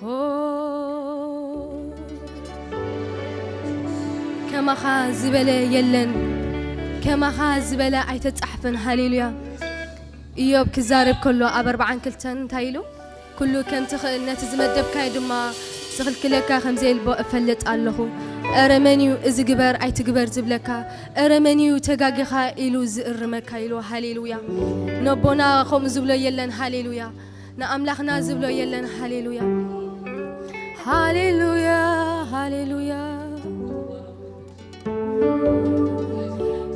ኦ፣ ከማኻ ዝበለ የለን፣ ከማኻ ዝበለ ኣይተጻሕፈን። ሃሌሉያ። ኢዮብ ክዛረብ ከሎ ኣብ ኣርብዓን ክልተን እንታይ ኢሉ? "ኩሉ ከም ትኽእል ነቲ ዝመደብካዮ ድማ ዝኽልክለካ ከም ዘየልቦ እፈልጥ ኣለኹ። እረ መን እዩ እዚ ግበር ኣይትግበር ዝብለካ? እረ መን እዩ ተጋጊኻ ኢሉ ዝእርመካ?" ኢሉ። ሃሌሉያ። ነቦና ከምኡ ዝብሎ የለን። ሃሌሉያ። ንኣምላኽና ዝብሎ የለን። ሃሌሉያ፣ ሃሌሉያ፣ ሃሌሉያ።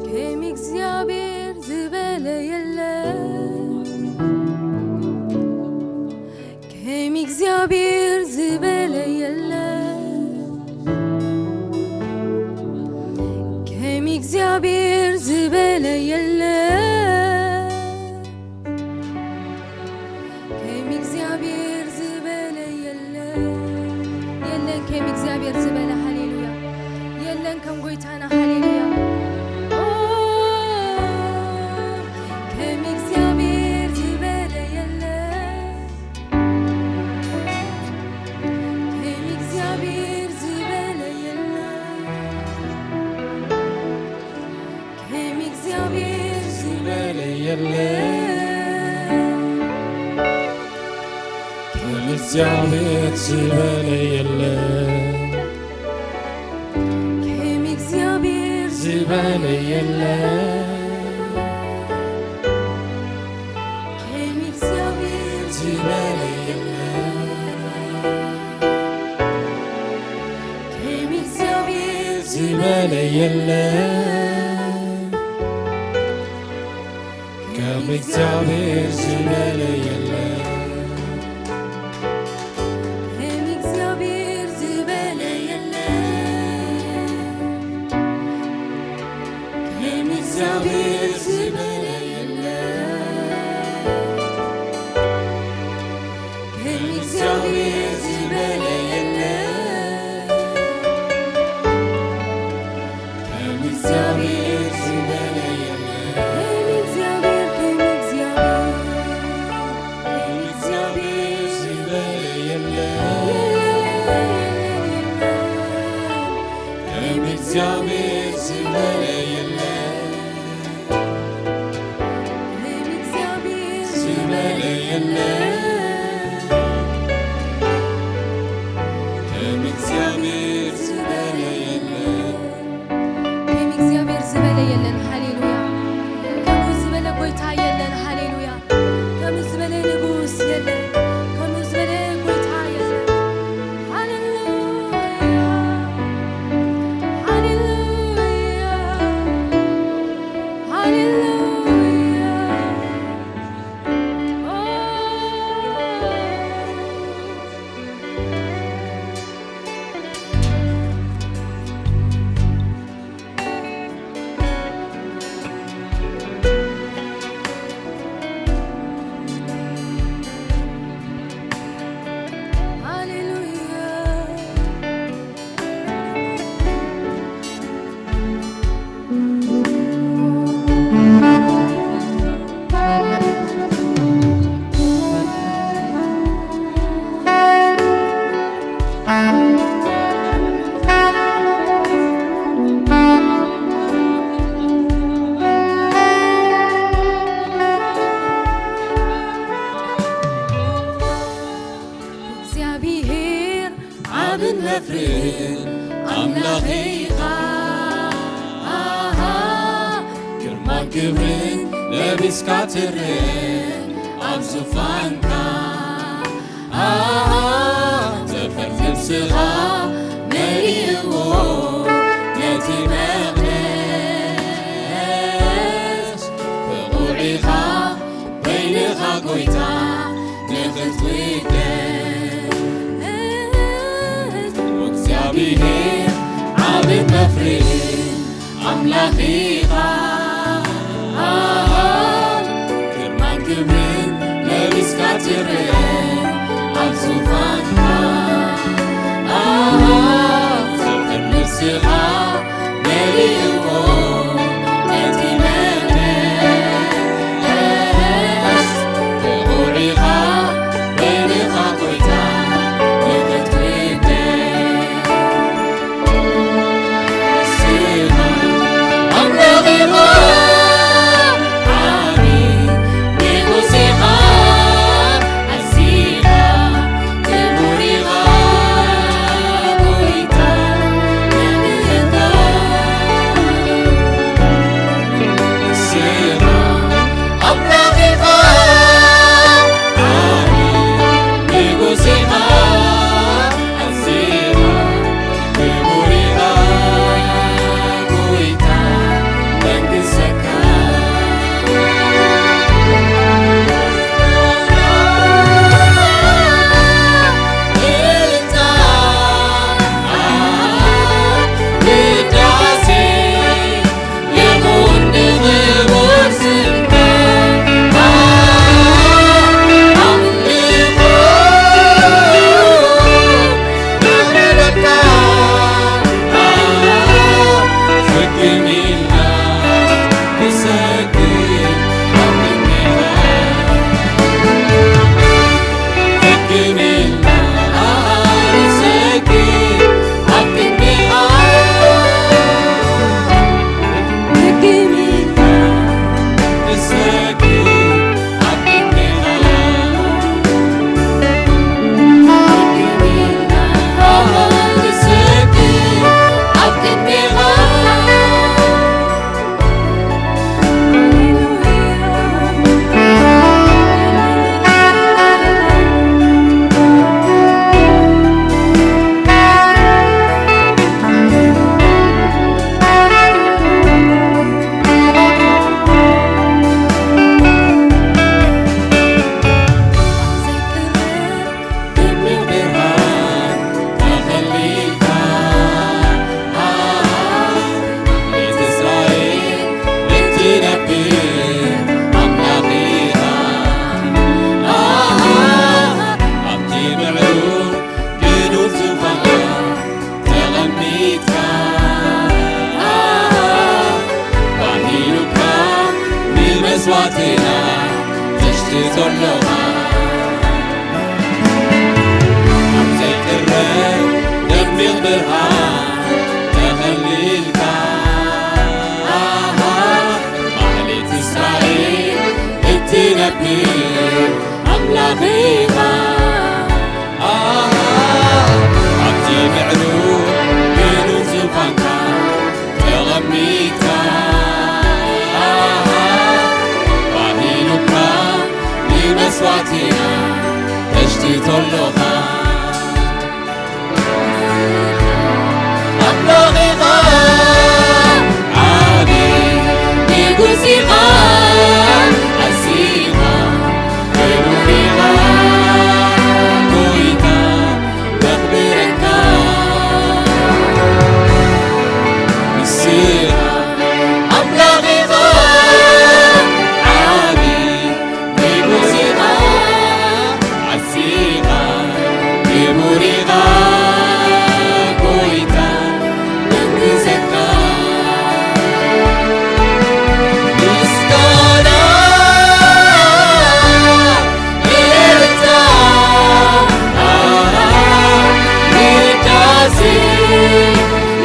ከም እግዚኣብሔር ዝበለ የለን። ከም እግዚኣብሔር ዝበለ የለን። ከም እግዚኣብሔር ዝበለ የለን። ከም እግዚኣብሔር ዝበለ የለን። የለን ከም እግዚኣብሔር ዝበለ። ሃሌሉያ። የለን ከም ጎይታና። ሃሌሉያ። ኦ፣ ከም እግዚኣብሔር ዝበለ የለን። ከም እግዚኣብሔር ዝበለ የለን። ከም እግዚኣብሔር ዝበለ የለን። ከም እግዚኣብሔር ዝበለ የለን። ከም እግዚኣብሔር ዝበለ የለን። ከም እግዚኣብሔር ዝበለ የለን። ከም እግዚኣብሔር ዝበለ የለን። ከም እግዚኣብሔር ዝበለ የለን። ከም እግዚኣብሔር ዝበለ የለን። ከም እግዚኣብሔር ዝበለ የለን። ከም እግዚኣብሔር ዝበለ የለን። ከም እግዚኣብሔር ዝበለ የለን። ከም እግዚኣብሔር፣ ከም እግዚኣብሔር፣ ከም እግዚኣብሔር ዝበለ የለን። የለን፣ የለን፣ የለን። ከም እግዚኣብሔር ዝበለ የለን። ከም እግዚኣብሔር ዝበለ የለን። ከም እግዚኣብሔር ዝበለ የለን። ከም እግዚኣብሔር ዝበለ የለን። ሃሌሉያ። ከምኡ ዝበለ ጎይታ የለን። ሃሌሉያ። ከምኡ ዝበለ ንጉስ የለን። ከምኡ ዝበለ ጎይታ የለን። ሃሌሉያ። ሃሌሉያ። ሃሌሉያ። ኦ። ሃሌሉያ። እግዚኣብሔር ዓብን መፍርህን ኣምላኸይ ኢኻ። ኣሃ፣ ግርማን ክብርን ለቢስካ ትርእ ኣብ ዙፋንካ። ኣሃ፣ ዘፈር ነብስኻ እግዚኣብሔር ዓብን መፍርህን ኣምላኽ ኢኻ። ኣሃ፣ ግርማን ክብርን ለቢስካ ትረአ ኣብ ዙፋንካ። ኣሃ፣ ፍቕርን ንስኻ መሊእዎ ነቲ መድረኽ። ብቑዕ ኢኻ በይንኻ ጎይታ ንኽትውደድ። ንስኻ ኣምላኽ ኢኻ፣ ዓቢ ንጉስ ኢኻ፣ ኣዚኻ ክቡር ኢኻ ጎይታ ንምህንዶ። ንስኻ ኣምላኽ ኢኻ፣ ዓቢ ንጉስ ኢኻ፣ ኣዚኻ ክቡር ኢኻ ጎይታ መንግስተካ። ተቐሚጥካ ባሂሉካ ንመስዋዕትና ተሽትቶ ኣለኻ። ኣብ ዘይቅረብ ደሚቕ ብርሃን ተኸሊልካ፣ ማህሌት እስራኤል እትነብር ኣምላኽ ኢኻ። ኣብቲ ምዕሩግ ግኑን ዙፋንካ ተቐሚጥካ፣ ባሂሉካ ንመስዋዕትና ተሽትቶ ኣሎኻ። ኣምላኽ ኢኻ፣ ዓቢ ንጉስ ኢኻ፣ ኣዚኻ ክቡር ኢኻ፣ ጎይታ ነኽብረካ። ንስኻ ኣምላኽ ኢኻ፣ ዓቢ ንጉስ ኢኻ፣ ኣዚኻ ክቡር ኢኻ፣ ጎይታ ነግዘካ። ምስጋና፣ እልልታ፣ ውዳሴ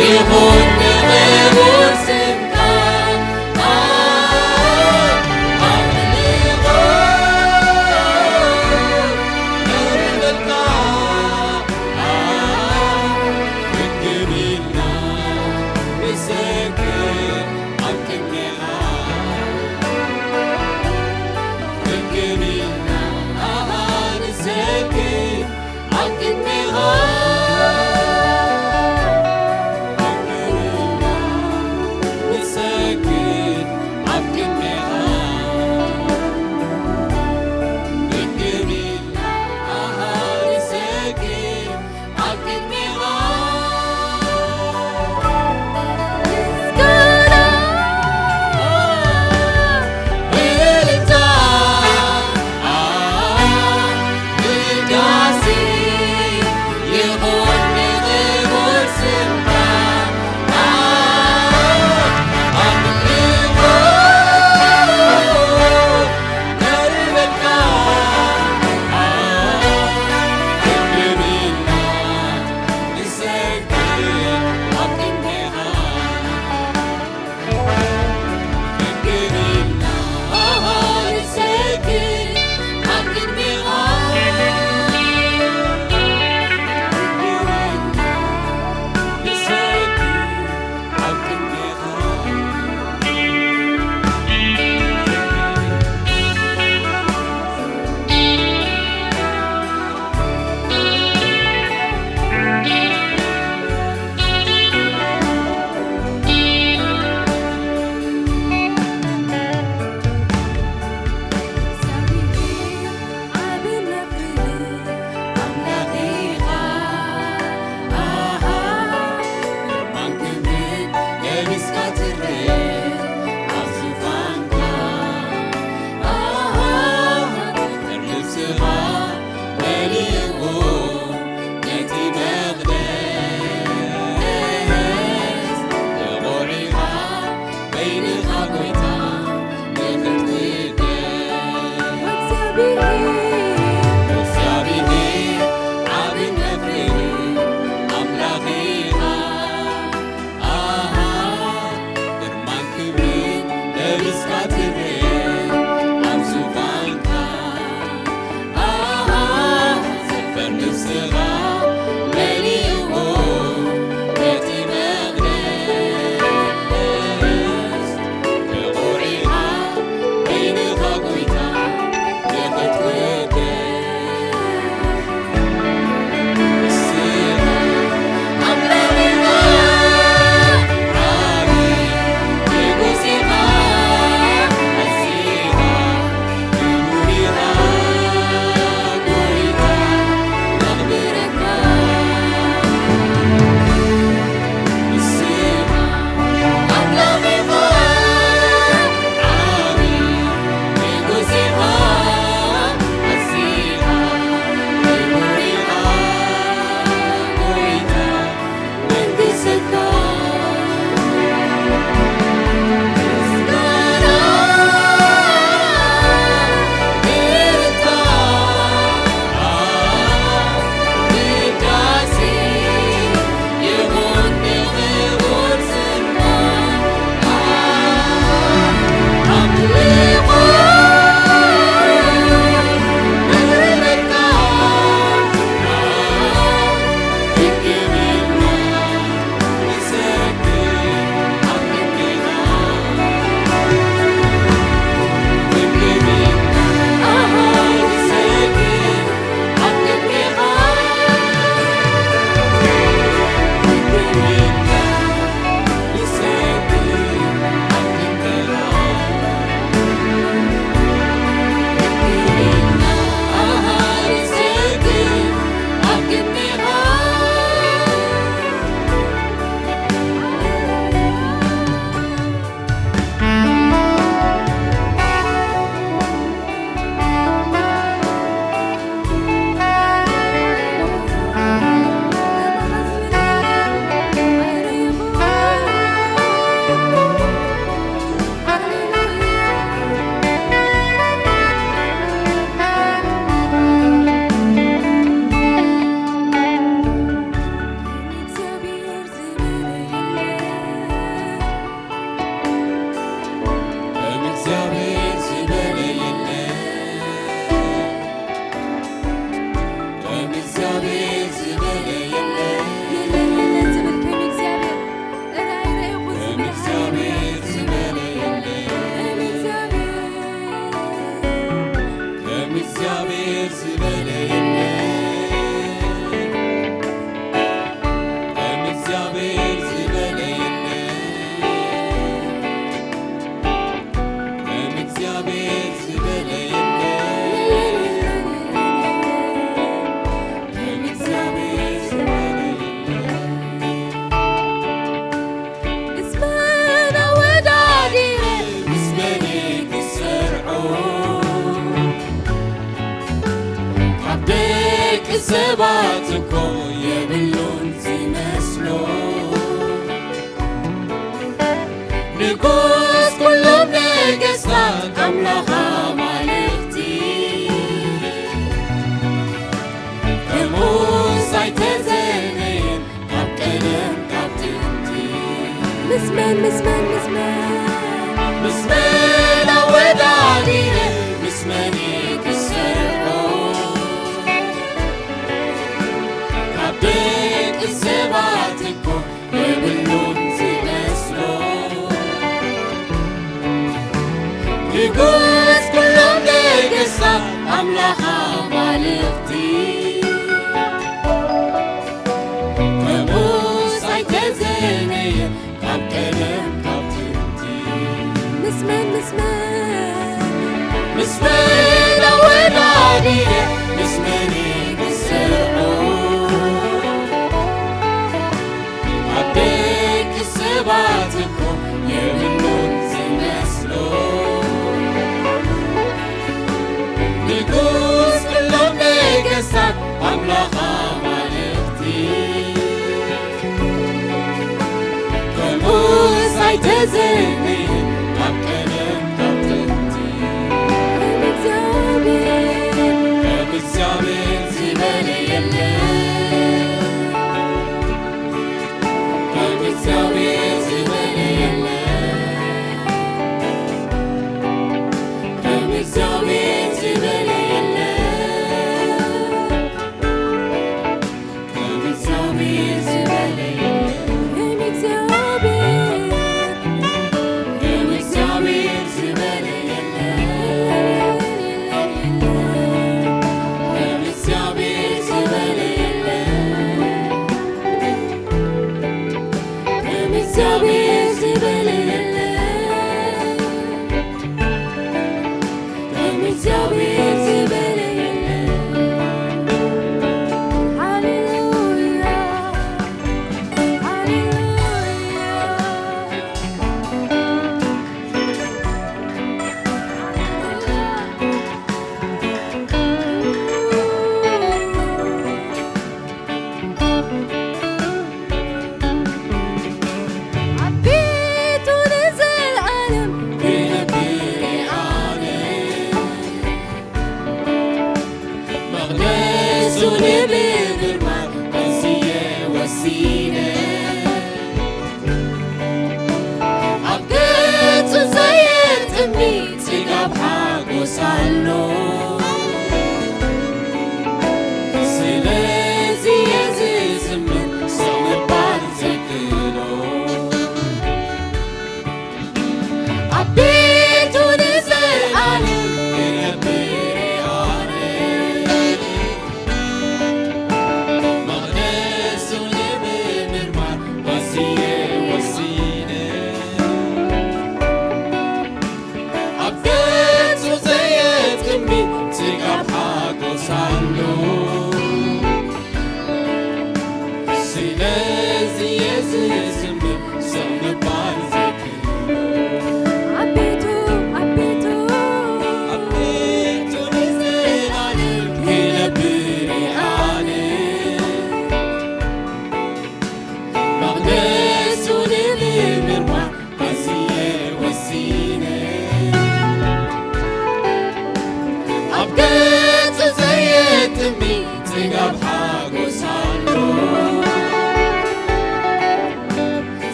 ይኹን ንኽቡር ስምካ። ንስኻ መሊእዎ ነቲ መቕደስ፣ ብቑዒኻ በይንኻ ጐይታ ንኽትውደስ። ንስኻ ኣምላኽ ኢኻ፣ ዓቢ ንጉስ ኢኻ፣ ኣዚኻ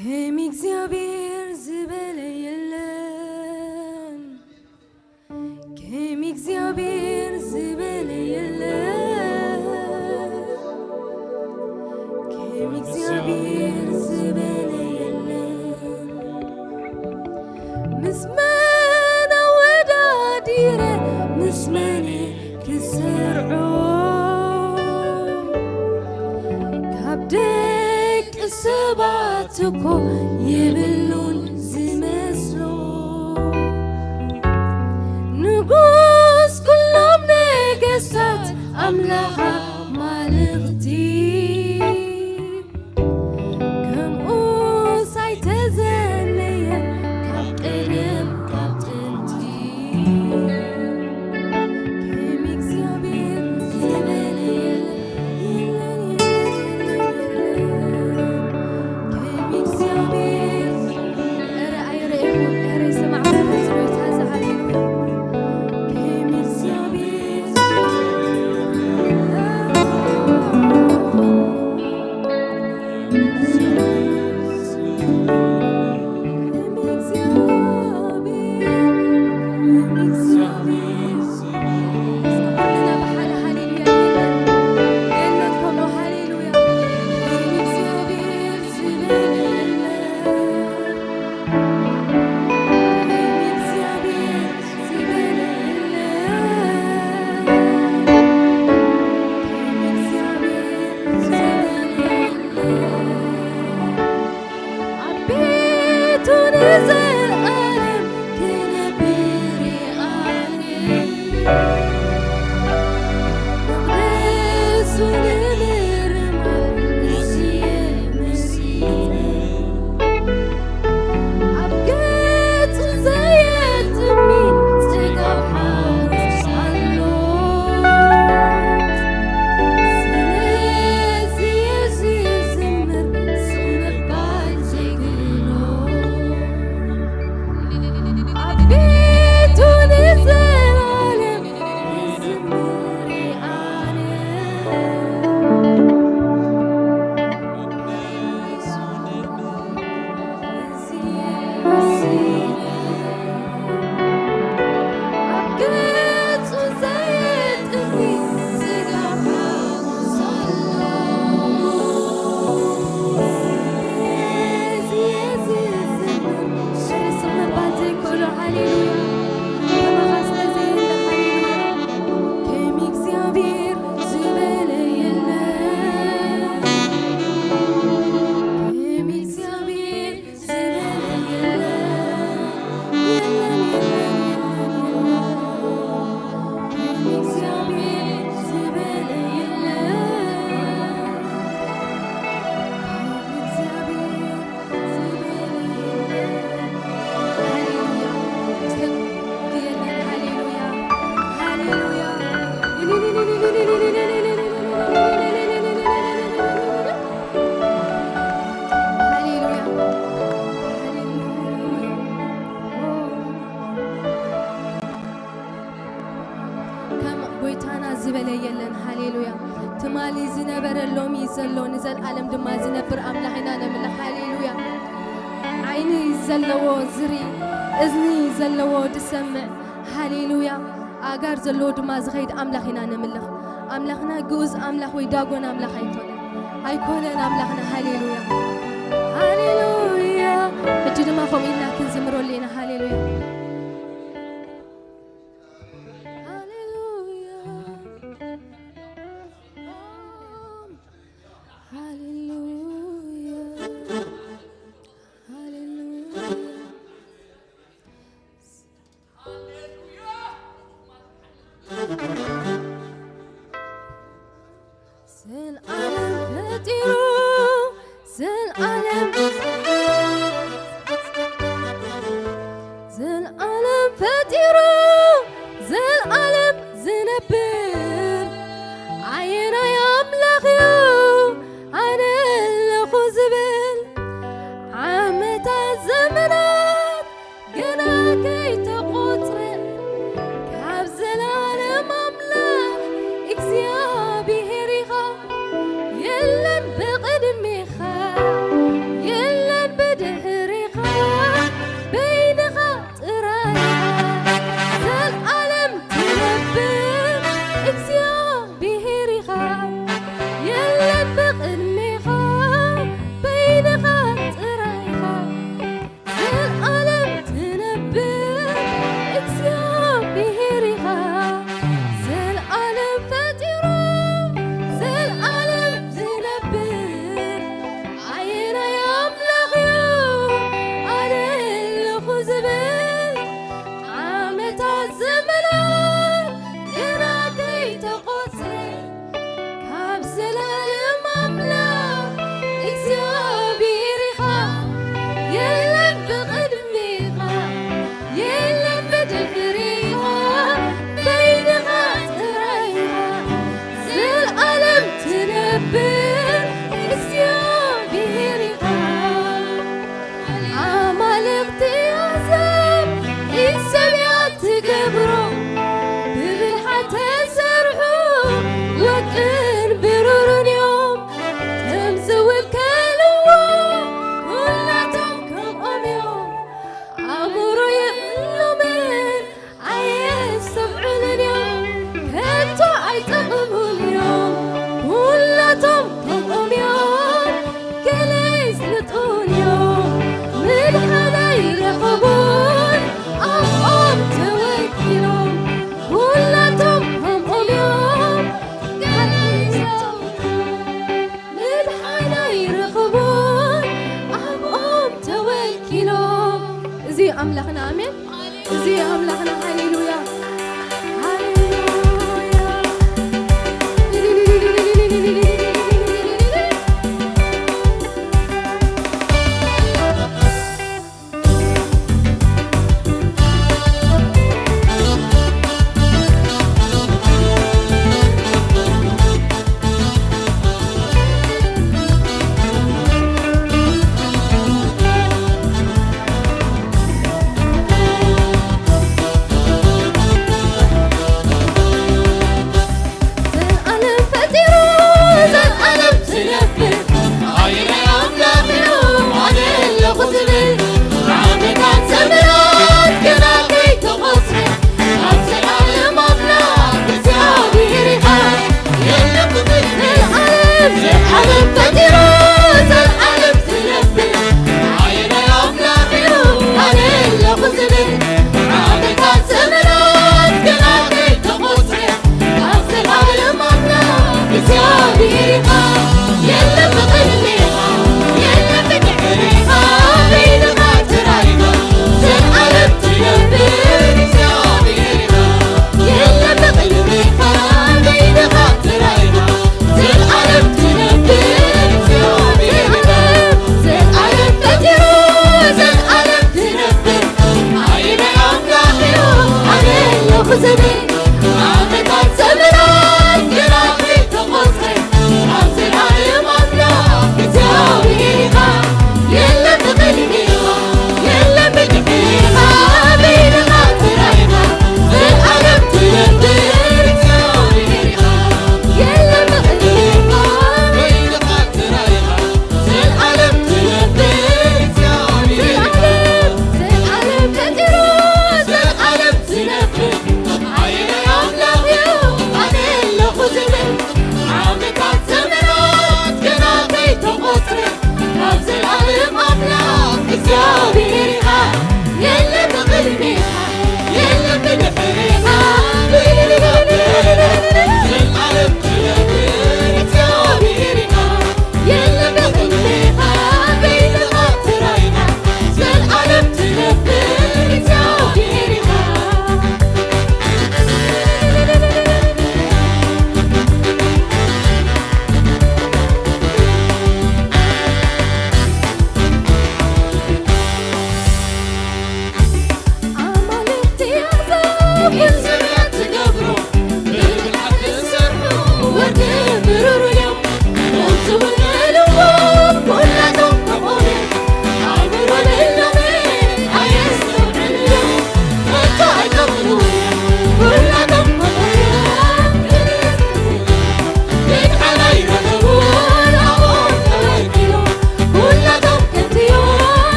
ከም እግዚኣብሔር ዝበለ የለን። ከም እግዚኣብሔር ዝበለ የለን። ከም እግዚኣብሔር ዝበለ የለን። ምስ መን ኣወዳዲረ፣ ምስ መን ክሰርዖ? ካብ ደቂ ሰባት እኮ የብሉን ዝመስሎ። ንጉስ ኩሎም ነገስታት፣ ኣምላኽ ኣማልኽቲ፣ ከምኡስ ኣይተዘነየን ካብ ቀደም ካብ ጥንቲ። ከም እግዚኣብሔር ዝበለ የለን፣ የለን፣ የለን፣ የለን። ከም እግዚኣብሔር፣ ኧረ ኣይረኤኹን፣ ኧረ ይሰማዕኩን፣ እዚ ጎይታ እዚ፣ ሃሌሉያ። ከም እግዚኣብሔር ኣብ ቤቱ ንዘለኣለም ክነብር ኣነ። መቕደሱ ንምርማር ንስየ መሲለ። ኣብ ገጹ ዘየጥሚ ጽጋብ ሓጎስ ኣሎ። ስለዚ እዚ ዝምር ስምባል ዘይግኖ። ኣብ ቤቱ ንዘለኣለም ክዝምር ኣነ። ከም እግዚኣብሔር ዝበለ የለን። ከም እግዚኣብሔር ዝበለ የለን። የለን፣ የለን፣ የለን፣ የለን። ከም እግዚኣብሔር ዝበለ የለን። ከም እግዚኣብሔር ዝበለ የለን። ሃሌሉያ። እስከ የለን። ሃሌሉያ። ሃሌሉያ። ሃሌሉያ። ሃሌሉያ። ከም ጎይታና ዝበለ የለን። ሃሌሉያ። ትማሊ ዝነበረ፣ ሎሚ ዘሎ፣ ንዘለኣለም ድማ ዝነብር ኣምላኽ ኢና ነምልኽ። ሃሌሉያ። ዓይኒ ዘለዎ ዝርኢ፣ እዝኒ ዘለዎ ዝሰምዕ። ሃሌሉያ። ኣእጋር ዘለዎ ድማ ዝኸይድ ኣምላኽ ኢና ነምልኽ። ኣምላኽና ግኡዝ ኣምላኽ ወይ ዳጎን ኣምላኽ ኣይኮነን። ኣይኮነን ኣምላኽና። ሃሌሉያ። ሃሌሉያ። ሕጂ ድማ ከምኡ ኢልና ክንዝምረሉ ኢና። ሃሌሉያ። ሃሌሉያ። ሃሌሉያ። ሃሌሉያ። ስለ ዓለም ፈጢሩ፣ ስለ ኣምላኽና። ኣሜን። እዚ ኣምላኽና። ሃሌሉያ፣ ሃሌሉያ።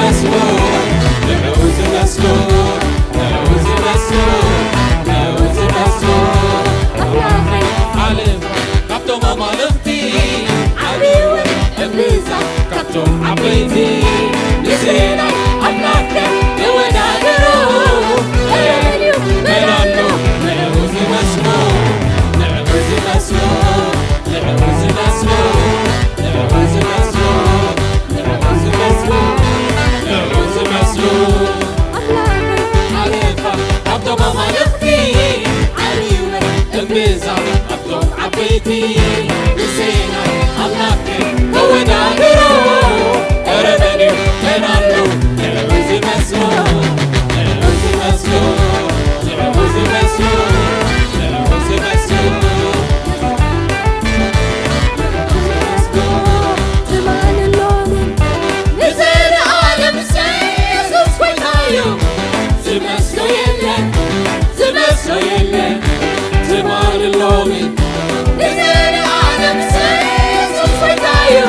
ዝመስሎ፣ ንዕኡ ዝመስሎ፣ ንዕኡ ዝመስሎ፣ ንዕኡ ዝመስሎ ኣምላኸይ። ዓለም ካብቶም ኣማልኽቲ ዓብዩ እውን እምብዛ ካብቶም ዓበይቲ ንስእላይ ኣምላኽ ከ ይወዳደሮ? መን እዩ? መን ኣሎ? ንዕኡ ዝመስሎ፣ ንዕኡ ዝመስሎ፣ ንዕኡ ዝመስሎ፣ ንዕኡ ዝመስሎ፣ ንዕኡ ዝመስሎ፣ ንዕኡ ዝመስሎ። ኣምላኽ ዓለምካ ካብቶም ኣማልኽቲ ዓብዩ እውን እምብዛ ካብቶም ዓበይቲ ንስእላይ ኣምላኽ ከ ተወዳድሮ? ኧረ መን እዩ? መን ኣሎ? ንዕኡ ዝመስሎ፣ ንዕኡ ዝመስሎ፣ ንዕኡ ዝመስሎ፣ ንዕኡ ዝመስሎ፣ ንዕኡ ዝመስሎ። ትማልን ሎምን ንዘለኣለም ሰ-፣ የሱስ ጎይታ እዩ። ዝመስሎ የለን፣ ዝመስሎ የለን። ትማልን ሎምን ንዘለኣለም ሰ-፣ የሱስ ጎይታ እዩ።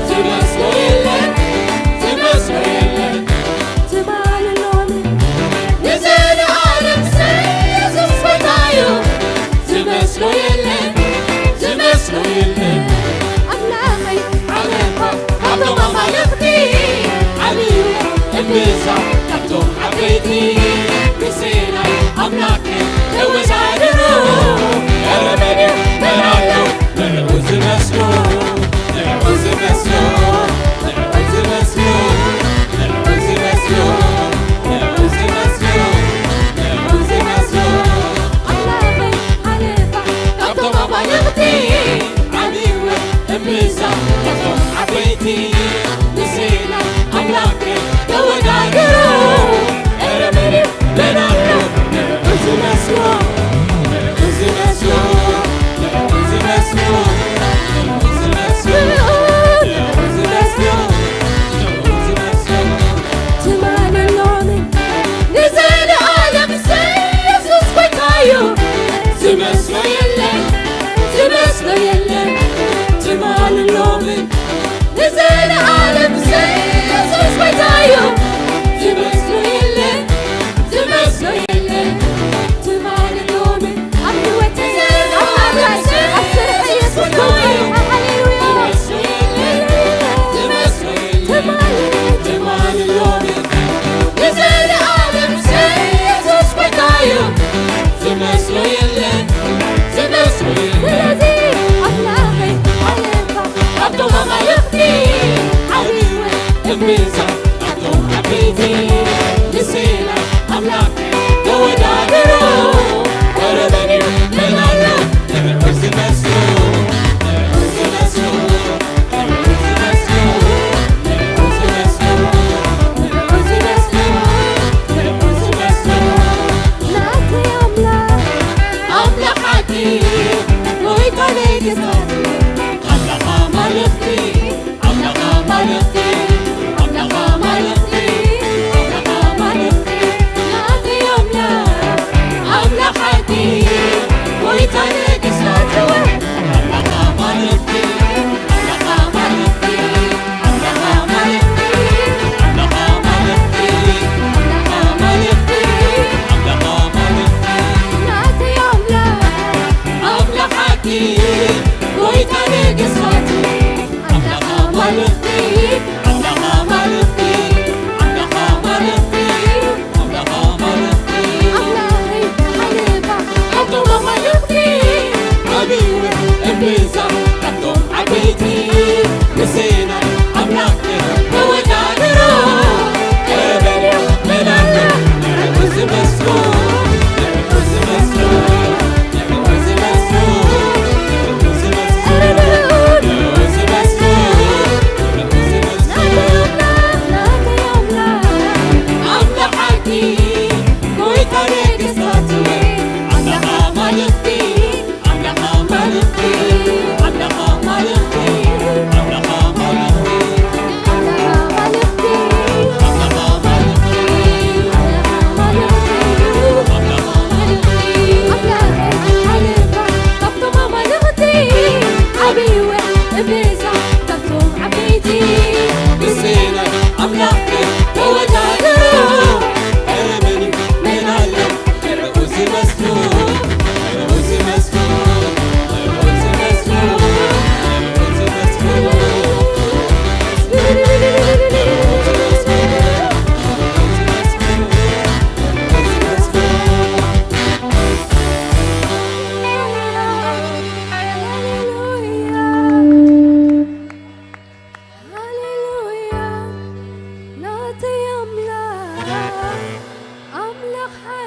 ዝመስሎ የለን፣ ዝመስሎ የለን። ትማልን ሎምን ንዘለኣለም ሰ-፣ የሱስ ጎይታ እዩ። ዝመስሎ የለን፣ ዝመስሎ የለን። ኣምላኸይ ዓለምካ ካብቶም ኣማልኽቲ ዓብዩ እምብዛ ካብቶም ዓበይቲ ንስእላይ ኣምላኽ ተወዳድሮ። ኧረ መን እዩ? መን ኣሎ? ንዕኡ ዝመስሎ፣ ንዕኡ ዝመስሎ፣ ንዕኡ ዝመስሎ፣ ንዕኡ ዝመስሎ፣ ንዕኡ ዝመስሎ፣ ንዕኡ ዝመስሎ። ኣምላኸይ ዓለምካ ካብቶም ኣማልኽቲ ዓብዩ እውን እምብዛ ካብቶም ዓበይቲ ንስእላይ ኣምላኽ ተወዳድሮ። ኧረ መን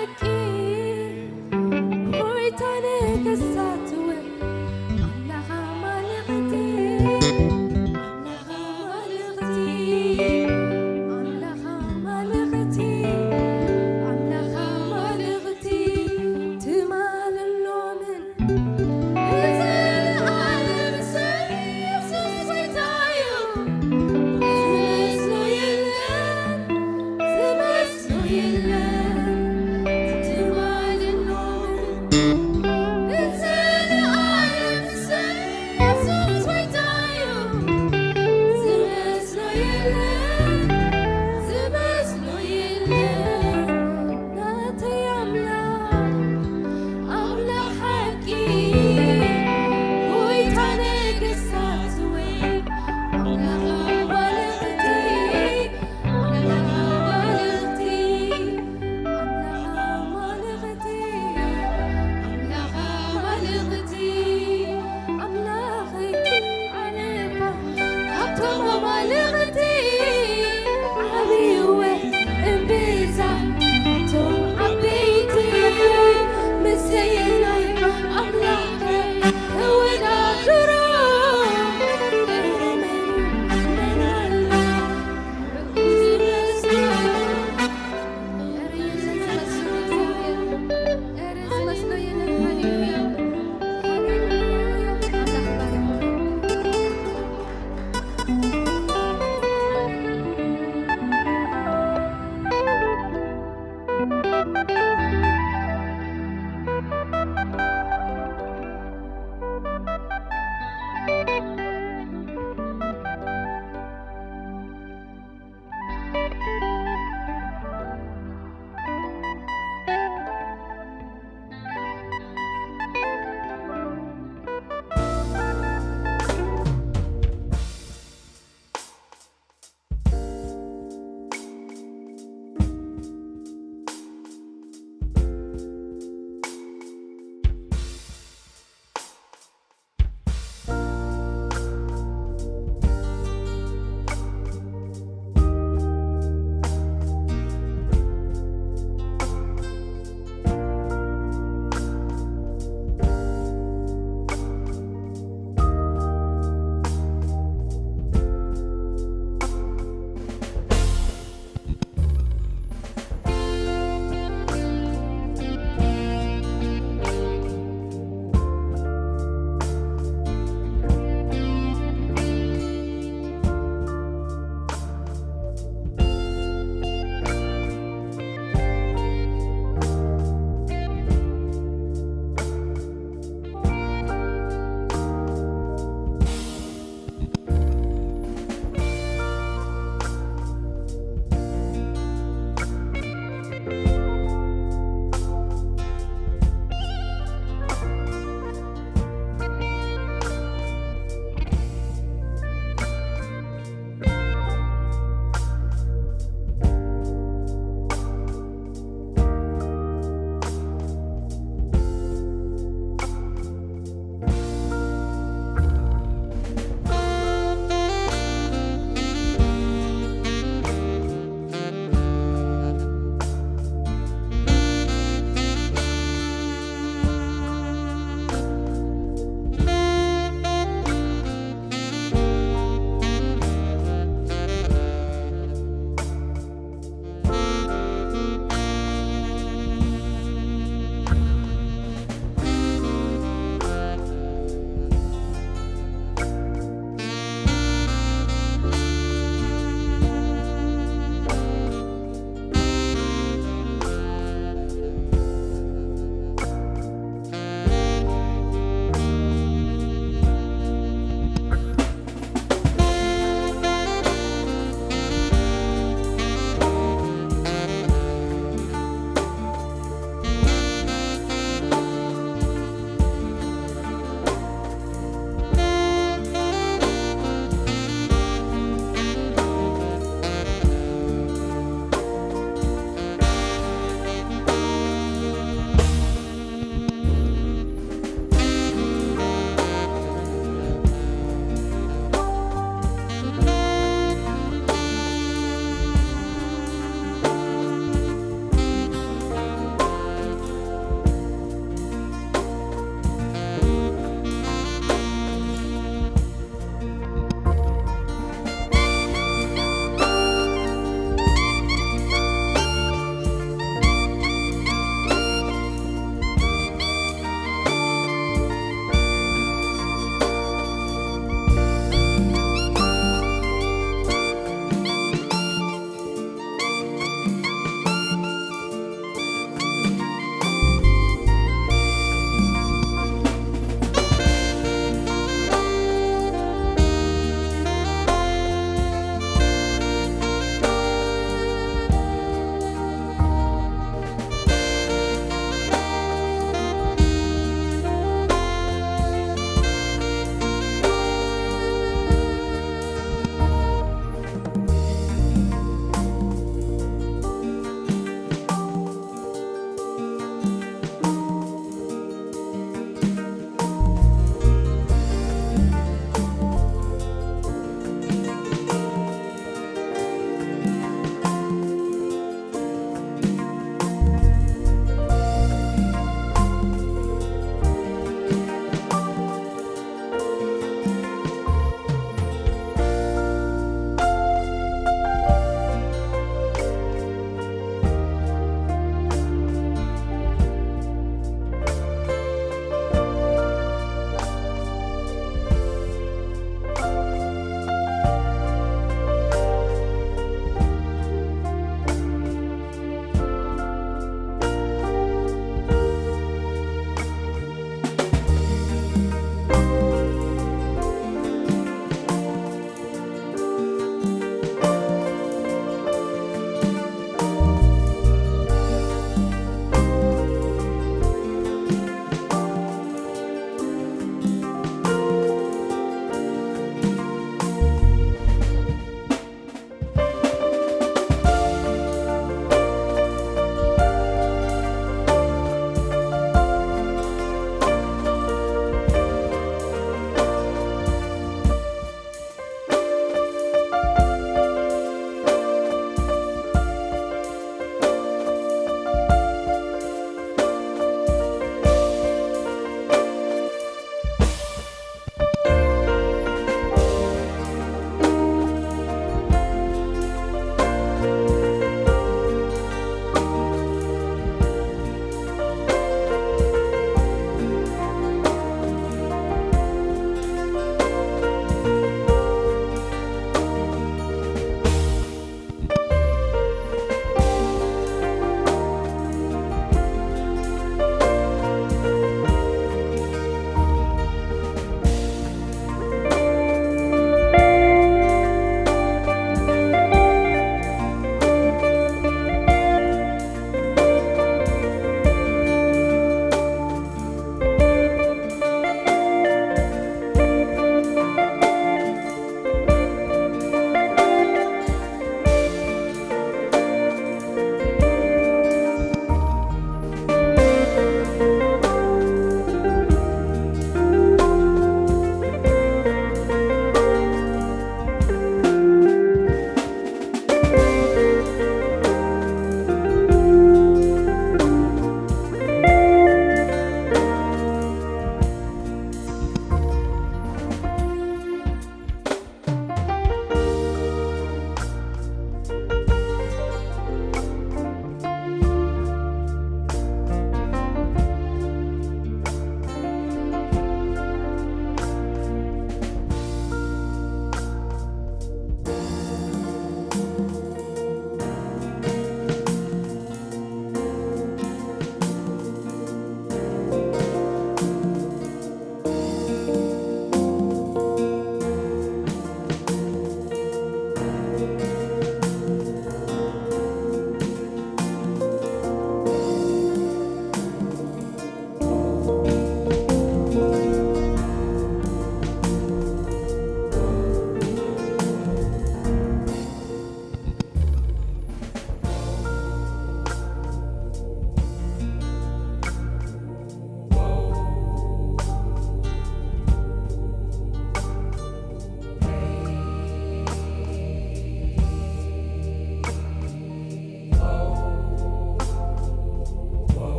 ሓቂ ጎይታ ነገስታት እውን ኣምላኽ ኣማልኽቲ፣ ኣምላኽ ኣማልኽቲ፣ ኣምላኽ ኣማልኽቲ፣ ኣምላኽ ኣማልኽቲ ትማልን ሎምን ንዘለኣለም። እሱ የሱስ ጎይታ እዩ፣ ዝመስሎ የለን፣ ዝመስሎ የለን።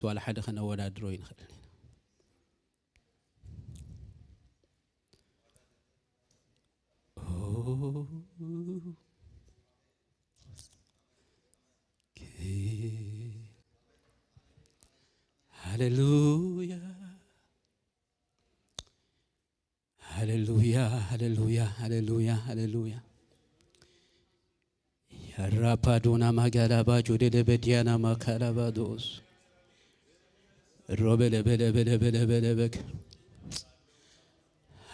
ዋላ ሓደ ከነወዳድሮ ኣይንኽእልን ኢና። ኦ፣ ሃሌሉያ፣ ሃሌሉያ፣ ሃሌሉያ፣ ሃሌሉያ፣ ሃሌሉያ። ያራፓዶና ማጋላባ ጆደደ በዲያና ማካላባዶስ ሮበለበለበለበለበለበክ።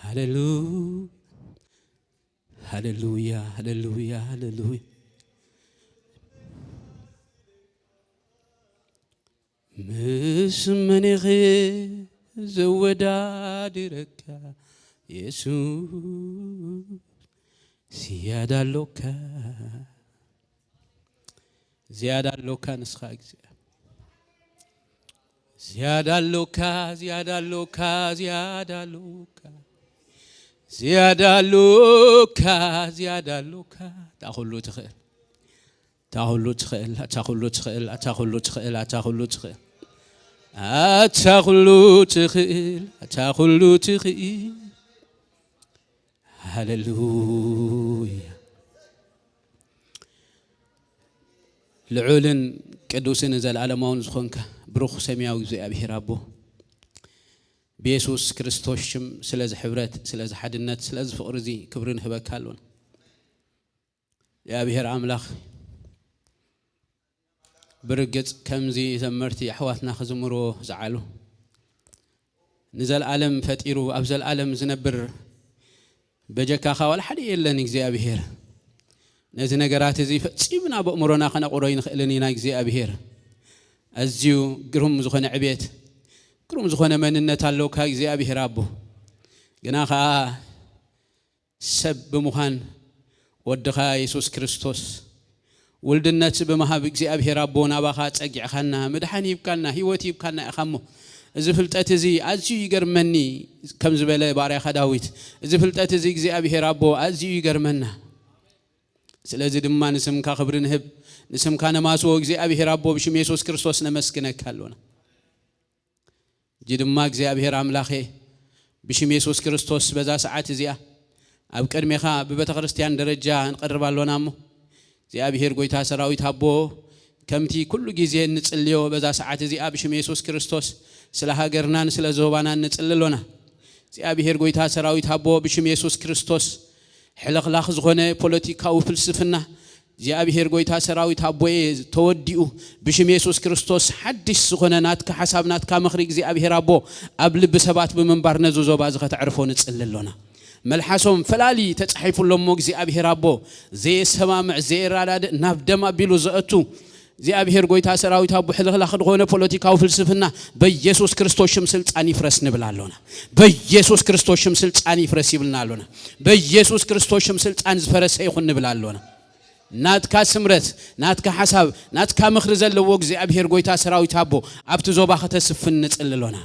ሃሌሉ-፣ ሃሌሉያ፣ ሃሌሉያ፣ ሃሌሉያ። ምስ መን ኢኺ ዘወዳድረካ የሱስ? ዝያዳ ኣሎካ፣ ዝያዳ ኣሎካ ንስኻ እግዚኣብሔር። ዝያዳ ኣሎካ፣ ዝያዳ ኣሎካ፣ ዝያዳ ኣሎካ፣ ዝያዳ ኣሎካ፣ ዝያዳ ኣሎካ። እታ ኩሉ ትኽእል፣ እታ ኩሉ ትኽእል፣ እታ ኩሉ ትኽእል፣ እታ ኩሉ ትኽእል፣ እታ ኩሉ ትኽእል፣ እታ ኩሉ ትኽእል፣ እታ ኩሉ ትኽእል። ሃሌሉያ። ልዑልን ቅዱስን ዘለዓለማውን ዝኾንካ ብሩኽ ሰማያዊ እግዚኣብሔር ኣቦ፣ ብየሱስ ክርስቶስ ሽም ስለዚ ሕብረት፣ ስለዚ ሓድነት፣ ስለዚ ፍቕሪ እዚ ክብሪ ንህበካ ኣሎና። እግዚኣብሔር ኣምላኽ፣ ብርግጽ ከምዚ ዘመርቲ ኣሕዋትና ክዝምርዎ ዝዓሉ፣ ንዘለዓለም ፈጢሩ ኣብ ዘለዓለም ዝነብር በጀካኻ ዋላ ሓደ የለን እግዚኣብሔር። ነዚ ነገራት እዚ ፈጺምና በእምሮና ከነቑሮ ኣይንኽእልን ኢና እግዚኣብሔር። ኣዝዩ ግሩም ዝኾነ ዕቤት፣ ግሩም ዝኾነ መንነት ኣለውካ እግዚኣብሔር ኣቦ። ግና ኸኣ ሰብ ብምዃን ወድኻ የሱስ ክርስቶስ ውልድነት ብምሃብ እግዚኣብሔር ኣቦ ናባኻ ጸጊዕኻና፣ ምድሓን ሂብካና፣ ህይወት ሂብካና ኢኻ እሞ፣ እዚ ፍልጠት እዚ ኣዝዩ ይገርመኒ፣ ከም ዝበለ ባርያኻ ዳዊት፣ እዚ ፍልጠት እዚ እግዚኣብሔር ኣቦ ኣዝዩ ይገርመና። ስለዚ ድማ ንስምካ ክብሪ ንህብ፣ ንስምካ ነማስዎ እግዚኣብሔር ኣቦ ብሽም የሱስ ክርስቶስ ነመስግነካ ኣሎና። ሕጂ ድማ እግዚኣብሔር ኣምላኸ ብሽም የሱስ ክርስቶስ በዛ ሰዓት እዚኣ ኣብ ቅድሜኻ ብቤተ ክርስቲያን ደረጃ ንቐርብ ኣሎና እሞ፣ እግዚኣብሔር ጐይታ ሰራዊት ኣቦ፣ ከምቲ ኩሉ ግዜ እንጽልዮ በዛ ሰዓት እዚኣ ብሽም የሱስ ክርስቶስ ስለ ሃገርናን ስለ ዞባናን ንጽሊ ኣሎና። እግዚኣብሔር ጐይታ ሰራዊት ኣቦ ብሽም የሱስ ክርስቶስ ሕልኽላኽ ዝኾነ ፖለቲካዊ ፍልስፍና እግዚኣብሔር ጐይታ ሰራዊት ኣቦየ ተወዲኡ ብሽም የሱስ ክርስቶስ ሓድሽ ዝኾነ ናትካ ሓሳብ ናትካ ምኽሪ እግዚኣብሔር ኣቦ ኣብ ልቢ ሰባት ብምንባር ነዚ ዞባ እዚ ከተዕርፎ ንጽሊ ኣሎና። መልሓሶም ፈላሊ ተጻሒፉ ኣሎ እሞ እግዚኣብሔር ኣቦ ዘየሰማምዕ ዘየራዳድእ ናብ ደም ኣቢሉ ዘእቱ እግዚኣብሔር ጐይታ ሰራዊት ኣቦ ሕልኽላኽ ዝኾነ ፖለቲካዊ ፍልስፍና በኢየሱስ ክርስቶስ ሽም ስልጣን ይፍረስ ንብል ኣሎና። በኢየሱስ ክርስቶስ ሽም ስልጣን ይፍረስ ይብልና ኣሎና። በኢየሱስ ክርስቶስ ሽም ስልጣን ዝፈረሰ ይኹን ንብል ኣሎና። ናትካ ስምረት፣ ናትካ ሓሳብ፣ ናትካ ምኽሪ ዘለዎ እግዚኣብሔር ጐይታ ሰራዊት ኣቦ ኣብቲ ዞባ ከተስፍን ንጽሊ ኣሎና።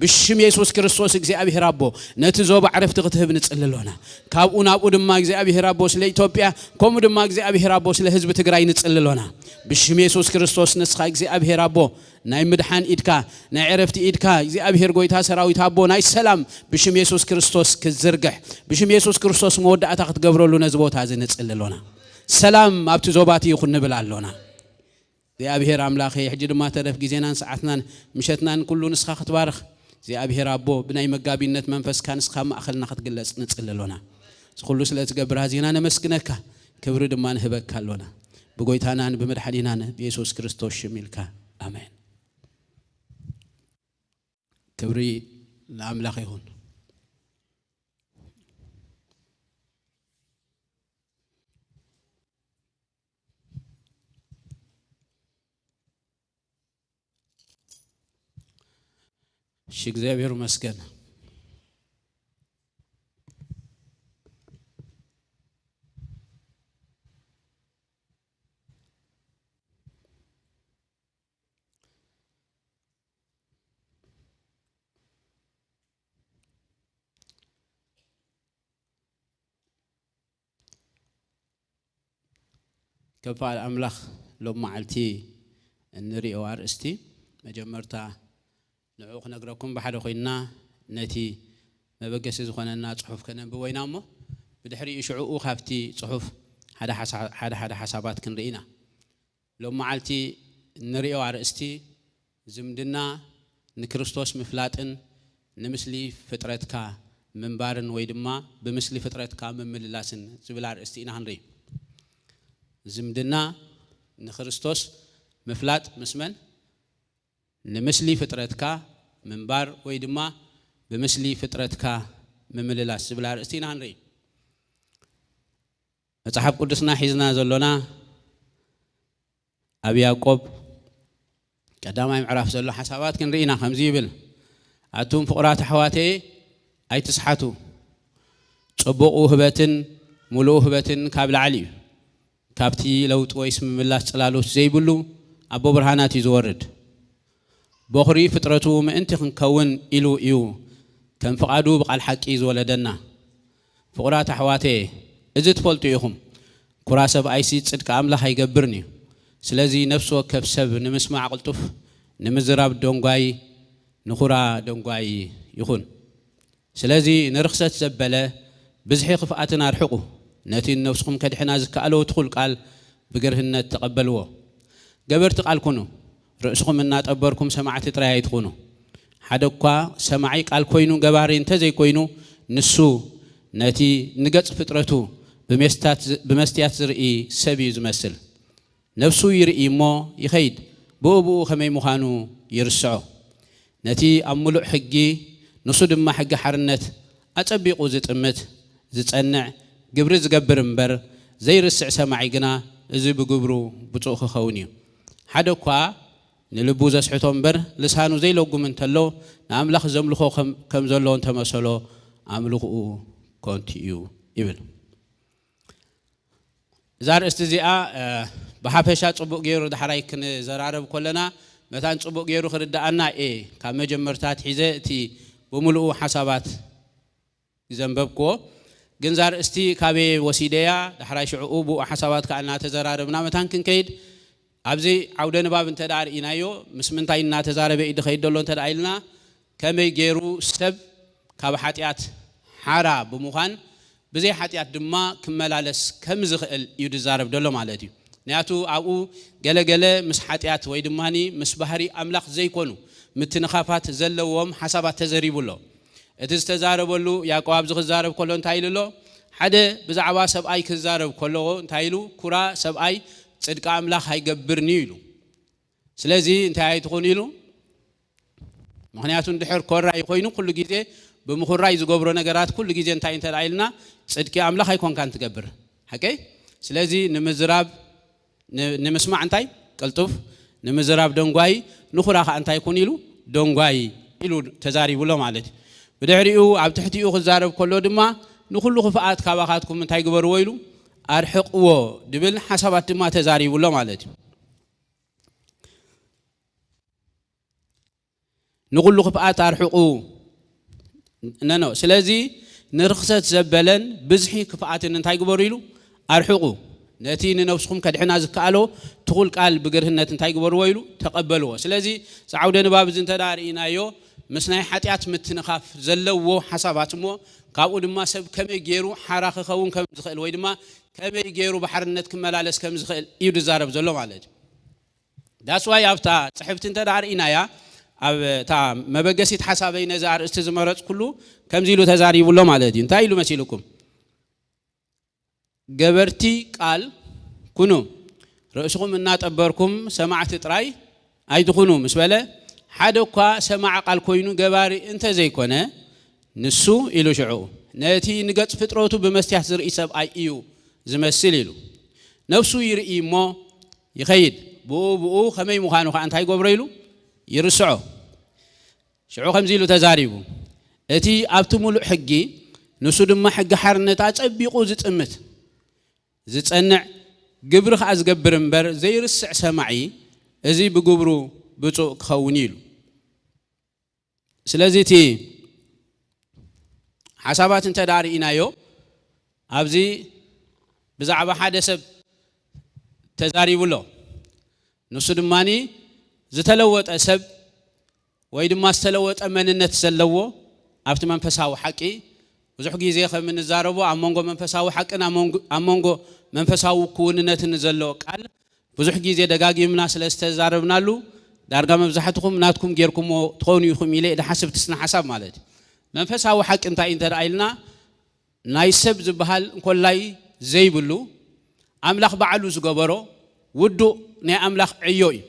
ብሽም የሱስ ክርስቶስ እግዚኣብሔር ኣቦ ነቲ ዞባ ዕረፍቲ ክትህብ ንጽሊ ኣሎና። ካብኡ ናብኡ ድማ እግዚኣብሔር ኣቦ ስለ ኢትዮጵያ፣ ከምኡ ድማ እግዚኣብሔር ኣቦ ስለ ህዝቢ ትግራይ ንጽሊ ኣሎና። ብሽም የሱስ ክርስቶስ ንስኻ እግዚኣብሔር ኣቦ ናይ ምድሓን ኢድካ፣ ናይ ዕረፍቲ ኢድካ እግዚኣብሔር ጐይታ ሰራዊት ኣቦ ናይ ሰላም ብሽም የሱስ ክርስቶስ ክትዝርግሕ፣ ብሽም የሱስ ክርስቶስ መወዳእታ ክትገብረሉ ነዚ ቦታ እዚ ንጽሊ ኣሎና። ሰላም ኣብቲ ዞባ እቲ ይኹን ንብል ኣሎና። እግዚኣብሔር ኣምላኸ፣ ሕጂ ድማ ተረፍ ግዜናን ሰዓትናን ምሸትናን ኩሉ ንስኻ ክትባርኽ፣ እግዚኣብሔር ኣቦ፣ ብናይ መጋቢነት መንፈስካ ንስኻ ኣብ ማእኸልና ክትግለጽ ንጽሊ ኣሎና። እዚ ኩሉ ስለ ትገብር ኣዚና ነመስግነካ፣ ክብሪ ድማ ንህበካ ኣሎና። ብጐይታናን ብመድሓኒናን ብየሱስ ክርስቶስ ሽም ኢልካ፣ ኣሜን። ክብሪ ንኣምላኽ ይኹን። እሺ፣ እግዚኣብሔር ይመስገን። ከም ፍቓድ ኣምላኽ ሎም መዓልቲ እንሪኦ ኣርእስቲ መጀመርታ ንዕኡ ክነግረኩም ብሓደ ኮይንና ነቲ መበገሲ ዝኾነና ጽሑፍ ከነንብቦ ኢና እሞ፣ ብድሕሪኡ ሽዕኡ ካብቲ ጽሑፍ ሓደ ሓሳ-፣ ሓደ ሓደ ሓሳባት ክንርኢ ኢና። ሎም መዓልቲ እንርእዮ ኣርእስቲ ዝምድና ንክርስቶስ ምፍላጥን ንምስሊ ፍጥረትካ ምንባርን ወይ ድማ ብምስሊ ፍጥረትካ ምምልላስን ዝብል ኣርእስቲ ኢና ክንርኢ። ዝምድና ንክርስቶስ ምፍላጥ ምስ መን? ንምስሊ ፍጥረትካ ምንባር ወይ ድማ ብምስሊ ፍጥረትካ ምምልላስ ዝብል ኣርእስቲ ኢና ክንርኢ። መጽሓፍ ቅዱስና ሒዝና ዘሎና ኣብ ያዕቆብ ቀዳማይ ምዕራፍ ዘሎ ሓሳባት ክንርኢ ኢና። ከምዚ ይብል፣ ኣቱም ፍቑራት ኣሕዋተየ ኣይትስሓቱ፣ ጽቡቕ ውህበትን ምሉእ ውህበትን ካብ ላዕሊ እዩ፣ ካብቲ ለውጢ ወይስ ምምላስ ጽላሎት ዘይብሉ ኣቦ ብርሃናት እዩ ዝወርድ። በኹሪ ፍጥረቱ ምእንቲ ክንከውን ኢሉ እዩ ከም ፍቓዱ ብቓል ሓቂ ዝወለደና። ፍቑራት ኣሕዋተየ፣ እዚ ትፈልጡ ኢኹም፣ ኩራ ሰብኣይሲ ጽድቂ ኣምላኽ ኣይገብርን እዩ። ስለዚ ነፍሲ ወከፍ ሰብ ንምስማዕ ቅልጡፍ፣ ንምዝራብ ደንጓይ፣ ንኹራ ደንጓይ ይኹን። ስለዚ ንርኽሰት ዘበለ ብዝሒ ክፍኣትን ኣርሕቑ፣ ነቲ ንነፍስኹም ከድሕና ዝከኣሎ ትኹል ቃል ብግርህነት ተቐበልዎ። ገበርቲ ቃል ኩኑ፣ ርእስኹም እናጠበርኩም ሰማዕቲ ጥራይ ኣይትኹኑ። ሓደ እኳ ሰማዒ ቃል ኮይኑ ገባሪ እንተዘይኮይኑ፣ ንሱ ነቲ ንገጽ ፍጥረቱ ብመስትያት ዝ-፣ ብመስትያት ዝርኢ ሰብ እዩ ዝመስል። ነፍሱ ይርኢ እሞ ይኸይድ፣ ብኡ ብኡ ከመይ ምዃኑ ይርስዖ። ነቲ ኣብ ምሉእ ሕጊ፣ ንሱ ድማ ሕጊ ሓርነት ኣጸቢቑ ዝጥምት፣ ዝጸንዕ፣ ግብሪ ዝገብር እምበር ዘይርስዕ ሰማዒ ግና፣ እዚ ብግብሩ ብፁዕ ክኸውን እዩ። ሓደ እኳ ንልቡ ዘስሕቶ እምበር ልሳኑ ዘይለጉም እንተሎ፣ ንኣምላኽ ዘምልኾ ከም፣ ከም ዘሎ እንተመሰሎ፣ ኣምልኽኡ ከንቱ እዩ ይብል። እዛ ኣርእስቲ እዚኣ፣ እ፣ ብሓፈሻ ጽቡቕ ገይሩ ዳሕራይ ክንዘራረብ ከለና፣ መታን ጽቡቕ ገይሩ ክርድኣና እየ ካብ መጀመርታ ኣትሒዘ እቲ ብምሉኡ ሓሳባት ዘንበብክዎ። ግን እዛ ኣርእስቲ ካበይ ወሲደያ፣ ዳሕራይ ሽዕኡ ብኡ ሓሳባት ከኣ እናተዘራረብና መታን ክንከይድ፣ ኣብዚ ዓውደ ንባብ እንተ ደኣ ርኢናዮ፣ ምስ ምንታይ እናተዛረበ እዩ ዝኸይድ ዘሎ እንተ ደኣ ኢልና፣ ከመይ ገይሩ ሰብ ካብ ሓጢኣት ሓራ ብምዃን ብዘይ ሓጢኣት ድማ ክመላለስ ከም ዝኽእል እዩ ዝዛረብ ዘሎ ማለት እዩ። ምክንያቱ ኣብኡ ገለገለ ምስ ሓጢኣት ወይ ድማ ምስ ባህሪ ኣምላኽ ዘይኮኑ ምትንኻፋት ዘለዎም ሓሳባት ተዘሪቡ ኣሎ። እቲ ዝተዛረበሉ ያዕቆብ ኣብዚ ክዛረብ ከሎ እንታይ ኢሉ ኣሎ? ሓደ ብዛዕባ ሰብኣይ ክዛረብ ከሎ እንታይ ኢሉ? ኩራ ሰብኣይ ጽድቂ ኣምላኽ ኣይገብርን እዩ ኢሉ። ስለዚ እንታይ ኣይትኹን ኢሉ? ምኽንያቱ እንድሕር ኮራይ ኮይኑ ኩሉ ግዜ ብምኹራይ ዝገብሮ ነገራት ኩሉ ግዜ እንታይ እንተ ደኣ ኢልና ጽድቂ ኣምላኽ ኣይኮንካን ትገብር። ሓቀይ? ስለዚ ንምዝራብ ን-፣ ንምስማዕ እንታይ? ቅልጡፍ፣ ንምዝራብ ደንጓይ፣ ንኹራ ኸኣ እንታይ ኩን ኢሉ? ደንጓይ ኢሉ ተዛሪቡ ኣሎ ማለት እዩ። ብድሕሪኡ ኣብ ትሕቲኡ ክዛረብ ከሎ ድማ ንኹሉ ክፍኣት ካባኻትኩም እንታይ ግበርዎ ኢሉ? ኣርሕቕዎ ድብል ሓሳባት ድማ ተዛሪቡ ኣሎ ማለት እዩ። ንኹሉ ክፍኣት ኣርሕቑ። ነኖ። ስለዚ ንርኽሰት ዘበለን ብዝሒ ክፍኣትን እንታይ ግበሩ ኢሉ? ኣርሕቑ። ነቲ ንነብስኹም ከድሕና ዝከኣሎ ትኹል ቃል ብግርህነት እንታይ ግበርዎ ኢሉ? ተቐበልዎ። ስለዚ እዚ ዓውደ ንባብ እዚ እንተ ደኣ ርኢናዮ፣ ምስ ናይ ሓጢኣት ምትንኻፍ ዘለዎ ሓሳባት እሞ፣ ካብኡ ድማ ሰብ ከመይ ገይሩ ሓራ ክኸውን ከም ዝኽእል ወይ ድማ ከመይ ገይሩ ብሓርነት ክመላለስ ከም ዝኽእል እዩ ዝዛረብ ዘሎ ማለት እዩ። That's why ኣብታ ጽሕፍቲ እንተ ደኣ ርኢናያ፣ ኣብ እታ መበገሲት ሓሳበይ ነዚ ኣርእስቲ ዝመረጽኩሉ ከምዚ ኢሉ ተዛሪቡ ኣሎ ማለት እዩ። እንታይ ኢሉ መሲልኩም? ገበርቲ ቃል ኩኑ፣ ርእስኹም እናጠበርኩም ሰማዕቲ ጥራይ ኣይትኹኑ ምስ በለ፣ ሓደ እኳ ሰማዕ ቃል ኮይኑ ገባሪ እንተ ዘይኮነ፣ ንሱ ኢሉ ሽዑ፣ ነቲ ንገጽ ፍጥረቱ ብመስትያት ዝርኢ ሰብኣይ እዩ ዝመስል ኢሉ። ነፍሱ ይርኢ እሞ ይኸይድ፣ ብኡ ብኡ ከመይ ምዃኑ ኸኣ እንታይ ይገብሮ ኢሉ? ይርስዖ። ሽዑ ከምዚ ኢሉ ተዛሪቡ፣ እቲ ኣብቲ ምሉእ ሕጊ፣ ንሱ ድማ ሕጊ ሓርነት ኣጸቢቑ ዝጥምት፣ ዝጸንዕ፣ ግብሪ ኸኣ ዝገብር እምበር ዘይርስዕ ሰማዒ፣ እዚ ብግብሩ ብፁዕ ክኸውን እዩ ኢሉ። ስለዚ እቲ ሓሳባት እንተ ደኣ ርኢናዮ፣ ኣብዚ ብዛዕባ ሓደ ሰብ ተዛሪቡ ኣሎ። ንሱ ድማኒ ዝተለወጠ ሰብ ወይ ድማ ዝተለወጠ መንነት ዘለዎ ኣብቲ መንፈሳዊ ሓቂ ብዙሕ ግዜ ከም እንዛረቦ ኣብ መንጎ መንፈሳዊ ሓቅን ኣብ መንጎ- ኣብ መንጎ መንፈሳዊ ክውንነትን ዘሎ ቃል ብዙሕ ግዜ ደጋጊምና ስለ ዝተዛረብናሉ ዳርጋ መብዛሕትኹም ናትኩም ጌርኩሞ ትኾኑ ኢኹም ኢለ ድሓስብ ትስነ ሓሳብ ማለት እዩ። መንፈሳዊ ሓቂ እንታይ እዩ እንተ ደኣ ኢልና ናይ ሰብ ዝበሃል እንኮላይ ዘይብሉ ኣምላኽ ባዕሉ ዝገበሮ ውዱእ ናይ ኣምላኽ ዕዮ እዩ።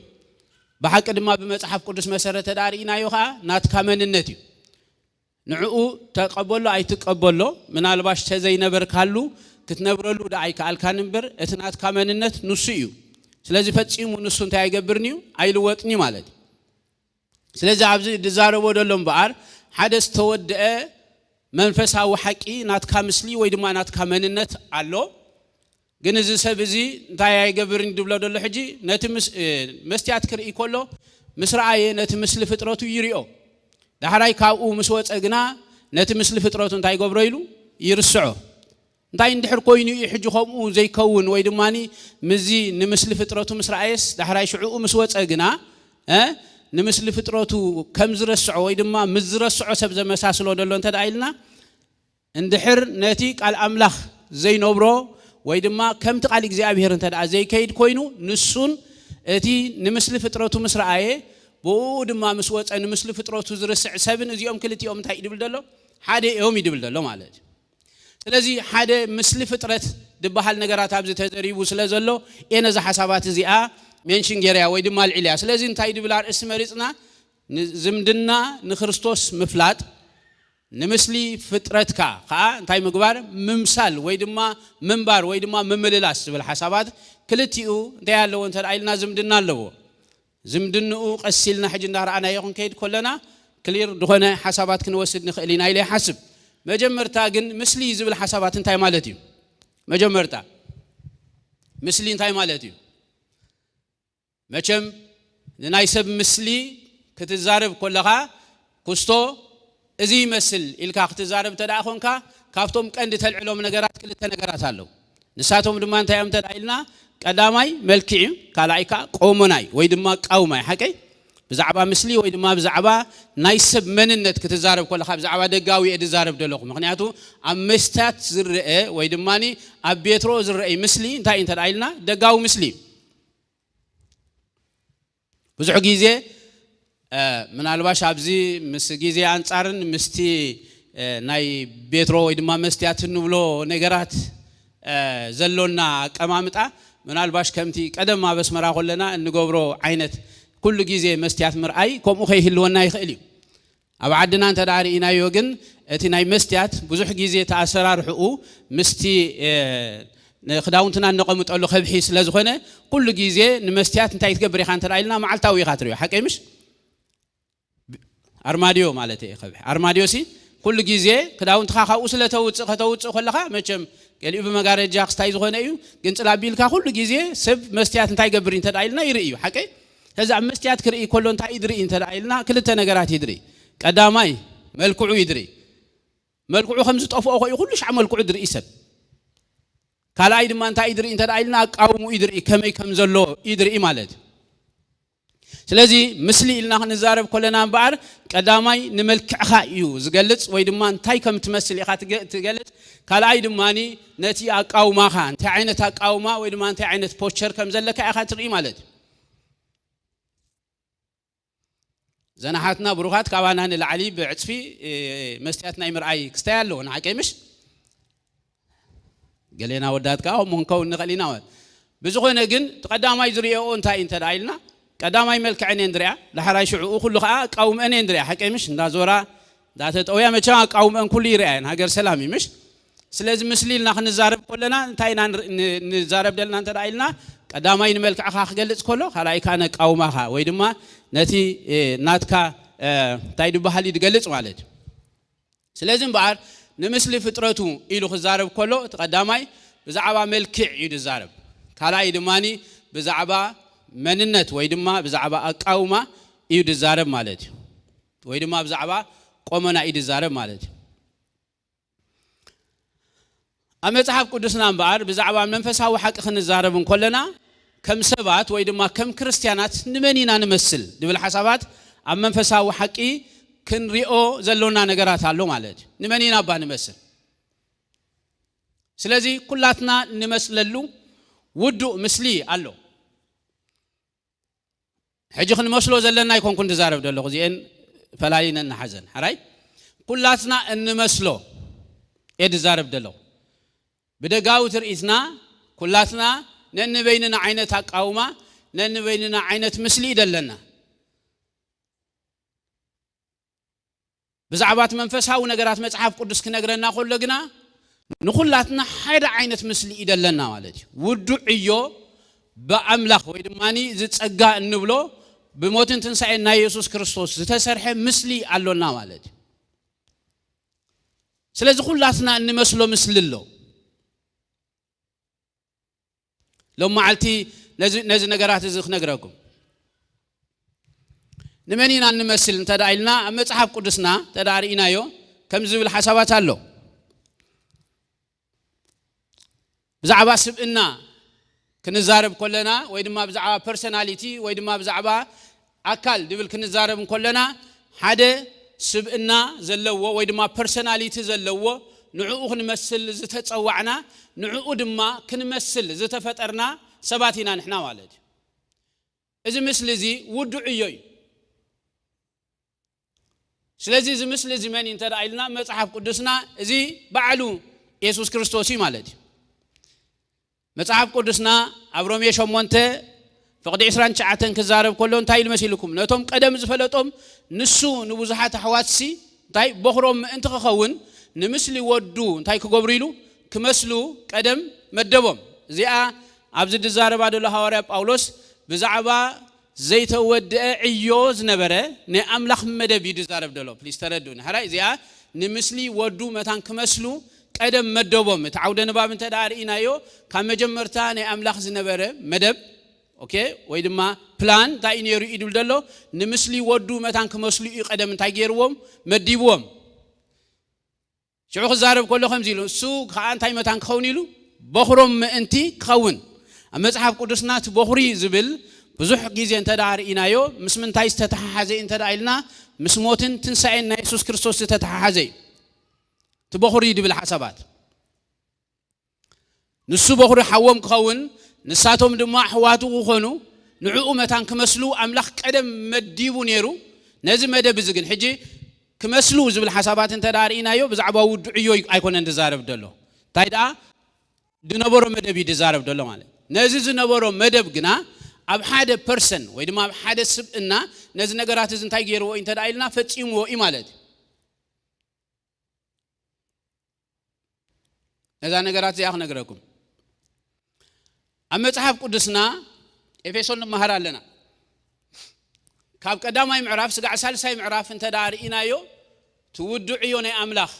ብሓቂ ድማ ብመጽሓፍ ቅዱስ መሰረት ተዳርእናዮ ከዓ ናትካ መንነት እዩ። ንዕኡ ተቀበሎ ኣይትቀበሎ ምናልባሽ ተዘይነበርካሉ ክትነብረሉ ዳ ኣይከኣልካን እምበር እቲ ናትካ መንነት ንሱ እዩ። ስለዚ ፈጺሙ ንሱ እንታይ ኣይገብርን እዩ ኣይልወጥን እዩ ማለት እዩ። ስለዚ ኣብዚ ዝዛረቦ ዘሎ እምበኣር ሓደ ዝተወደአ መንፈሳዊ ሓቂ ናትካ ምስሊ ወይ ድማ ናትካ መንነት ኣሎ። ግን እዚ ሰብ እዚ እንታይ ኣይገብርን ድብሎ ዘሎ ሕጂ ነቲ ምስ- እ፣ መስትያት ክርኢ ከሎ ምስ ረኣየ ነቲ ምስሊ ፍጥረቱ ይሪኦ። ዳሕራይ ካብኡ ምስ ወፀ ግና ነቲ ምስሊ ፍጥረቱ እንታይ ይገብሮ ኢሉ ይርስዖ። እንታይ እንድሕር ኮይኑ እዩ ሕጂ ከምኡ ዘይከውን ወይ ድማ ምዚ ንምስሊ ፍጥረቱ ምስ ረኣየስ ዳሕራይ ሽዕኡ ምስ ወፀ ግና እ፣ ንምስሊ ፍጥረቱ ከም ዝረስዖ ወይ ድማ ምስ ዝረስዖ ሰብ ዘመሳስሎ ዘሎ እንተ ደኣ ኢልና እንድሕር ነቲ ቃል ኣምላኽ ዘይነብሮ ወይ ድማ ከምቲ ቃል እግዚኣብሔር እንተ ደኣ ዘይከይድ ኮይኑ ንሱን እቲ ንምስሊ ፍጥረቱ ምስ ረኣየ ብኡ ድማ ምስ ወፀ ንምስሊ ፍጥረቱ ዝርስዕ ሰብን እዚኦም ክልቲኦም እንታይ እዩ ድብል ዘሎ ሓደ እዮም ይድብል ዘሎ ማለት እዩ። ስለዚ ሓደ ምስሊ ፍጥረት ድበሃል ነገራት ኣብዚ ተዘሪቡ ስለ ዘሎ እየ ነዛ ሓሳባት እዚኣ ሜንሽን ጌርያ ወይ ድማ ኣልዒልያ። ስለዚ እንታይ ድብል ኣርእስቲ መሪፅና ዝምድና ንክርስቶስ ምፍላጥ ንምስሊ ፍጥረትካ ከዓ እንታይ ምግባር ምምሳል ወይ ድማ ምንባር ወይ ድማ ምምልላስ ዝብል ሓሳባት ክልቲኡ እንታይ ኣለዎ እንተ ኢልና ዝምድና ኣለዎ። ዝምድንኡ ቀስ ኢልና ሕጂ እንዳረኣናዮ ክንከይድ ከለና ክሊር ዝኾነ ሓሳባት ክንወስድ ንኽእል ኢና ኢለ ይሓስብ። መጀመርታ ግን ምስሊ ዝብል ሓሳባት እንታይ ማለት እዩ? መጀመርታ ምስሊ እንታይ ማለት እዩ? መቸም ንናይ ሰብ ምስሊ ክትዛረብ ከለኻ ኩስቶ እዚ ይመስል ኢልካ ክትዛረብ እንተ ደኣ ኾንካ ካብቶም ቀንዲ ተልዕሎም ነገራት ክልተ ነገራት ኣለዉ። ንሳቶም ድማ እንታይ እዮም እንተ ደኣ ኢልና ቀዳማይ መልክዕ እዩ፣ ካልኣይ ከዓ ቆመናይ ወይ ድማ ቃውማይ ሓቀይ ብዛዕባ ምስሊ ወይ ድማ ብዛዕባ ናይ ሰብ መንነት ክትዛረብ ከለኻ ብዛዕባ ደጋዊ እየ ዝዛረብ ዘለኹ። ምክንያቱ ኣብ መስትያት ዝረአ ወይ ድማ ኣብ ቤትሮ ዝረአይ ምስሊ እንታይ እዩ እንተ ደኣ ኢልና ደጋዊ ምስሊ እዩ። ብዙሕ ግዜ ምናልባሽ ኣብዚ ምስ ግዜ ኣንጻርን ምስቲ ናይ ቤትሮ ወይ ድማ መስትያት እንብሎ ነገራት ዘሎና ኣቀማምጣ ምናልባሽ ከምቲ ቀደም ኣብ ኣስመራ ከለና እንገብሮ ዓይነት ኩሉ ግዜ መስትያት ምርኣይ ከምኡ ከይህልወና ይኽእል እዩ። ኣብ ዓድና እንተ ደኣ ርኢናዮ ግን እቲ ናይ መስትያት ብዙሕ ግዜ ተኣሰራርሕኡ ምስቲ ንክዳውንትና እነቐምጠሉ ከብሒ ስለ ዝኾነ ኩሉ ግዜ ንመስትያት እንታይ ትገብር ኢኻ እንተ ኢልና መዓልታዊ ኢኻ ትሪኦ ሓቀይ ምሽ ኣርማድዮ ማለት እየ ከብሒ ኣርማድዮ ሲ ኩሉ ግዜ ክዳውንትኻ ካብኡ ስለ ተውፅእ ከተውፅእ ከለኻ መቸም ገሊኡ ብመጋረጃ ክስታይ ዝኾነ እዩ ግን ፅላቢልካ ኩሉ ግዜ ሰብ መስትያት እንታይ ገብር እንተ ኢልና ይርኢ እዩ ሓቀይ ከዚ ኣብ መስትያት ክርኢ ከሎ እንታይ ይድርኢ እንተ ኢልና ክልተ ነገራት ይድርኢ ቀዳማይ መልክዑ ይድርኢ መልክዑ ከም ዝጠፍኦ ኮይኑ ኩሉ ሻዕ መልክዑ ድርኢ ሰብ ካልኣይ ድማ እንታይ ይድርኢ እንተ ኢልና ኣቃውሙ ይድርኢ ከመይ ከም ዘሎ ይድርኢ ማለት እዩ ስለዚ ምስሊ ኢልና ክንዛረብ ከለና እምበኣር ቀዳማይ ንመልክዕኻ እዩ ዝገልፅ ወይ ድማ እንታይ ከም ትመስል ኢኻ ትገልፅ ካልኣይ ድማ ነቲ ኣቃውማኻ እንታይ ዓይነት ኣቃውማ ወይ ድማ እንታይ ዓይነት ፖስቸር ከም ዘለካ ኢኻ ትርኢ ማለት እዩ ዘናሓትና ብሩኻት ካባና ንላዕሊ ብዕፅፊ መስትያት ናይ ምርኣይ ክስታይ ኣለዎ ንሓቀይ ምሽ ገሌና ወዳት ከዓ እሞ ንከውን ንኽእል ኢና ብዝኾነ ግን እቲ ቀዳማይ ዝሪኦ እንታይ እዩ እንተ ኢልና ቀዳማይ መልክዐን እየን ዝሪኣ ዳሕራይ ሽዕኡ ኩሉ ከዓ ኣቃውምአን እየን ዝሪኣ ሓቀይ ምሽ እንዳዞራ እንዳተጠውያ መቸም ኣቃውምአን ኩሉ ይርኣየን ሃገር ሰላም እዩ ምሽ ስለዚ ምስሊ ኢልና ክንዛረብ ከለና እንታይ ኢና ንዛረብ ደልና እንተ ኢልና ቀዳማይ ንመልክዕኻ ክገልፅ ከሎ ካልኣይ ከዓ ነቃውማኻ ወይ ድማ ነቲ ናትካ እንታይ ዝበሃል እዩ ዝገልፅ ማለት እዩ ስለዚ እምበኣር ንምስሊ ፍጥረቱ ኢሉ ክዛረብ ከሎ እቲ ቀዳማይ ብዛዕባ መልክዕ እዩ ዝዛረብ ካልኣይ ድማ ብዛዕባ መንነት ወይ ድማ ብዛዕባ ኣቃውማ እዩ ዝዛረብ ማለት እዩ ወይ ድማ ብዛዕባ ቆመና እዩ ዝዛረብ ማለት እዩ ኣብ መጽሓፍ ቅዱስና እምበኣር ብዛዕባ መንፈሳዊ ሓቂ ክንዛረብ እንከለና ከም ሰባት ወይ ድማ ከም ክርስትያናት ንመን ኢና ንመስል ዝብል ሓሳባት ኣብ መንፈሳዊ ሓቂ ክንሪኦ ዘሎና ነገራት ኣሎ ማለት እዩ። ንመን ኢና እባ ንመስል? ስለዚ ኩላትና ንመስለሉ ውዱእ ምስሊ ኣሎ። ሕጂ ክንመስሎ ዘለና ኣይኮንኩን ዝዛረብ ዘለኹ፣ እዚአን ፈላሊነን ንሓዘን። ሓራይ ኩላትና እንመስሎ እየ ዝዛረብ ዘለኹ። ብደጋዊ ትርኢትና ኩላትና ነንበይንና ዓይነት ኣቃውማ፣ ነንበይንና ዓይነት ምስሊ እዩ ዘለና። ብዛዕባ እቲ መንፈሳዊ ነገራት መጽሓፍ ቅዱስ ክነግረና ከሎ ግና ንኹላትና ሓደ ዓይነት ምስሊ እዩ ዘለና ማለት እዩ። ውዱዕ ዕዮ ብኣምላኽ ወይ ድማ እዚ ጸጋ እንብሎ ብሞትን ትንሳኤን ናይ የሱስ ክርስቶስ ዝተሰርሐ ምስሊ ኣሎና ማለት እዩ። ስለዚ ኩላትና እንመስሎ ምስሊ ኣሎ። ሎም መዓልቲ ነዚ፣ ነዚ ነገራት እዚ ክነግረኩም። ንመን ኢና እንመስል እንተ ደኣ ኢልና፣ ኣብ መጽሓፍ ቅዱስና እንተ ደኣ ርኢናዮ፣ ከም ዝብል ሓሳባት ኣሎ። ብዛዕባ ስብእና ክንዛረብ ከለና፣ ወይ ድማ ብዛዕባ ፐርሰናሊቲ፣ ወይ ድማ ብዛዕባ ኣካል ድብል ክንዛረብ እንከለና፣ ሓደ ስብእና ዘለዎ ወይ ድማ ፐርሰናሊቲ ዘለዎ፣ ንዕኡ ክንመስል ዝተጸዋዕና፣ ንዕኡ ድማ ክንመስል ዝተፈጠርና ሰባት ኢና ንሕና ማለት እዩ። እዚ ምስሊ እዚ ውዱዕ ዕዮ እዩ። ስለዚ እዚ ምስሊ እዚ መን እዩ እንተ ደኣ ኢልና፣ መጽሓፍ ቅዱስና እዚ ባዕሉ የሱስ ክርስቶስ እዩ ማለት እዩ። መጽሓፍ ቅዱስና ኣብ ሮሜ ሸሞንተ ፍቕዲ ዕስራን ትሽዓተን ክዛረብ ከሎ እንታይ ኢሉ መሲልኩም? ነቶም ቀደም ዝፈለጦም ንሱ ንብዙሓት ኣሕዋትሲ እንታይ በኹሮም ምእንቲ ክኸውን ንምስሊ ወዱ እንታይ ክገብሩ ኢሉ ክመስሉ ቀደም መደቦም። እዚኣ ኣብዚ ዝዛረባ ዘሎ ሃዋርያ ጳውሎስ ብዛዕባ ዘይተወድአ ዕዮ ዝነበረ ናይ ኣምላኽ መደብ እዩ ዝዛረብ ዘሎ። ፕሊስ ተረድኡኒ። ሕራይ እዚኣ ንምስሊ ወዱ መታን ክመስሉ ቀደም መደቦም። እቲ ዓውደ ንባብ እንተ ደኣ ርኢናዮ ካብ መጀመርታ ናይ ኣምላኽ ዝነበረ መደብ፣ ኦኬ፣ ወይ ድማ ፕላን እንታይ እዩ ነይሩ እዩ ድብል ዘሎ? ንምስሊ ወዱ መታን ክመስሉ እዩ ቀደም እንታይ ገይርዎም? መዲብዎም። ሽዑ ክዛረብ ከሎ ከምዚ ኢሉ፣ እሱ ከዓ እንታይ መታን ክኸውን ኢሉ? በኹሮም ምእንቲ ክኸውን። ኣብ መጽሓፍ ቅዱስና እቲ በኹሪ ዝብል ብዙሕ ግዜ እንተ ደኣ ርኢናዮ፣ ምስ ምንታይ ዝተተሓሓዘ እዩ እንተ ደኣ ኢልና፣ ምስ ሞትን ትንሳኤን ናይ የሱስ ክርስቶስ ዝተተሓሓዘ እዩ። እቲ በኹሪ ድብል ሓሳባት። ንሱ በኹሪ ሓዎም ክኸውን፣ ንሳቶም ድማ ኣሕዋቱ ክኾኑ፣ ንዕኡ መታን ክመስሉ ኣምላኽ ቀደም መዲቡ ነይሩ። ነዚ መደብ እዚ ግን ሕጂ ክመስሉ ዝብል ሓሳባት እንተ ደኣ ርኢናዮ፣ ብዛዕባ ውዱዕ ዕዮ ኣይኮነን ዝዛረብ ዘሎ። እንታይ ደኣ ዝነበሮ መደብ እዩ ዝዛረብ ዘሎ ማለት። ነዚ ዝነበሮ መደብ ግና ኣብ ሓደ ፐርሰን ወይ ድማ ኣብ ሓደ ስብእና ነዚ ነገራት እዚ እንታይ ገይርዎ እዩ እንተ ደኣ ኢልና፣ ፈጺምዎ እዩ ማለት እዩ። ነዛ ነገራት እዚኣ ክነግረኩም። ኣብ መጽሓፍ ቅዱስና ኤፌሶን ንመሃር ኣለና። ካብ ቀዳማይ ምዕራፍ ስጋዕ ሳልሳይ ምዕራፍ እንተ ደኣ ርኢናዮ፣ እቲ ውዱዕ ዕዮ ናይ ኣምላኽ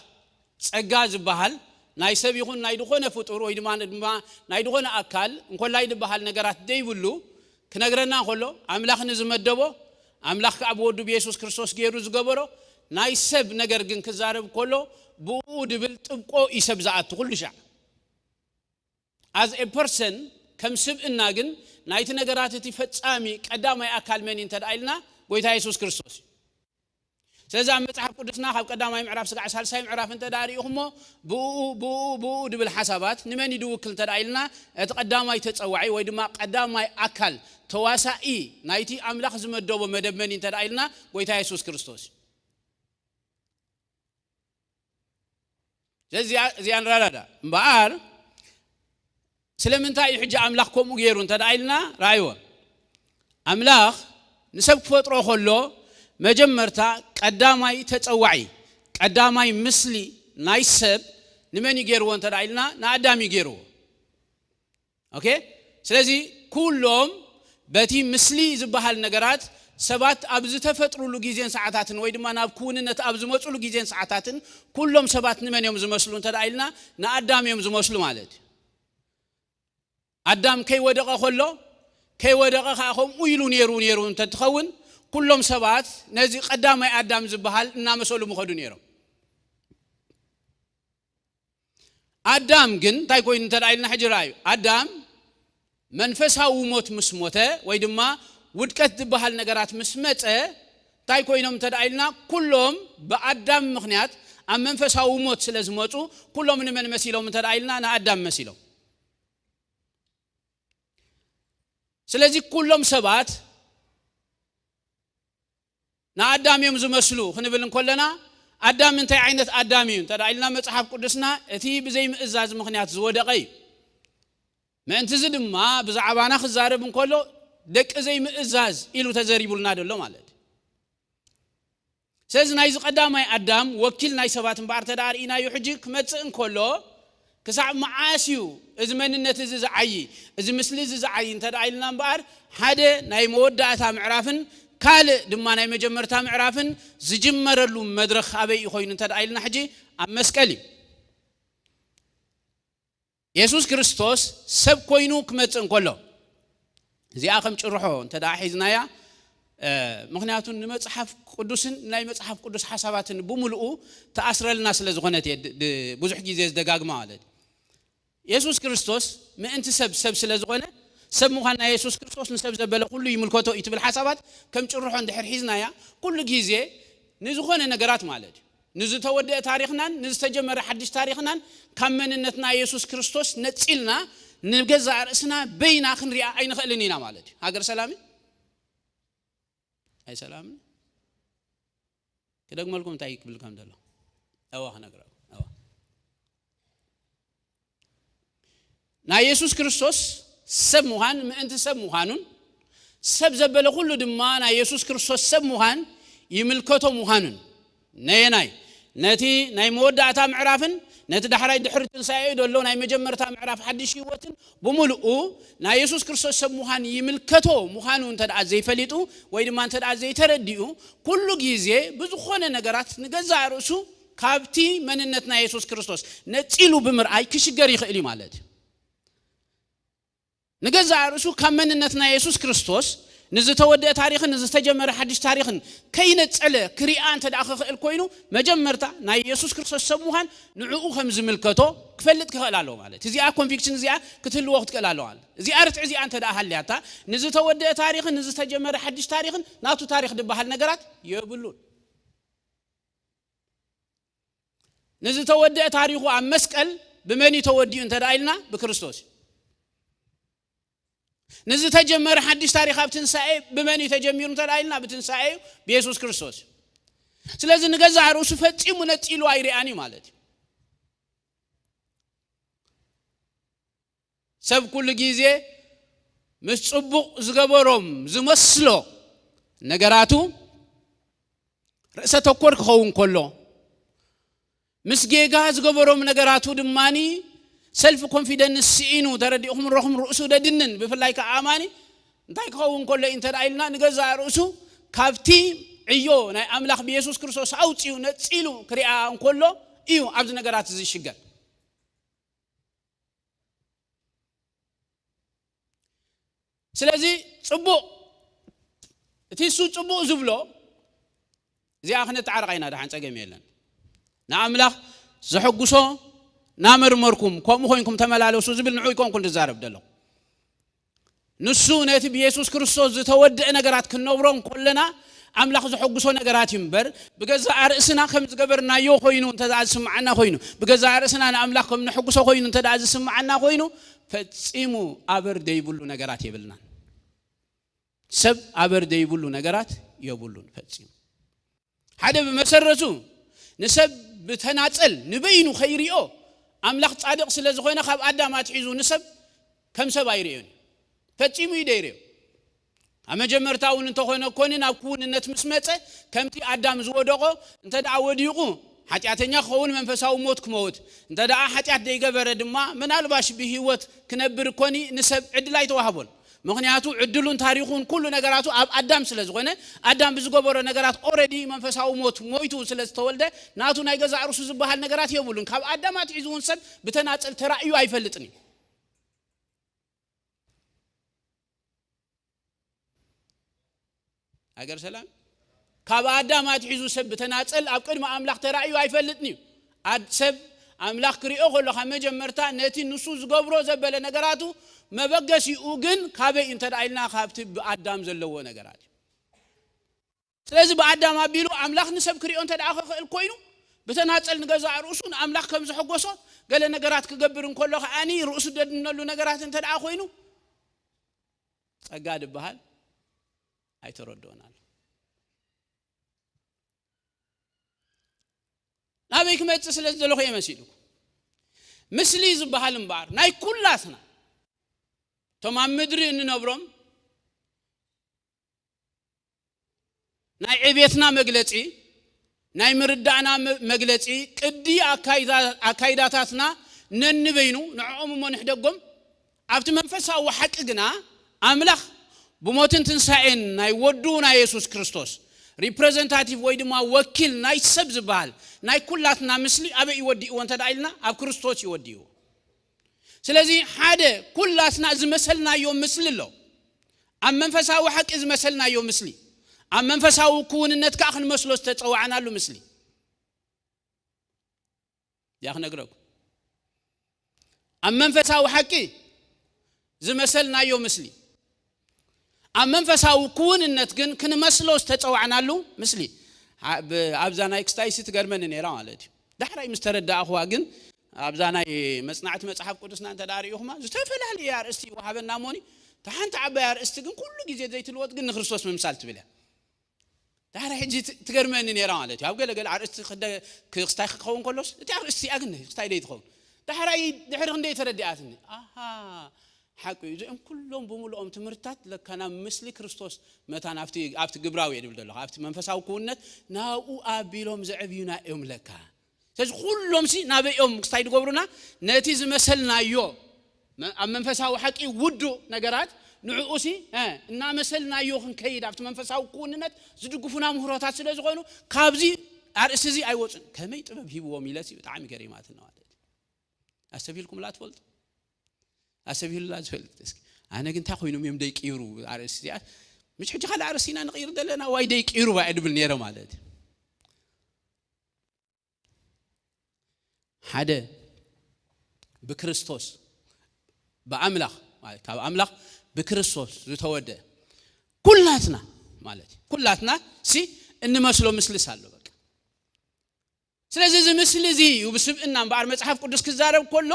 ጸጋ ዝበሃል ናይ ሰብ ይኹን ናይ ዝኾነ ፍጡር ወይ ድማ፣ ድማ ናይ ዝኾነ ኣካል እንኮላይ ዝበሃል ነገራት ዘይብሉ ክነግረና ከሎ፣ ኣምላኽ ንዝመደቦ፣ ኣምላኽ ከኣ ብወዱ ብየሱስ ክርስቶስ ገይሩ ዝገበሮ ናይ ሰብ ነገር ግን ክዛረብ ከሎ፣ ብኡ ድብል ጥብቆ እዩ ሰብ ዝኣቱ ኩሉ ሻዕ። As a person፣ ከም ስብእና ግን ናይቲ ነገራት እቲ ፈጻሚ ቀዳማይ ኣካል መን እዩ እንተ ደኣ ኢልና፣ ጎይታ የሱስ ክርስቶስ እዩ። ስለዚ ኣብ መጽሓፍ ቅዱስና ካብ ቀዳማይ ምዕራፍ ስጋዕ ሳልሳይ ምዕራፍ እንተ ደኣ ርኢኹሞ፣ ብኡ፣ ብኡ፣ ብኡ ድብል ሓሳባት ንመን እዩ ድውክል እንተ ደኣ ኢልና፣ እቲ ቀዳማይ ተጸዋዒ ወይ ድማ ቀዳማይ ኣካል ተዋሳኢ ናይቲ ኣምላኽ ዝመደቦ መደብ መን እዩ እንተ ደኣ ኢልና፣ ጎይታ የሱስ ክርስቶስ እዩ። ስለዚ እዚኣ፣ እዚኣ ንረዳዳ እምበኣር፣ ስለምንታይ እዩ ሕጂ ኣምላኽ ከምኡ ገይሩ እንተ ደኣ ኢልና፣ ረኣይዎ። ኣምላኽ ንሰብ ክፈጥሮ ከሎ፣ መጀመርታ ቀዳማይ ተጸዋዒ፣ ቀዳማይ ምስሊ ናይ ሰብ ንመን እዩ ገይርዎ እንተ ደኣ ኢልና፣ ንኣዳም እዩ ገይርዎ። ኦኬ? ስለዚ ኩሎም በቲ ምስሊ ዝበሃል ነገራት ሰባት ኣብ ዝተፈጥሩሉ ግዜን ሰዓታትን ወይ ድማ ናብ ክውንነት ኣብ ዝመጹሉ ግዜን ሰዓታትን ኩሎም ሰባት ንመን እዮም ዝመስሉ እንተ ደኣ ኢልና፣ ንኣዳም እዮም ዝመስሉ ማለት እዩ። ኣዳም ከይወደቐ ከሎ፣ ከይወደቐ ከኣ ከምኡ ኢሉ ነይሩ፣ ነይሩ እንተትኸውን፣ ኩሎም ሰባት ነዚ ቀዳማይ ኣዳም ዝበሃል እናመሰሉ ምኸዱ ነይሮም። ኣዳም ግን እንታይ ኮይኑ እንተ ደኣ ኢልና፣ ሕጂ ረኣዩ። ኣዳም መንፈሳዊ ሞት ምስ ሞተ ወይ ድማ ውድቀት ዝበሃል ነገራት ምስ መጸ እንታይ ኮይኖም እንተ ደኣ ኢልና፣ ኩሎም ብኣዳም ምኽንያት ኣብ መንፈሳዊ ሞት ስለ ዝመጹ፣ ኩሎም ንመን መሲሎም እንተ ደኣ ኢልና፣ ንኣዳም መሲሎም። ስለዚ ኩሎም ሰባት ንኣዳም እዮም ዝመስሉ ክንብል እንከለና፣ ኣዳም እንታይ ዓይነት ኣዳም እዩ እንተ ደኣ ኢልና፣ መጽሓፍ ቅዱስና እቲ ብዘይምእዛዝ ምኽንያት ዝወደቐ እዩ። ምእንቲ እዚ ድማ ብዛዕባና ክዛረብ እንከሎ፣ ደቂ ዘይምእዛዝ ኢሉ ተዘሪቡልና ዘሎ ማለት እዩ። ስለዚ ናይዚ ቀዳማይ ኣዳም ወኪል ናይ ሰባት እምበኣር እንተ ደኣ ርኢናዮ፣ ሕጂ ክመጽእ እንከሎ፣ ክሳዕ መዓስ እዩ እዚ መንነት እዚ ዝዓዪ፣ እዚ ምስሊ እዚ ዝዓዪ እንተ ደኣ ኢልና እምበኣር፣ ሓደ ናይ መወዳእታ ምዕራፍን ካልእ ድማ ናይ መጀመርታ ምዕራፍን ዝጅመረሉ መድረኽ ኣበይ እዩ ኮይኑ እንተ ደኣ ኢልና፣ ሕጂ ኣብ መስቀል እዩ። የሱስ ክርስቶስ ሰብ ኮይኑ ክመጽእ እንከሎ፣ እዚኣ ከም ጭርሖ እንተ ደኣ ሒዝናያ፣ እ፣ ምኽንያቱ ንመጽሓፍ ቅዱስን ናይ መጽሓፍ ቅዱስ ሓሳባትን ብምሉኡ ትኣስረልና ስለ ዝኾነት እየ ድ-፣ ድ-፣ ብዙሕ ግዜ ዝደጋግማ ማለት እዩ። የሱስ ክርስቶስ ምእንቲ ሰብ፣ ሰብ ስለ ዝኾነ፣ ሰብ ምዃን ናይ የሱስ ክርስቶስ ንሰብ ዘበለ ኩሉ ይምልከቶ እዩ ትብል ሓሳባት ከም ጭርሖ እንድሕር ሒዝናያ፣ ኩሉ ግዜ ንዝኾነ ነገራት ማለት እዩ፣ ንዝተወደአ ታሪኽናን ንዝተጀመረ ሓድሽ ታሪኽናን ካብ መንነትና የሱስ ክርስቶስ ነጺልና ንገዛእ ርእስና በይና ክንሪኣ ኣይንኽእልን ኢና ማለት እዩ። ሃገር ሰላም እዩ? ኣይ ሰላም እዩ? ክደግመልኩም እንታይ ክብል ከም ዘሎ። እዋ ክነግረኩም። እዋ። ናይ የሱስ ክርስቶስ ሰብ ምዃን ምእንቲ ሰብ ምዃኑን፣ ሰብ ዘበለ ኩሉ ድማ ናይ የሱስ ክርስቶስ ሰብ ምዃን ይምልከቶ ምዃኑን፣ ነየናይ? ነቲ ናይ መወዳእታ ምዕራፍን ነቲ ዳሕራይ ድሕሪ ትንሳኤኡ ዘሎ ናይ መጀመርታ ምዕራፍ ሓድሽ ህይወትን ብምሉኡ ናይ የሱስ ክርስቶስ ሰብ ምዃን ይምልከቶ ምዃኑ እንተ ደኣ ዘይፈሊጡ ወይ ድማ እንተ ደኣ ዘይተረዲኡ፣ ኩሉ ግዜ ብዝኾነ ነገራት ንገዛእ ርእሱ ካብቲ መንነት ናይ የሱስ ክርስቶስ ነጺሉ ብምርኣይ ክሽገር ይኽእል እዩ ማለት እዩ። ንገዛእ ርእሱ ካብ መንነት ናይ የሱስ ክርስቶስ ንዝተወደአ ታሪኽን ንዝተጀመረ ሓድሽ ታሪኽን ከይነጸለ ክሪኣ እንተ ደኣ ክኽእል ኮይኑ፣ መጀመርታ ናይ የሱስ ክርስቶስ ሰብ ምዃን ንዕኡ ከም ዝምልከቶ ክፈልጥ ክኽእል ኣለዎ ማለት። እዚኣ ኮንቪክሽን እዚኣ ክትህልዎ ክትክእል ኣለዋ። እዚኣ ርትዕ እዚኣ እንተ ደኣ ሃልያታ፣ ንዝተወደአ ታሪኽን ንዝተጀመረ ሓድሽ ታሪኽን ናቱ ታሪኽ ዝበሃል ነገራት የብሉን። ንዝተወደአ ታሪኹ ኣብ መስቀል ብመን እዩ ተወዲኡ እንተ ደኣ ኢልና፣ ብክርስቶስ እዩ። ንዝተጀመረ ሓድሽ ታሪኽ ኣብ ትንሳኤ ብመን እዩ ተጀሚሩ እንተ ደኣ ኢልና፣ ብትንሳኤ እዩ፣ ብየሱስ ክርስቶስ እዩ። ስለዚ ንገዛእ ርእሱ ፈጺሙ ነጺሉ ኣይርኣን እዩ ማለት እዩ። ሰብ ኩሉ ግዜ ምስ ጽቡቕ ዝገበሮም ዝመስሎ ነገራቱ ርእሰ ተኮር ክኸውን ከሎ፣ ምስ ጌጋ ዝገበሮም ነገራቱ ድማኒ ሰልፍ ኮንፊደንስ ስኢኑ፣ ተረዲእኹም ረኹም ርእሱ ደድንን፣ ብፍላይ ከዓ ኣማኒ እንታይ ክኸውን ከሎ እዩ እንተ ደኣ ኢልና፣ ንገዛእ ርእሱ ካብቲ ዕዮ ናይ ኣምላኽ ብየሱስ ክርስቶስ ኣውጺኡ ነጺሉ ክሪኣ እንከሎ እዩ ኣብዚ ነገራት እዚ ዝሽገር። ስለዚ ጽቡቕ፣ እቲ እሱ ጽቡቕ ዝብሎ፣ እዚኣ ክነተዓርቓ ኢና፣ ደሓን ጸገም የለን። ንኣምላኽ ዘሐጉሶ ናመርመርኩም፣ ከምኡ ኮይንኩም ተመላለሱ ዝብል ንዑ ይኮንኩን ዝዛረብ ዘለኹ። ንሱ ነቲ ብየሱስ ክርስቶስ ዝተወደአ ነገራት ክንነብሮ እንከለና፣ ኣምላኽ ዘሐጉሶ ነገራት እዩ እምበር፣ ብገዛእ ርእስና ከም ዝገበርናዮ ኮይኑ እንተ ደኣ ዝስምዓና ኮይኑ፣ ብገዛእ ርእስና ንኣምላኽ ከም ነሐጉሶ ኮይኑ እንተ ደኣ ዝስምዓና ኮይኑ፣ ፈጺሙ ኣበር ዘይብሉ ነገራት የብልናን። ሰብ ኣበር ዘይብሉ ነገራት የብሉን ፈጺሙ። ሓደ ብመሰረቱ ንሰብ ብተናጸል ንበይኑ ከይሪኦ፣ ኣምላኽ ጻድቕ ስለ ዝኾነ ካብ ኣዳም ኣትሒዙ ንሰብ ከም ሰብ ኣይርእዮን እዩ። ፈጺሙ እዩ ደይርዮ። ኣብ መጀመርታ እውን እንተኾነ ኮነ ናብ ክውንነት ምስ መጸ፣ ከምቲ ኣዳም ዝወደቖ እንተ ደኣ ወዲቑ ሓጢኣተኛ ክኸውን መንፈሳዊ ሞት ክመውት፣ እንተ ደኣ ሓጢኣት ዘይገበረ ድማ ምናልባሽ ብህይወት ክነብር ኮኒ ንሰብ ዕድል ኣይተዋህቦን። ምኽንያቱ ዕድሉን ታሪኹን ኩሉ ነገራቱ ኣብ ኣዳም ስለ ዝኾነ፣ ኣዳም ብዝገበሮ ነገራት ኦረዲ መንፈሳዊ ሞት ሞይቱ ስለ ዝተወልደ፣ ናቱ ናይ ገዛእ ርእሱ ዝበሃል ነገራት የብሉን። ካብ ኣዳም ኣትሒዙ እውን ሰብ ብተናጸል ተራእዩ ኣይፈልጥን እዩ። ሃገር ሰላም። ካብ ኣዳም ኣትሒዙ ሰብ ብተናጸል ኣብ ቅድሚ ኣምላኽ ተራእዩ ኣይፈልጥን እዩ። ኣድ-፣ ሰብ ኣምላኽ ክሪኦ ከሎ ካብ መጀመርታ ነቲ ንሱ ዝገብሮ ዘበለ ነገራቱ መበገሲኡ ግን ካበይ እንተ ደኣ ኢልና ካብቲ ብኣዳም ዘለዎ ነገራት እዩ። ስለዚ ብኣዳም ኣቢሉ ኣምላኽ ንሰብ ክሪኦ እንተ ደኣ ክኽእል ኮይኑ ብተናጸል ንገዛእ ርእሱ ንኣምላኽ ከም ዘሐጎሶ ገለ ነገራት ክገብር እንከሎ ከኣኒ ርእሱ ደድነሉ ነገራት እንተ ደኣ ኮይኑ ጸጋ ድበሃል ኣይተረድኦን ኣሎ። ናበይ ክመጽእ ስለ ዝደለኹ እየ መሲልኩ። ምስሊ ዝበሃል እምበኣር ናይ ኩላትና እቶም ኣብ ምድሪ እንነብሮም ናይ ዕቤትና መግለጺ ናይ ምርዳእና መ- መግለጺ ቅዲ ኣካይዳ- ኣካይዳታትና ነንበይኑ ንዕኦም እሞ ንሕደጎም ኣብቲ መንፈሳዊ ሓቂ ግና ኣምላኽ ብሞትን ትንሳኤን ናይ ወዱ ናይ የሱስ ክርስቶስ ሪፕሬዘንታቲቭ ወይ ድማ ወኪል ናይ ሰብ ዝበሃል ናይ ኩላትና ምስሊ ኣበይ ይወዲእዎ እንተ ደኣ ኢልና ኣብ ክርስቶስ ይወዲእዎ። ስለዚ ሓደ ኩላትና ዝመሰልናዮ ምስሊ ኣሎ። ኣብ መንፈሳዊ ሓቂ ዝመሰልናዮ ምስሊ፣ ኣብ መንፈሳዊ ክውንነት ከዓ ክንመስሎ ዝተፀዋዕናሉ ምስሊ እያ ክነግረኩም። ኣብ መንፈሳዊ ሓቂ ዝመሰልናዮ ምስሊ፣ ኣብ መንፈሳዊ ክውንነት ግን ክንመስሎ ዝተፀዋዕናሉ ምስሊ። ኣ- ብ- ኣብዛ ናይ ክስታይሲ ትገርመኒ ነይራ ማለት እዩ። ዳሕራይ ምስ ተረዳእኹዋ ግን ኣብዛ ናይ መጽናዕቲ መጽሓፍ ቅዱስና እንተ ደኣ ርኢኹማ ዝተፈላለየ ኣርእስቲ ይወሃበና እሞኒ፣ እታ ሓንቲ ዓባይ ኣርእስቲ ግን ኩሉ ግዜ ዘይትልወጥ ግን ንክርስቶስ ምምሳል ትብል እያ። ዳሕራይ ሕጂ ት- ትገርመኒ ነይራ ማለት እዩ። ኣብ ገለገለ ኣርእስቲ ክደ- ክስታይ ክኸውን ከሎስ እቲ ኣርእስቲ እያ ግን ክስታይ ደይ ትኸውን። ዳሕራይ ድሕሪ ክንደይ ተረዲኣትኒ። ኣሃ ሓቂ እዩ። እዚኦም ኩሎም ብምልኦም ትምህርትታት ለካ ናብ ምስሊ ክርስቶስ መታን ኣብቲ ኣብቲ ግብራዊ እየ ድብል ዘለኹ ኣብቲ መንፈሳዊ ክውነት ናብኡ ኣቢሎም ዘዕብዩና እዮም ለካ። ስለዚ ኩሎም ሲ ናበይ እዮም ክስታይ ድገብሩና? ነቲ ዝመሰልናዮ መ- ኣብ መንፈሳዊ ሓቂ ውዱእ ነገራት ንዕኡ ሲ እ፣ እናመሰልናዮ ክንከይድ ኣብቲ መንፈሳዊ ክውንነት ዝድግፉና ምህሮታት ስለ ዝኾኑ ካብዚ ኣርእስቲ እዚ ኣይወፁን። ከመይ ጥበብ ሂብዎም ኢለሲ ብጣዕሚ ገሪማትና ማለት እዩ። ኣስተብሂልኩምላ ትፈልጡ? ኣሰቢሉላ ዝፈልጥ እስኪ ኣነ ግን እንታይ ኮይኖም እዮም ደይቅይሩ ኣርእስቲ እዚኣ ምሽ ሕጂ ካልእ ኣርእስቲ ኢና ንቕይር ዘለና ዋይ ደይቅይሩ ባየ ድብል ነይረ ማለት እዩ። ሓደ ብክርስቶስ ብኣምላኽ ማለት ካብ ኣምላኽ ብክርስቶስ ዝተወደ ኩላትና ማለት እዩ ኩላትና ሲ እንመስሎ ምስልስ ኣሎ በቃ ስለዚ እዚ ምስሊ እዚ እዩ ብስብእና እምበኣር መፅሓፍ ቅዱስ ክዛረብ ከሎ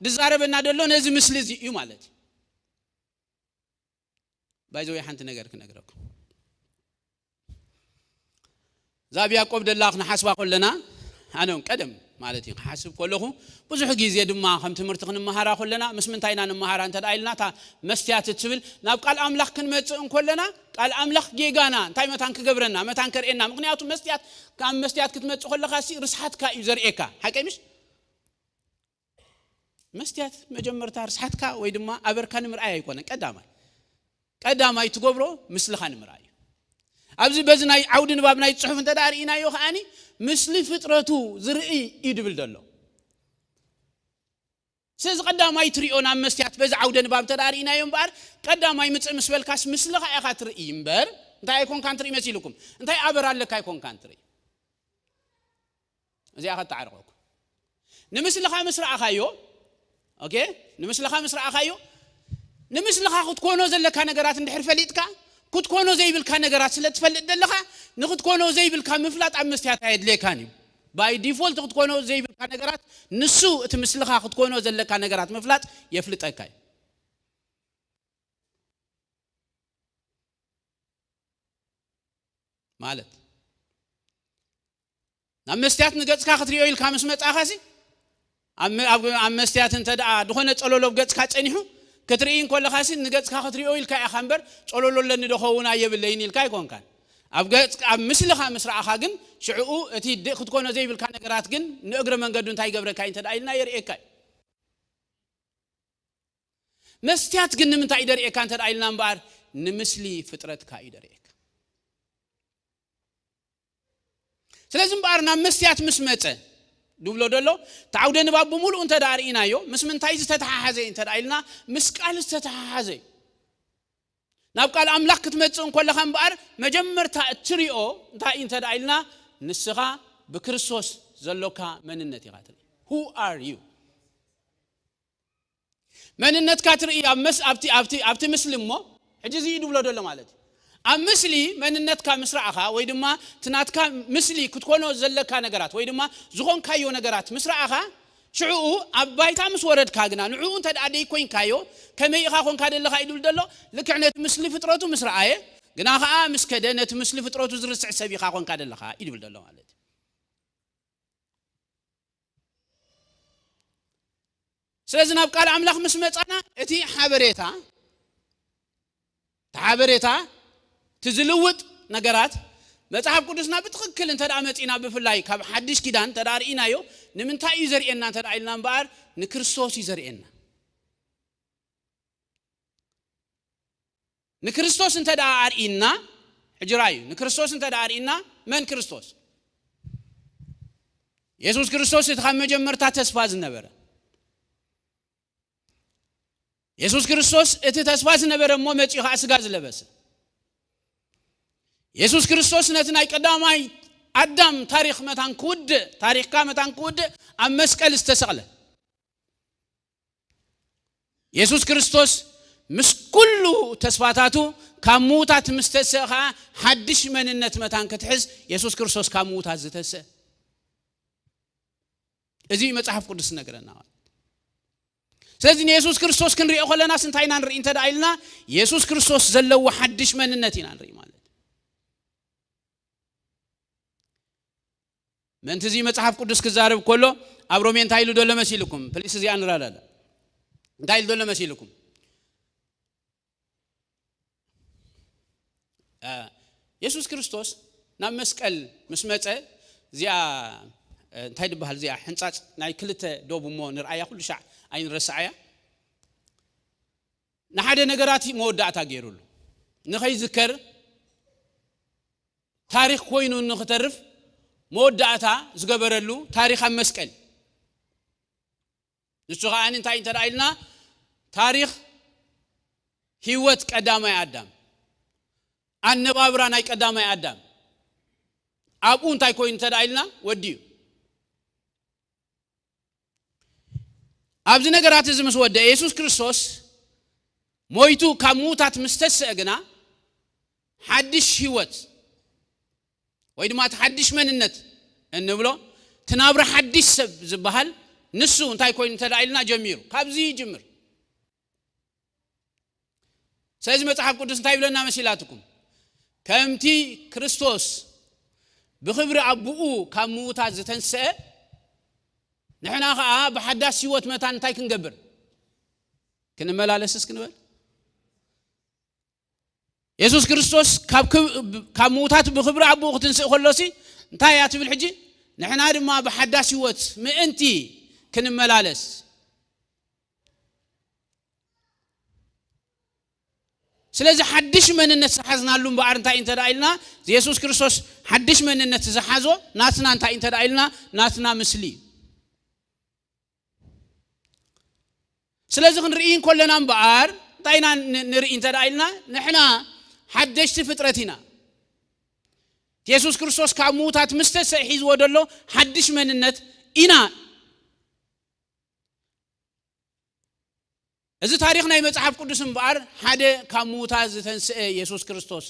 ዝዛረበና ዘሎ ነዚ ምስሊ እዚ እዩ ማለት እዩ። ባይዘወይ ሓንቲ ነገር ክነግረኩም እዛ ኣብ ያዕቆብ ደላ ክንሓስባ ከለና ኣነ እውን ቀደም ማለት እዩ ክሓስብ ከለኹ ብዙሕ ግዜ ድማ ከም ትምህርቲ ክንመሃራ ከለና ምስ ምንታይ ኢና ንመሃራ እንተ ደኣ ኢልና እታ መስትያት እትብል ናብ ቃል ኣምላኽ ክንመጽእ እንከለና ቃል ኣምላኽ ጌጋና እንታይ መታን ክገብረና መታን ከርእየና ምክንያቱ መስትያት ካብ መስትያት ክትመጽእ ከለኻ ሲ ርስሓትካ እዩ ዘርእየካ ሓቀይ ምሽ መስትያት መጀመርታ ርስሓትካ ወይ ድማ ኣበርካ ንምርኣይ ኣይኮነን ቀዳማይ ቀዳማይ ትገብሮ ምስልኻ ንምርኣይ እዩ ኣብዚ በዚ ናይ ዓውዲ ንባብ ናይ ፅሑፍ እንተ ደኣ ርኢናዮ ከዓኒ ምስሊ ፍጥረቱ ዝርኢ እዩ ድብል ዘሎ ስለዚ ቀዳማይ ትሪኦ ናብ መስትያት በዚ ዓውደ ንባብ እንተ ደኣ ርኢናዮ እምበኣር ቀዳማይ ምፅእ ምስ በልካስ ምስልኻ ኢኻ ትርኢ እምበር እንታይ ኣይኮንካን ትርኢ መሲልኩም እንታይ ኣበር ኣለካ ኣይኮንካን ትርኢ እዚኣ ከተዓርቐኩም ንምስልኻ ምስ ረኣኻዮ ኦኬ ንምስልኻ ምስ ረኣኻዮ ንምስልኻ ክትኮኖ ዘለካ ነገራት እንድሕር ፈሊጥካ ክትኮኖ ዘይብልካ ነገራት ስለ ትፈልጥ ዘለኻ ንክትኮኖ ዘይብልካ ምፍላጥ ኣብ መስትያት ኣየድልየካን እዩ ባይ ዲፎልት ክትኮኖ ዘይብልካ ነገራት ንሱ እቲ ምስልኻ ክትኮኖ ዘለካ ነገራት ምፍላጥ የፍልጠካ እዩ ማለት ናብ መስትያት ንገጽካ ክትሪኦ ኢልካ ምስ መጻኻ ሲ ኣብ መ- ኣብ ኣብ መስትያት እንተ ደኣ ዝኾነ ጸሎሎ ኣብ ገጽካ ጸኒሑ ክትርኢ እንከለኻ ሲ ንገጽካ ክትሪኦ ኢልካ ኢኻ እምበር ጸሎሎ ኣለኒ ዶ ኸውን ኣየብለይን ኢልካ ኣይኮንካን ኣብ ገጽ ኣብ ምስልኻ ምስ ረኣኻ ግን ሽዕኡ እቲ ድ- ክትኮኖ ዘይብልካ ነገራት ግን ንእግረ መንገዱ እንታይ ይገብረካ እዩ እንተ ደኣ ኢልና የርእየካ እዩ መስትያት ግን ንምንታይ እዩ ደርእየካ እንተ ኢልና እምበኣር ንምስሊ ፍጥረትካ እዩ ደርእየካ ስለዚ እምበኣር ናብ መስትያት ምስ መፀ ድብሎ ደሎ እቲ ዓውደ ንባብ ብምሉእ እንተ ደኣ ርኢናዮ ምስ ምንታይ ዝተተሓሓዘ እዩ እንተ ኢልና ምስ ቃል ዝተተሓሓዘ እዩ ናብ ቃል ኣምላኽ ክትመፅእ እንኮለኻ እምበኣር መጀመርታ እትሪኦ እንታይ እዩ እንተ ኢልና ንስኻ ብክርስቶስ ዘሎካ መንነት ኢኻ ትርኢ Who are you? መንነትካ ትርኢ ኣብ መስ ኣብቲ ኣብቲ ኣብቲ ምስሊ እሞ ሕጂ እዚ እዩ ድብሎ ዘሎ ማለት እዩ። ኣብ ምስሊ መንነትካ ምስ ረኣኻ ወይ ድማ እቲ ናትካ ምስሊ ክትኮኖ ዘለካ ነገራት ወይ ድማ ዝኾንካዮ ነገራት ምስ ረኣኻ ሽዕኡ ኣብ ባይታ ምስ ወረድካ ግና ንዕኡ እንተ ደኣ ደይኮይንካዮ ከመይ ኢኻ ኮንካ ደለኻ እዩ ድብል ዘሎ። ልክዕ ነቲ ምስሊ ፍጥረቱ ምስ ረኣየ ግና ኸዓ ምስ ከደ ነቲ ምስሊ ፍጥረቱ ዝርስዕ ሰብ ኢኻ ኮንካ ደለኻ እዩ ድብል ዘሎ ማለት እዩ። ስለዚ ናብ ቃል ኣምላኽ ምስ መጻና እቲ ሓበሬታ እቲ ሓበሬታ እቲ ዝልውጥ ነገራት መጽሓፍ ቅዱስና ብትኽክል እንተ ደኣ መጺና ብፍላይ ካብ ሓድሽ ኪዳን እንተ ደኣ ርኢናዮ ንምንታይ እዩ ዘርእየና እንተ ደኣ ኢልና እምበኣር ንክርስቶስ እዩ ዘርእየና። ንክርስቶስ እንተ ደኣ ኣርኢና ሕጂ ራእዩ ንክርስቶስ እንተ ደኣ ኣርኢና መን ክርስቶስ? የሱስ ክርስቶስ እቲ ካብ መጀመርታ ተስፋ ዝነበረ የሱስ ክርስቶስ እቲ ተስፋ ዝነበረ እሞ መጺኡ ኸዓ ስጋ ዝለበሰ የሱስ ክርስቶስ ነቲ ናይ ቀዳማይ ኣዳም ታሪኽ መታን ክውድእ ታሪኽካ መታን ክውድእ ኣብ መስቀል ዝተሰቕለ የሱስ ክርስቶስ ምስ ኩሉ ተስፋታቱ ካብ ምዉታት ምስ ተስእ ኸዓ ሓድሽ መንነት መታን ክትሕዝ የሱስ ክርስቶስ ካብ ምዉታት ዝተስእ እዚ እዩ መጽሓፍ ቅዱስ ዝነግረና ማለት ስለዚ ንየሱስ ክርስቶስ ክንሪኦ ከለናስ እንታይ ኢና ንርኢ እንተ ደኣ ኢልና የሱስ ክርስቶስ ዘለዎ ሓድሽ መንነት ኢና ንርኢ ማለት ምእንቲ እዚ መጽሓፍ ቅዱስ ክዛረብ ከሎ ኣብ ሮሜ እንታይ ኢሉ ደሎ መሲልኩም ፕሊስ እዚኣ ንራዳዳ እንታይ ኢሉ ደሎ መሲልኩም የሱስ ክርስቶስ ናብ መስቀል ምስ መፀ እዚኣ እንታይ ድበሃል እዚኣ ሕንፃፅ ናይ ክልተ ዶብ እሞ ንርኣያ ኩሉ ሻዕ ኣይንረስዓያ ንሓደ ነገራት መወዳእታ ገይሩሉ ንኸይዝከር ታሪኽ ኮይኑ ንኽተርፍ መወዳእታ ዝገበረሉ ታሪኽ ኣብ መስቀል ንሱ ኸዓ እንታይ እንተ ኢልና ታሪኽ ህይወት ቀዳማይ ኣዳም ኣነባብራ ናይ ቀዳማይ ኣዳም ኣብኡ እንታይ ኮይኑ እንተ ኢልና ወዲዩ ኣብዚ ነገራት እዚ ምስ ወደ የሱስ ክርስቶስ ሞይቱ ካብ ምዉታት ምስ ተስአ ግና ሓድሽ ህይወት ወይ ድማ እቲ ሓድሽ መንነት እንብሎ እቲ ናብራ ሓድሽ ሰብ ዝበሃል ንሱ እንታይ ኮይኑ እንተ ኢልና ጀሚሩ ካብዚ ይጅምር ስለዚ መጽሓፍ ቅዱስ እንታይ ይብለና መሲላትኩም ከምቲ ክርስቶስ ብኽብሪ ኣቦኡ ካብ ምዉታት ዝተንስአ ንሕና ኸዓ ብሓዳስ ህይወት መታን እንታይ ክንገብር ክንመላለስስ ክንበል የሱስ ክርስቶስ ካብ ምዉታት ብኽብሪ ኣቦኡ ክትንስእ ከሎሲ እንታይ እያ ትብል ሕጂ ንሕና ድማ ብሓዳስ ህይወት ምእንቲ ክንመላለስ ስለዚ ሓድሽ መንነት ዝሓዝናሉ እምበኣር እንታይ እንተ ኢልና የሱስ ክርስቶስ ሓድሽ መንነት ዝሓዞ ናትና እንታይ እንተ ኢልና ናትና ምስሊ እዩ ስለዚ ክንርኢ እንከለና እምበኣር እንታይ ኢና ንርኢ እንተ ኢልና ንሕና ሓደሽቲ ፍጥረት ኢና የሱስ ክርስቶስ ካብ ምዉታት ምስ ተሰእ ሒዝዎ ደሎ ሓድሽ መንነት ኢና እዚ ታሪኽ ናይ መጽሓፍ ቅዱስ እምበኣር ሓደ ካብ ምዉታት ዝተንስአ የሱስ ክርስቶስ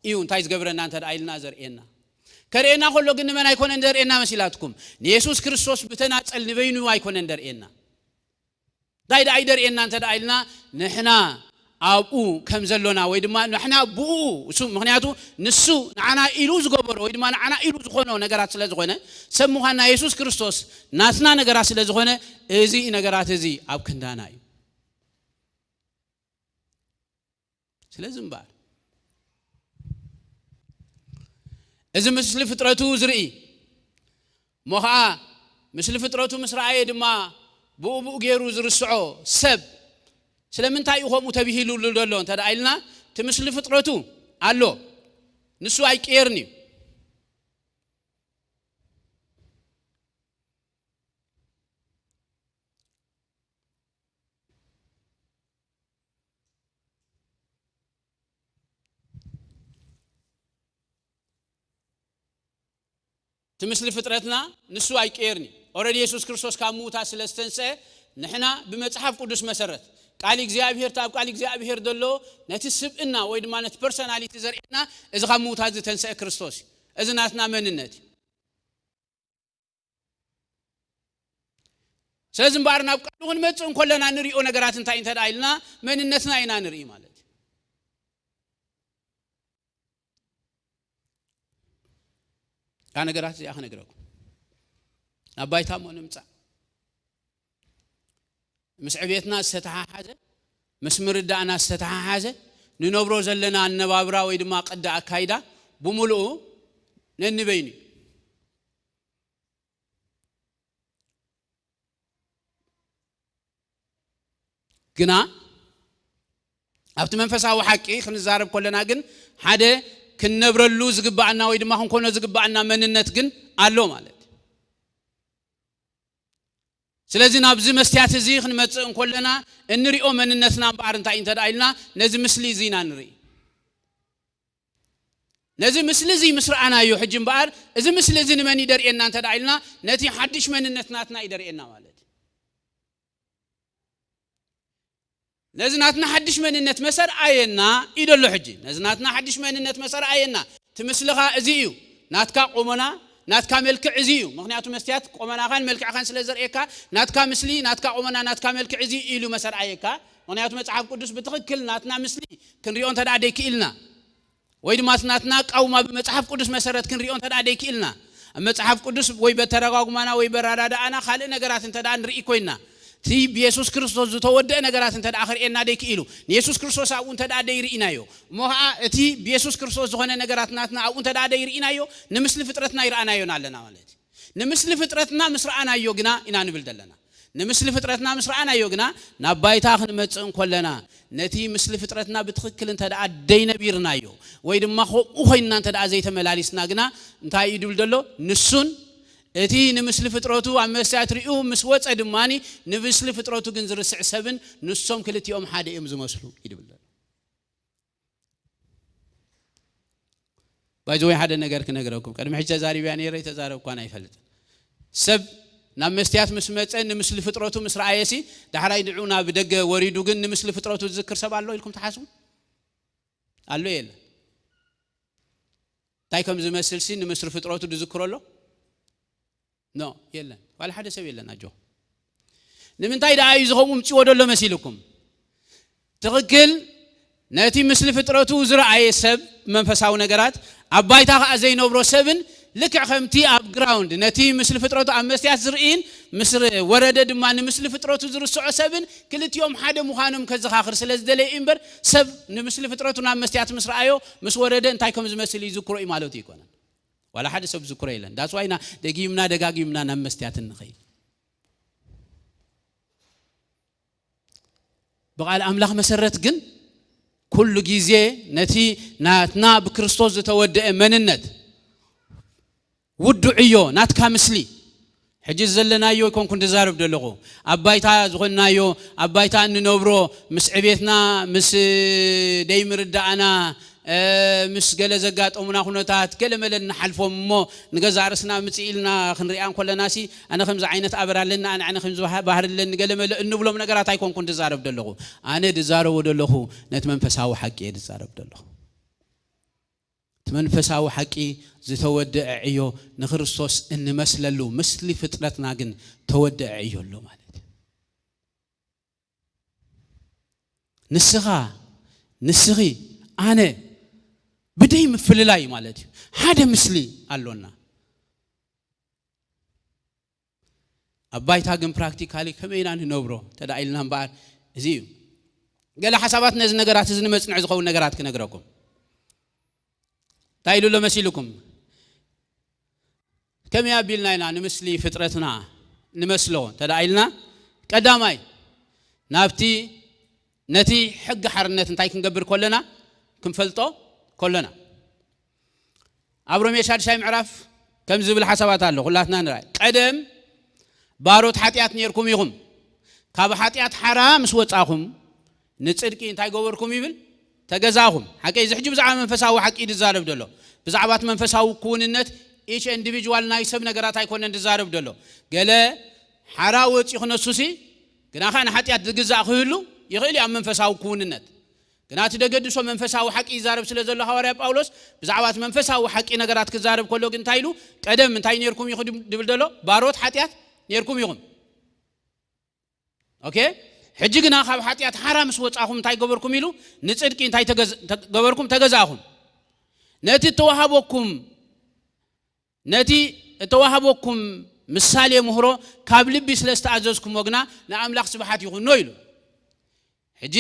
እዩ እንታይ ዝገብረና እንተ ኢልና ዘርእየና ከርእየና ከሎ ግን ንመን ኣይኮነን ዘርእየና መሲላትኩም ንየሱስ ክርስቶስ ብተናጸል ንበይኑ ኣይኮነን ዘርእየና እንታይ ደኣ ይደርእየና እንተ ኢልና ንሕና ኣብኡ ከም ዘሎና ወይ ድማ ንሕና ብኡ እሱ ምክንያቱ ንሱ ንዓና ኢሉ ዝገበሮ ወይ ድማ ንዓና ኢሉ ዝኾኖ ነገራት ስለ ዝኾነ ሰብ ምዃንና የሱስ ክርስቶስ ናትና ነገራት ስለ ዝኾነ እዚ ነገራት እዚ ኣብ ክንዳና እዩ ስለዚ እምበኣር እዚ ምስሊ ፍጥረቱ ዝርኢ እሞ ኸዓ ምስሊ ፍጥረቱ ምስ ረኣየ ድማ ብኡ ብኡ ገይሩ ዝርስዖ ሰብ ስለምንታይ እዩ ከምኡ ተብሂሉሉ ዘሎ እንተ ደኣ ኢልና እቲ ምስሊ ፍጥረቱ ኣሎ ንሱ ኣይቅየርን እዩ እቲ ምስሊ ፍጥረትና ንሱ ኣይቀየርን እዩ ኦረዲ የሱስ ክርስቶስ ካብ ምዉታት ስለ ዝተንስአ፣ ንሕና ብመጽሓፍ ቅዱስ መሰረት ቃል እግዚኣብሔር፣ እቲ ኣብ ቃል እግዚኣብሔር ዘሎ ነቲ ስብእና ወይ ድማ ነቲ ፐርሶናሊቲ ዘርእየና፣ እዚ ካብ ምዉታት ዝተንስአ ክርስቶስ እዩ። እዚ ናትና መንነት እዩ። ስለዚ እምበኣር ናብ ቃሉ ክንመጽእ እንከለና ንሪኦ ነገራት እንታይ እንተ ደኣ ኢልና መንነትና ኢና ንርኢ ማለት እዩ። እታ ነገራት እዚኣ ክነግረኩም። ናብ ባይታ እሞ ንምጻእ። ምስ ዕቤትና ዝተተሓሓዘ፣ ምስ ምርዳእና ዝተተሓሓዘ፣ ንነብሮ ዘለና ኣነባብራ ወይ ድማ ቅዲ ኣካይዳ ብምሉኡ ነንበይኑ እዩ። ግና ኣብቲ መንፈሳዊ ሓቂ ክንዛረብ ከለና ግን ሓደ ክንነብረሉ ዝግባኣና ወይ ድማ ክንኮኖ ዝግባኣና መንነት ግን ኣሎ ማለት እዩ። ስለዚ ናብዚ መስትያት እዚ ክንመጽእ እንከለና እንሪኦ መንነትና እምበኣር እንታይ እዩ እንተ ደኣ ኢልና ነዚ ምስሊ እዚ ኢና ንርኢ። ነዚ ምስሊ እዚ ምስ ረኣናዮ ሕጂ እምበኣር እዚ ምስሊ እዚ ንመን እዩ ደርእየና እንተ ደኣ ኢልና ነቲ ሓድሽ መንነት ናትና እዩ ደርእየና ማለት እዩ። ነዚ ናትና ሓድሽ መንነት መሰርኣየና እዩ ደሎ ሕጂ። ነዚ ናትና ሓድሽ መንነት መሰርኣየና። እቲ ምስልኻ እዚ እዩ። ናትካ ቆመና፣ ናትካ መልክዕ እዚ እዩ። ምኽንያቱ መስትያት ቆመናኻን መልክዕኻን ስለ ዘርእየካ፣ ናትካ ምስሊ፣ ናትካ ቆመና፣ ናትካ መልክዕ እዚ እዩ ኢሉ መሰርኣየካ። ምኽንያቱ መጽሓፍ ቅዱስ ብትኽክል ናትና ምስሊ ክንሪኦ እንተ ደኣ ደይክኢልና፣ ወይ ድማ እቲ ናትና ኣቃውማ ብመጽሓፍ ቅዱስ መሰረት ክንሪኦ እንተ ደኣ ደይክኢልና፣ ኣብ መጽሓፍ ቅዱስ ወይ በተረጓጉማና ወይ በረዳድኣና ካልእ ነገራት እንተ ደኣ ንርኢ ኮይንና፣ እቲ ብየሱስ ክርስቶስ ዝተወደአ ነገራት እንተ ደኣ ክርእየና ደይክኢሉ፣ ንየሱስ ክርስቶስ ኣብኡ እንተ ደኣ ደይርኢናዮ፣ እሞ ኸኣ እቲ ብየሱስ ክርስቶስ ዝኾነ ነገራት ናትና ኣብኡ እንተ ደኣ ደይርኢናዮ፣ ንምስሊ ፍጥረትና ይረኣናዮን ኣለና ማለት እዩ። ንምስሊ ፍጥረትና ምስ ረኣናዮ ግና ኢና ንብል ዘለና። ንምስሊ ፍጥረትና ምስ ረኣናዮ ግና ናብ ባይታ ክንመጽእ እንከለና፣ ነቲ ምስሊ ፍጥረትና ብትኽክል እንተ ደኣ ደይነቢርናዮ፣ ወይ ድማ ከምኡ ኮይንና እንተ ደኣ ዘይተመላሊስና ግና፣ እንታይ እዩ ድብል ዘሎ? ንሱን እቲ ንምስሊ ፍጥረቱ ኣብ መስትያት ሪኡ ምስ ወጸ ድማኒ፣ ንምስሊ ፍጥረቱ ግን ዝርስዕ ሰብን ንሶም ክልቲኦም ሓደ እዮም ዝመስሉ እዩ ድብል ዘሎ። ባይ ዘ ወይ ሓደ ነገር ክነግረኩም። ቅድሚ ሕጂ ተዛሪብያ ነይረ፣ ተዛረብኳን ኣይፈልጥን። ሰብ ናብ መስትያት ምስ መጸ፣ ንምስሊ ፍጥረቱ ምስ ረኣየሲ፣ ዳሕራይ ንዑ ናብ ደገ ወሪዱ ግን ንምስሊ ፍጥረቱ ዝዝክር ሰብ ኣሎ ኢልኩም ትሓስቡ? ኣሎ የለን? እንታይ ከም ዝመስልሲ ንምስሊ ፍጥረቱ ዝዝክሮ ኣሎ? ኖ፣ የለን። ዋላ ሓደ ሰብ የለን። ኣጆ። ንምንታይ ደኣ እዩ ዝኸምኡ ምጽዎ ደሎ መሲልኩም? ትኽክል፣ ነቲ ምስሊ ፍጥረቱ ዝረኣየ ሰብ መንፈሳዊ ነገራት፣ ኣብ ባይታ ኸኣ ዘይነብሮ ሰብን ልክዕ ከምቲ ኣብ ግራውንድ ነቲ ምስሊ ፍጥረቱ ኣብ መስትያት ዝርእይን ምስ ር-፣ ወረደ ድማ ንምስሊ ፍጥረቱ ዝርስዖ ሰብን ክልቲኦም ሓደ ምዃኖም ከዘኻኽር ስለ ዝደለየ እዩ እምበር፣ ሰብ ንምስሊ ፍጥረቱ ናብ መስትያት ምስ ረኣዮ፣ ምስ ወረደ እንታይ ከም ዝመስል ይዝክሮ እዩ ማለቱ ኣይኮነን። ዋላ ሓደ ሰብ ዝዝክሮ የለን። ዳትስ ዋይ ኢና ደጊምና ደጋጊምና ናብ መስትያት እንኸይድ። ብቓል ኣምላኽ መሰረት ግን ኩሉ ግዜ ነቲ ናትና ብክርስቶስ ዝተወደአ መንነት፣ ውዱዕ ዕዮ፣ ናትካ ምስሊ፣ ሕጂ ዘለናዮ ኣይኮንኩን ዝዛረብ ዘለኹ። ኣብ ባይታ ዝኾንናዮ፣ ኣብ ባይታ እንነብሮ፣ ምስ ዕቤትና፣ ምስ ደይምርዳእና፣ እ፣ ምስ ገለ ዘጋጠሙና ኩነታት፣ ገለ መለ እንሓልፎም እሞ፣ ንገዛእ ርእስና ምጽእ ኢልና ክንሪኣ እንከለናሲ፣ ኣነ ከምዚ ዓይነት ኣበር ኣለኒ፣ ኣነ፣ ኣነ ከምዚ ባህ-፣ ባህሪ ኣለኒ፣ ገለ መለ እንብሎም ነገራት ኣይኮንኩን ዝዛረብ ዘለኹ። ኣነ ዝዛረቦ ዘለኹ፣ ነቲ መንፈሳዊ ሓቂ እየ ዝዛረብ ዘለኹ። እቲ መንፈሳዊ ሓቂ ዝተወደአ ዕዮ ንክርስቶስ እንመስለሉ፣ ምስሊ ፍጥረትና ግን ተወደአ ዕዮ ኣሎ ማለት እዩ። ንስኻ፣ ንስኺ፣ ኣነ ብደይ ምፍልላይ ማለት እዩ። ሓደ ምስሊ ኣሎና። ኣብ ባይታ ግን ፕራክቲካሊ ከመይ ኢና ንነብሮ እንተ ደኣ ኢልና እምበኣር፣ እዚ እዩ። ገለ ሓሳባት ነዚ ነገራት እዚ ንመጽንዒ ዝኸውን ነገራት ክነግረኩም። እንታይ ኢሉ ኣሎ መሲልኩም? ከመይ ኣቢልና ኢና ንምስሊ ፍጥረትና ንመስሎ እንተ ደኣ ኢልና፣ ቀዳማይ ናብቲ፣ ነቲ ሕጊ ሓርነት እንታይ ክንገብር ከለና? ክንፈልጦ ከለና። ኣብ ሮሜ ሻድሻይ ምዕራፍ ከም ዝብል ሓሳባት ኣሎ፣ ኩላትና ንርኣይ። ቀደም ባሮት ሓጢኣት ነይርኩም ኢኹም፣ ካብ ሓጢኣት ሓራ ምስ ወጻኹም ንጽድቂ እንታይ ገበርኩም ይብል? ተገዛእኹም። ሓቂ እዚ ሕጂ ብዛዕባ መንፈሳዊ ሓቂ እዩ ዝዛረብ ዘሎ። ብዛዕባ እቲ መንፈሳዊ ክውንነት each individual ናይ ሰብ ነገራት ኣይኮነን ዝዛረብ ዘሎ። ገለ ሓራ ወፂኡ ክነሱሲ ግና ኸዓ ንሓጢኣት ዝግዛእ ክህሉ ይኽእል እዩ ኣብ መንፈሳዊ ክውንነት። ግና እቲ ደገድሶ መንፈሳዊ ሓቂ ይዛረብ ስለ ዘሎ ሃዋርያ ጳውሎስ ብዛዕባ እቲ መንፈሳዊ ሓቂ ነገራት ክዛረብ ከሎ ግን እንታይ ኢሉ? ቀደም እንታይ ነርኩም ኢኹም ድብል ዘሎ? ባሮት ሓጢኣት ነርኩም ኢኹም። ኦኬ? ሕጂ ግና ካብ ሓጢኣት ሓራ ምስ ወጻኹም እንታይ ገበርኩም ኢሉ? ንጽድቂ እንታይ ተገዝ- ተገበርኩም? ተገዛእኹም። ነቲ እተዋሃበኩም ነቲ እተዋሃበኩም ምሳሌ ምህሮ ካብ ልቢ ስለ ዝተኣዘዝኩሞ ግና ንኣምላኽ ስብሓት ይኹኖ ኢሉ። ሕጂ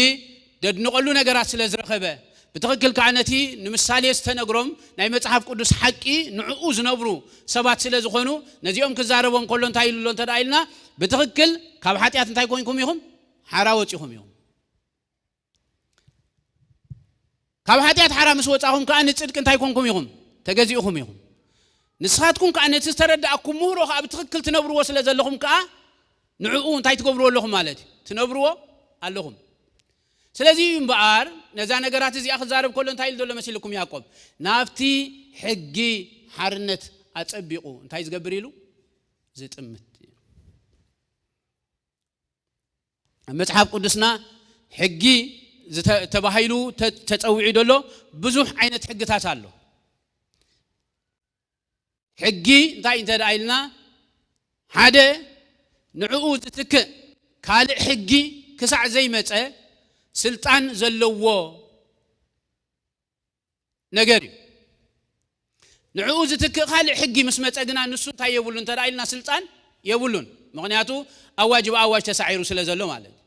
ደድንቐሉ ነገራት ስለ ዝረኸበ ብትኽክል ከዓ ነቲ ንምሳሌ ዝተነግሮም ናይ መጽሓፍ ቅዱስ ሓቂ ንዕኡ ዝነብሩ ሰባት ስለ ዝኾኑ ነዚኦም ክዛረቦም ከሎ እንታይ ኢሉ ኣሎ እንተ ደኣ ኢልና ብትኽክል ካብ ሓጢኣት እንታይ ኮንኩም ኢኹም? ሓራ ወፂኹም ኢኹም። ካብ ሓጢኣት ሓራ ምስ ወጻኹም ከዓ ንጽድቂ እንታይ ኮንኩም ኢኹም? ተገዚእኹም ኢኹም። ንስኻትኩም ከዓ ነቲ ዝተረዳእኩም ምህሮ ከዓ ብትኽክል ትነብርዎ ስለ ዘለኹም ከዓ ንዕኡ እንታይ ትገብርዎ ኣለኹም ማለት እዩ? ትነብርዎ ኣለኹም። ስለዚ እዩ እምበኣር ነዛ ነገራት እዚኣ ክዛረብ ከሎ እንታይ ኢሉ ዘሎ መሲልኩም ያዕቆብ? ናብቲ ሕጊ ሓርነት ኣጸቢቑ እንታይ ዝገብር ኢሉ? ዝጥምት እዩ። ኣብ መጽሓፍ ቅዱስና ሕጊ ዝተ- ተባሂሉ ተ- ተጸዊዑ ዘሎ ብዙሕ ዓይነት ሕግታት ኣሎ። ሕጊ እንታይ እንተ ደኣ ኢልና ሓደ ንዕኡ ዝትክእ ካልእ ሕጊ ክሳዕ ዘይመጸ ስልጣን ዘለዎ ነገር እዩ። ንዕኡ ዝትክእ ካልእ ሕጊ ምስ መጸ ግና ንሱ እንታይ የብሉን እንተ ደኣ ኢልና ስልጣን የብሉን። ምኽንያቱ ኣዋጅ ብኣዋጅ ተሳዒሩ ስለ ዘሎ ማለት እዩ።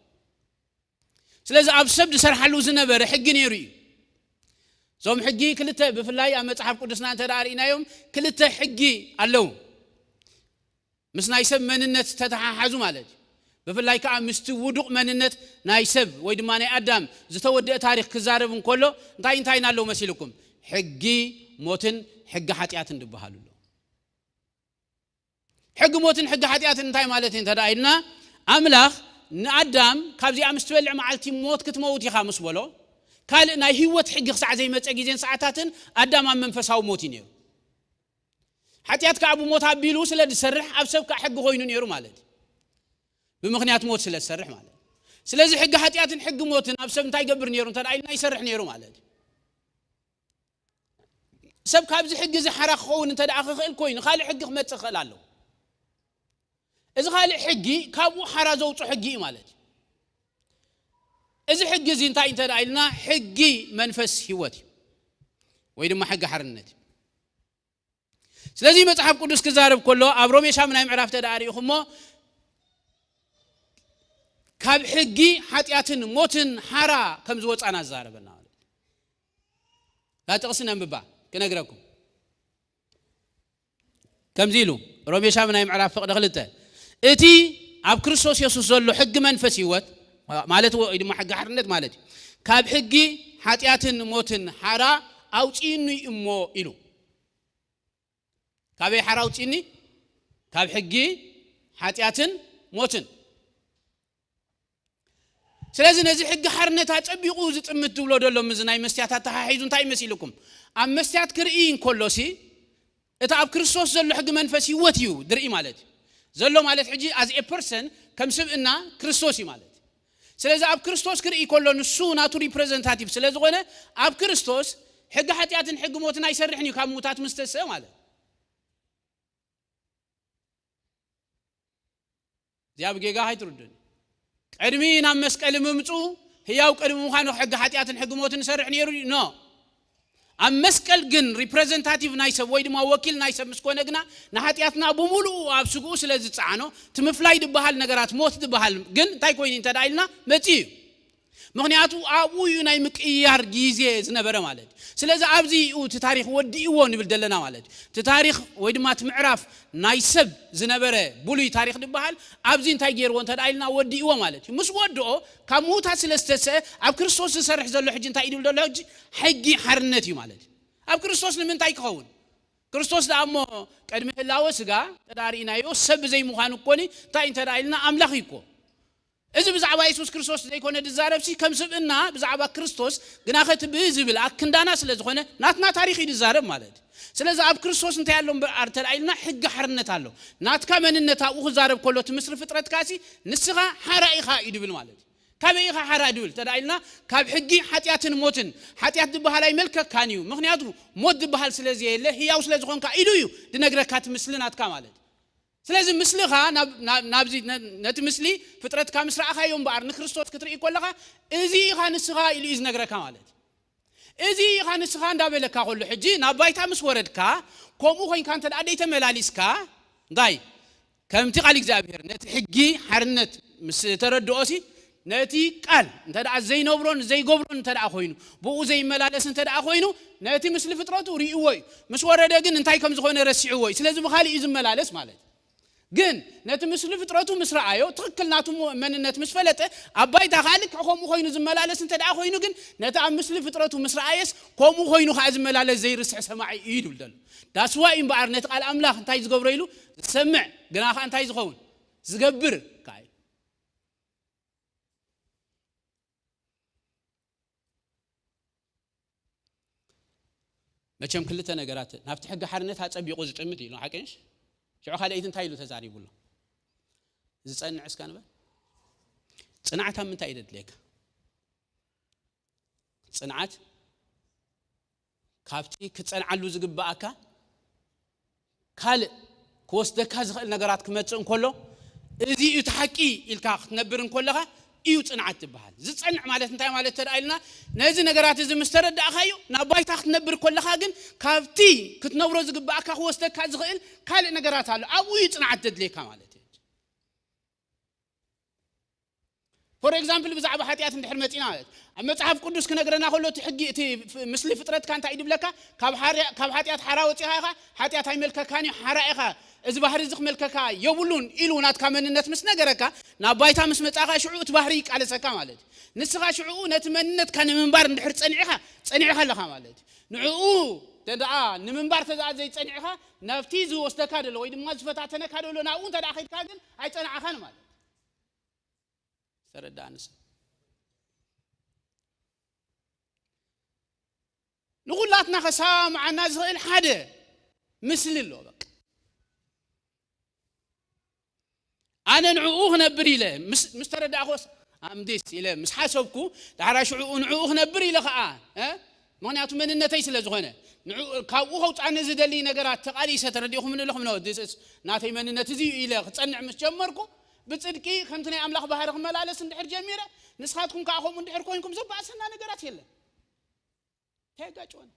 ስለዚ ኣብ ሰብ ዝሰርሓሉ ዝነበረ ሕጊ ነይሩ እዩ። እዞም ሕጊ ክልተ ብፍላይ ኣብ መጽሓፍ ቅዱስና እንተ ደኣ ርኢናዮም ክልተ ሕጊ ኣለዉ። ምስ ናይ ሰብ መንነት ዝተተሓሓዙ ማለት እዩ። ብፍላይ ከዓ ምስቲ ውዱቕ መንነት ናይ ሰብ ወይ ድማ ናይ ኣዳም ዝተወደአ ታሪኽ ክዛረብ እንከሎ እንታይ እንታይ ኣለዉ መሲልኩም? ሕጊ ሞትን ሕጊ ሓጢኣትን ዝበሃሉ ኣለዉ። ሕጊ ሞትን ሕጊ ሓጢኣትን እንታይ ማለት እዩ እንተ ደኣ ኢልና ኣምላኽ ንኣዳም ካብዚኣ ምስ ትበልዕ መዓልቲ ሞት ክትመውት ኢኻ ምስ በሎ ካልእ ናይ ህይወት ሕጊ ክሳዕ ዘይመፀ ግዜን ሰዓታትን ኣዳም ኣብ መንፈሳዊ ሞት እዩ ነይሩ። ሓጢኣት ከዓ ብሞት ኣቢሉ ስለ ዝሰርሕ ኣብ ሰብ ከዓ ሕጊ ኮይኑ ነይሩ ማለት እዩ። ብምኽንያት ሞት ስለ ዝሰርሕ ማለት እዩ። ስለዚ ሕጊ ሓጢኣትን ሕጊ ሞትን ኣብ ሰብ እንታይ ይገብር ነይሩ እንተ ደኣ ኢልና ይሰርሕ ነይሩ ማለት እዩ። ሰብ ካብዚ ሕጊ እዚ ሓራ ክኸውን እንተ ደኣ ክኽእል ኮይኑ ካልእ ሕጊ ክመጽእ ክኽእል ኣለዎ። እዚ ካልእ ሕጊ ካብኡ ሓራ ዘውፅኦ ሕጊ እዩ ማለት እዩ። እዚ ሕጊ እዚ እንታይ እንተ ደኣ ኢልና ሕጊ መንፈስ ህይወት እዩ ወይ ድማ ሕጊ ሓርነት እዩ። ስለዚ መጽሓፍ ቅዱስ ክዛረብ ከሎ ኣብ ሮሜ ሻምናይ ምዕራፍ ተደኣ ርኢኹሞ ካብ ሕጊ ሓጢኣትን ሞትን ሓራ ከም ዝወፃና ዝዛረበና ማለት እዩ። እዛ ጥቕሲ ነንብባ ክነግረኩም ከምዚ ኢሉ ሮሜ ሻምናይ ምዕራፍ ፍቕዲ ክልተ እቲ ኣብ ክርስቶስ የሱስ ዘሎ ሕጊ መንፈስ ህይወት ማለት ወይ ድማ ሕጊ ሓርነት ማለት እዩ ካብ ሕጊ ሓጢኣትን ሞትን ሓራ ኣውፅእኒ እሞ ኢሉ ካበይ ሓራ ኣውፅእኒ ካብ ሕጊ ሓጢኣትን ሞትን ስለዚ ነዚ ሕጊ ሓርነት ኣፀቢቑ ዝጥምት ዝብሎ ዘሎ ምዚ ናይ መስትያት ኣተሓሒዙ እንታይ ይመሲልኩም ኣብ መስትያት ክርኢ እንከሎሲ እቲ ኣብ ክርስቶስ ዘሎ ሕጊ መንፈስ ህይወት እዩ ድርኢ ማለት እዩ ዘሎ ማለት ሕጂ ኣዝ ኤ ፐርሰን ከም ስብእና ክርስቶስ እዩ ማለት ስለዚ ኣብ ክርስቶስ ክርኢ ከሎ ንሱ ናቱ ሪፕሬዘንታቲቭ ስለ ዝኾነ ኣብ ክርስቶስ ሕጊ ሓጢኣትን ሕጊ ሞትን ኣይሰርሕን እዩ ካብ ምውታት ምስ ተስአ ማለት እዚኣ ብጌጋ ኣይትርዱን ቅድሚ ናብ መስቀል ምምፁ ህያው ቅድሚ ምዃኑ ሕጊ ሓጢኣትን ሕጊ ሞትን ይሰርሕ ነይሩ ኖ ኣብ መስቀል ግን ሪፕሬዘንታቲቭ ናይ ሰብ ወይ ድማ ወኪል ናይ ሰብ ምስ ኮነ ግና ንሓጢኣትና ብምሉኡ ኣብ ስግኡ ስለ ዝፀዓኖ እቲ ምፍላይ ዝበሃል ነገራት ሞት ዝበሃል ግን እንታይ ኮይኑ እንተ ኢልና መፂ እዩ ምኽንያቱ ኣብኡ እዩ ናይ ምቅያር ግዜ ዝነበረ ማለት እዩ ስለዚ ኣብዚ እዩ እቲ ታሪክ ወዲእዎ ንብል ዘለና ማለት እዩ እቲ ታሪክ ወይ ድማ እቲ ምዕራፍ ናይ ሰብ ዝነበረ ብሉይ ታሪክ ዝበሃል ኣብዚ እንታይ ገይርዎ እንተ ኢልና ወዲእዎ ማለት እዩ ምስ ወድኦ ካብ ምውታት ስለ ዝተሰአ ኣብ ክርስቶስ ዝሰርሕ ዘሎ ሕጂ እንታይ ይብል ዘሎ ሕጂ ሕጊ ሓርነት እዩ ማለት እዩ ኣብ ክርስቶስ ንምንታይ ክኸውን ክርስቶስ ደኣ እሞ ቅድሚ ህላወ ስጋ ተዳሪእናዮ ሰብ ብዘይምዃኑ እኮኒ እንታይ እንተ ኢልና ኣምላኽ እዩ እኮ እዚ ብዛዕባ የሱስ ክርስቶስ ዘይኮነ ዝዛረብ ሲ ከም ስብእና ብዛዕባ ክርስቶስ ግናኸ እቲ ብዝብል ኣክንዳና ስለ ዝኾነ ናትና ታሪኽ እዩ ዝዛረብ ማለት እዩ። ስለዚ ኣብ ክርስቶስ እንታይ ኣሎ እምበኣር እንተ ኢልና ሕጊ ሓርነት ኣሎ። ናትካ መንነት ኣብኡ ክዛረብ ከሎ እቲ ምስሪ ፍጥረትካ ሲ ንስኻ ሓራ ኢኻ እዩ ድብል ማለት እዩ። ካበይ ኢኻ ሓራ ድብል እንተ ኢልና ካብ ሕጊ ሓጢኣትን ሞትን፣ ሓጢኣት ዝበሃል ኣይመልከካን እዩ፣ ምኽንያቱ ሞት ዝበሃል ስለ ዘየለ ህያው ስለ ዝኾንካ ኢሉ እዩ ድነግረካ እቲ ምስሊ ናትካ ማለት እዩ። ስለዚ ምስልኻ ናብ- ናብ- ናብዚ ነ- ነቲ ምስሊ ፍጥረትካ ምስ ረኣኻዮ እምበኣር ንክርስቶስ ክትርኢ ከለኻ እዚ ኢኻ ንስኻ ኢሉ እዩ ዝነግረካ ማለት እዩ። እዚ ኢኻ ንስኻ እንዳበለካ ከሎ ሕጂ ናብ ባይታ ምስ ወረድካ ከምኡ ኮይንካ እንተ ደኣ ደይተመላሊስካ እንታይ ከምቲ ቃል እግዚኣብሔር ነቲ ሕጊ ሓርነት ምስ ተረድኦሲ ነቲ ቃል እንተ ደኣ ዘይነብሮን ዘይገብሮን እንተ ደኣ ኮይኑ ብኡ ዘይመላለስ እንተ ደኣ ኮይኑ ነቲ ምስሊ ፍጥረቱ ርእይዎ እዩ። ምስ ወረደ ግን እንታይ ከም ዝኾነ ረሲዕዎ እዩ። ስለዚ ብኻሊእ እዩ ዝመላለስ ማለት እዩ። ግን ነቲ ምስሊ ፍጥረቱ ምስ ረኣዮ ትኽክል ናቱ መንነት ምስ ፈለጠ ኣብ ባይታ ከዓ ልክዕ ከምኡ ኮይኑ ዝመላለስ እንተ ደኣ ኮይኑ ግን ነቲ ኣብ ምስሊ ፍጥረቱ ምስ ረኣየስ ከምኡ ኮይኑ ከዓ ዝመላለስ ዘይርስዕ ሰማዒ እዩ ይብል ዘሎ። ዳስዋ እዩ እምበኣር ነቲ ቃል ኣምላኽ እንታይ ዝገብሮ ኢሉ ዝሰምዕ ግና ከዓ እንታይ ዝኸውን ዝገብር ከዓ እዩ። መቸም ክልተ ነገራት ናብቲ ሕጊ ሓርነት ኣጸቢቑ ዝጥምት ኢሉ ሓቀንሽ ሽዑ ካልኣይቲ እንታይ ኢሉ ተዛሪቡ ኣሎ? ዝጸንዕ እስካ ንበል። ጽንዓት ኣብ ምንታይ እዩ ዘድልየካ? ጽንዓት ካብቲ ክጸንዓሉ ዝግብኣካ ካልእ ክወስደካ ዝኽእል ነገራት ክመጽእ እንከሎ እዚ እዩ እቲ ሓቂ ኢልካ ክትነብር እንከለኻ እዩ ጽንዓት ትበሃል። ዝጸንዕ ማለት እንታይ ማለት ተደኣ ኢልና ነዚ ነገራት እዚ ምስ ተረዳእካዮ ናብ ባይታ ክትነብር ከለኻ ግን ካብቲ ክትነብሮ ዝግብኣካ ክወስደካ ዝኽእል ካልእ ነገራት ኣሎ። ኣብኡ እዩ ጽንዓት ዘድልየካ ማለት እዩ። ፎር ኤግዛምፕል ብዛዕባ ሓጢኣት እንድሕር መፂና ማለት ኣብ መፅሓፍ ቅዱስ ክነግረና ከሎ እቲ ሕጊ እቲ ፍ- ምስሊ ፍጥረትካ እንታይ እዩ ድብለካ? ካብ ሓርያ- ካብ ሓጢኣት ሓራ ወፂኻ ኢኻ። ሓጢኣት ኣይመልከካን እዩ። ሓራ ኢኻ። እዚ ባህሪ እዚ ክመልከካ የብሉን ኢሉ ናትካ መንነት ምስ ነገረካ ናብ ባይታ ምስ መፃኻ ሽዑ እቲ ባህሪ ይቃለሰካ ማለት እዩ። ንስኻ ሽዑ ነቲ መንነትካ ንምንባር እንድሕር ፀኒዕኻ ፀኒዕኻ ኣለኻ ማለት እዩ። ንዕኡ ተደኣ ንምንባር ተደኣ ዘይፀኒዕኻ ናብቲ ዝወስደካ ደሎ ወይ ድማ ዝፈታተነካ ደሎ ናብኡ እንተ ደኣ ከድካ ግን ኣይፀናዕኻን ማለት እዩ። ዝተረዳእኒ ሰብ ንኹላትና ከሰማምዓና ዝኽእል ሓደ ምስሊ ኣሎ። በቃ ኣነ ንዕኡ ክነብር ኢለ ምስ ምስ ተረዳእኮስ ኣምዲስ ኢለ ምስ ሓሰብኩ ዳሕራ ሽዕኡ ንዕኡ ክነብር ኢለ ኸዓ እ? ምኽንያቱ መንነተይ ስለ ዝኾነ ንዕኡ- ካብኡ ከውፃኒ ዝደሊ ነገራት ተቃሊሰ ተረዲእኹም ንለኹም ነ ናተይ መንነት እዚ እዩ ኢለ ክፀንዕ ምስ ጀመርኩ ብጽድቂ ከምቲ ናይ ኣምላኽ ባህሪ ክመላለስ እንድሕር ጀሚረ ንስኻትኩም ከዓ ከምኡ እንድሕር ኮይንኩም ዘባእሰና ነገራት የለን። እንታይ ኣጋጭወና?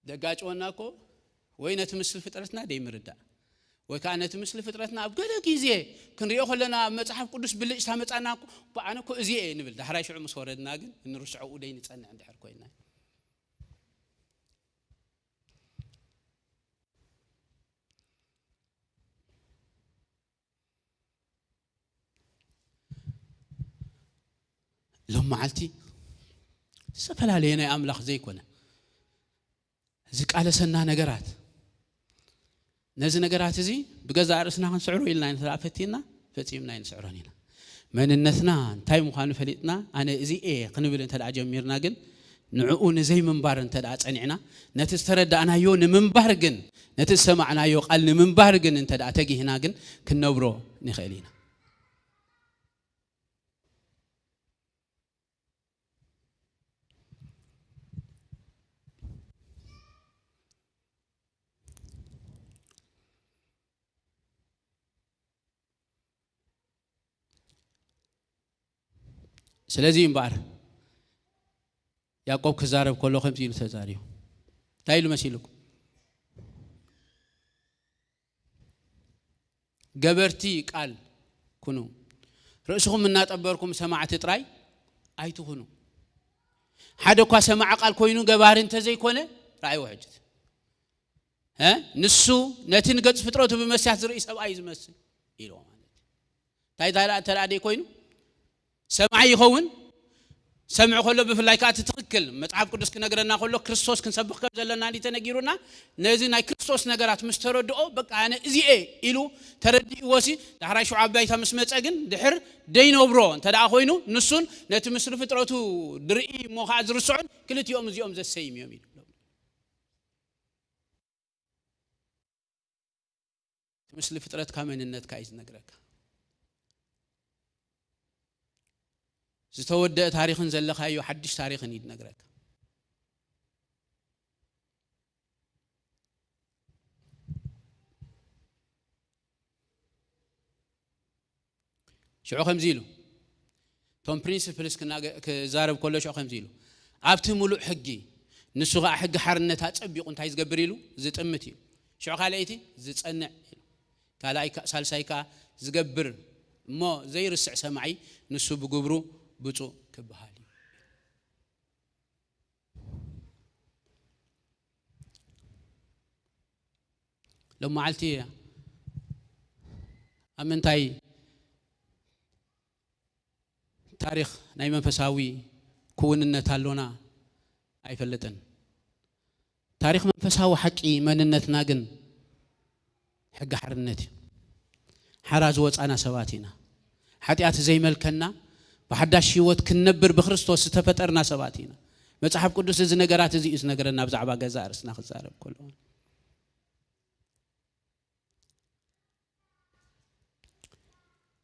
ደጋጭወና እኮ ወይ ነቲ ምስሊ ፍጥረትና ደይምርዳእ ወይ ከዓ ነቲ ምስሊ ፍጥረትና ኣብ ገለ ግዜ ክንሪኦ ከለና ኣብ መፅሓፍ ቅዱስ ብልጭታ መፃና እኮ ብኣነ እኮ እዚ እየ ንብል። ዳሕራይ ሽዑ ምስ ወረድና ግን እንርስዐኡ ደይ ንፀንዕ እንድሕር ኮይና ሎም መዓልቲ ዝተፈላለየ ናይ ኣምላኽ ዘይኮነ ዝቃለሰና ነገራት ነዚ ነገራት እዚ ብገዛእ ርእስና ክንስዕሮ ኢልና ንስራ ፈቲና ፈጺምና ኣይንስዕሮን ኢና። መንነትና እንታይ ምዃኑ ፈሊጥና ኣነ እዚ እየ ክንብል እንተ ደኣ ጀሚርና ግን ንዕኡ ንዘይምንባር እንተ ደኣ ጸኒዕና ነቲ ዝተረዳእናዮ ንምንባር ግን ነቲ ዝሰማዕናዮ ቃል ንምንባር ግን እንተ ደኣ ተጊህና ግን ክንነብሮ ንኽእል ኢና። ስለዚ እምበኣር ያዕቆብ ክዛረብ ከሎ ከምዚ ኢሉ ተዛሪቡ እንታይ ኢሉ መሲልኩም? ገበርቲ ቃል ኩኑ፣ ርእስኹም እናጠበርኩም ሰማዕቲ ጥራይ ኣይትኹኑ። ሓደ እኳ ሰማዕ ቃል ኮይኑ ገባሪ እንተዘይኮነ ራእይ ውሕጅት ንሱ ነቲ ንገጽ ፍጥረቱ ብመስያት ዝርኢ ሰብኣይ ዝመስል ኢልዎ ማለት እንታይ ዛላ እንተ ደኣ ደይ ኮይኑ ሰማይ ይኸውን ሰምዕ ከሎ፣ ብፍላይ ከዓ እቲ ትኽክል መጽሓፍ ቅዱስ ክነግረና ከሎ፣ ክርስቶስ ክንሰብኽ ከም ዘለና እንዲ ተነጊሩና፣ ነዚ ናይ ክርስቶስ ነገራት ምስ ተረድኦ፣ በቃ ኣነ እዚኤ ኢሉ ተረዲእዎሲ፣ ዳሕራይ ሽዑ ኣብ ባይታ ምስ መጸ ግን ድሕር ደይነብሮ እንተ ደኣ ኮይኑ፣ ንሱን ነቲ ምስሪ ፍጥረቱ ድርኢ እሞ ከዓ ዝርስዑን ክልቲኦም እዚኦም ዘሰይም እዮም ኢሉ። እቲ ምስሊ ፍጥረትካ መንነትካ እዩ ዝነግረካ። ዝተወደአ ታሪኽን ዘለኻዮ ሓድሽ ታሪኽን እዩ ዝነግረካ። ሽዑ ከምዚ ኢሉ፣ እቶም ፕሪንስፕልስ ክናገ-፣ ክዛረብ ከሎ ሽዑ ከምዚ ኢሉ፣ ኣብቲ ምሉእ ሕጊ፣ ንሱ ኸዓ ሕጊ ሓርነት ኣጸቢቑ እንታይ ዝገብር ኢሉ? ዝጥምት እዩ። ሽዑ ካልኣይቲ ዝጸንዕ ኢሉ። ካልኣይ ከ-፣ ሳልሳይ ከኣ ዝገብር እሞ ዘይርስዕ ሰማዒ፣ ንሱ ብግብሩ ብፁዕ ክበሃል እዩ። ሎም መዓልቲ ኣብ ምንታይ ታሪኽ ናይ መንፈሳዊ ክውንነት ኣሎና ኣይፈልጥን። ታሪኽ መንፈሳዊ ሓቂ መንነትና ግን ሕጊ ሓርነት እዩ። ሓራ ዝወጻና ሰባት ኢና። ሓጢኣት ዘይመልከና፣ ብሓዳሽ ህይወት ክንነብር ብክርስቶስ ዝተፈጠርና ሰባት ኢና። መጽሓፍ ቅዱስ እዚ ነገራት እዚ እዩ ዝነገረና ብዛዕባ ገዛእ ርእስና ክዛረብ ከሎ።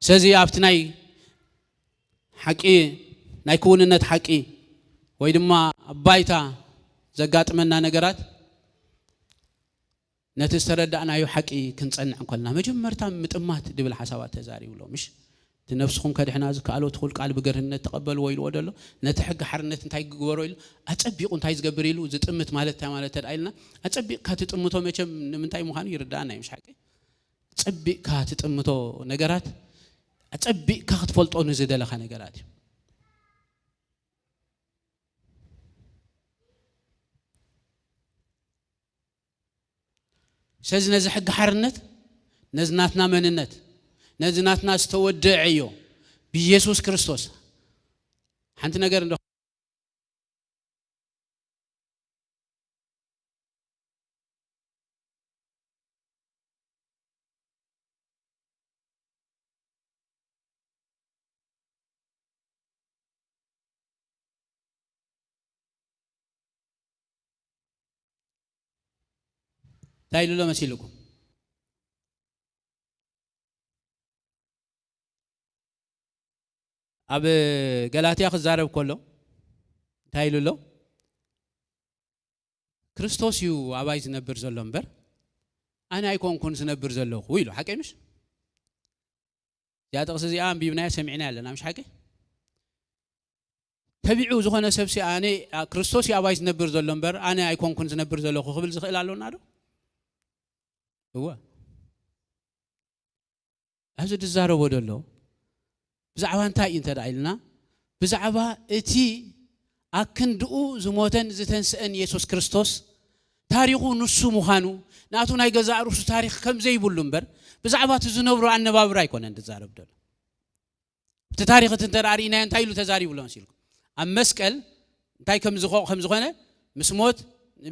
ስለዚ ኣብቲ ናይ ሓቂ፣ ናይ ክውንነት ሓቂ ወይ ድማ ኣብ ባይታ ዘጋጥመና ነገራት ነቲ ዝተረዳእናዮ ሓቂ ክንጸንዕ እንከልና፣ መጀመርታ ምጥማት ድብል ሓሳባት ተዛሪቡ ኣሎ። ምሽ እቲ ነፍስኹም ከድሕና ዝከኣሎ ትኹል ቃል ብገርህነት ተቐበልዎ ኢልዎ ደሎ፣ ነቲ ሕጊ ሓርነት እንታይ ግበሮ ኢሉ፣ ኣጸቢቑ እንታይ ዝገብር ኢሉ ዝጥምት ማለት እንታይ ማለት ተድኣ ኢልና፣ ኣጸቢቕካ ትጥምቶ መቸም ንምንታይ ምዃኑ ይርዳእና እዩ። ምሽ ሓቂ? ኣጸቢቕካ ትጥምቶ ነገራት፣ ኣጸቢቕካ ክትፈልጦ ንዝደለኻ ነገራት እዩ። ስለዚ ነዚ ሕጊ ሓርነት፣ ነዚ ናትና መንነት፣ ነዚ ናትና ዝተወደዐዮ ብኢየሱስ ክርስቶስ ሓንቲ ነገር እንደ እንታይ ኢሉ ኣሎ መሲልኩም? ኣብ ገላትያ ክዛረብ ከሎ እንታይ ኢሉ ኣሎ? ክርስቶስ እዩ ኣባይ ዝነብር ዘሎ እምበር፣ ኣነ ኣይኮንኩን ዝነብር ዘለኹ ኢሉ። ሓቀይ ምሽ? እዚኣ ጥቕሲ እዚኣ ኣንቢብናያ ሰሚዕናያ ኣለና፣ ምሽ ሓቂ? ተቢዑ ዝኾነ ሰብሲ ኣነ፣ ኣ፣ ክርስቶስ እዩ ኣባይ ዝነብር ዘሎ እምበር፣ ኣነ ኣይኮንኩን ዝነብር ዘለኹ ክብል ዝኽእል ኣሎና ዶ? እወ። ኣብዚ ዝዛረቦ ዘሎ ብዛዕባ እንታይ እዩ እንተ ደኣ ኢልና፣ ብዛዕባ እቲ ኣክንድኡ ዝሞተን ዝተንስአን የሱስ ክርስቶስ ታሪኹ ንሱ ምዃኑ፣ ናቱ ናይ ገዛእ ርእሱ ታሪኽ ከም ዘይብሉ እምበር፣ ብዛዕባ እቲ ዝነብሮ ኣነባብራ ኣይኮነን ዝዛረብ ዘሎ። እቲ ታሪኽ እቲ እንተ ደኣ ርኢናዮ እንታይ ኢሉ ተዛሪቡ ኣሎ መሲልኩም? ኣብ መስቀል እንታይ ከም ዝኸ-፣ ከም ዝኾነ፣ ምስ ሞት፣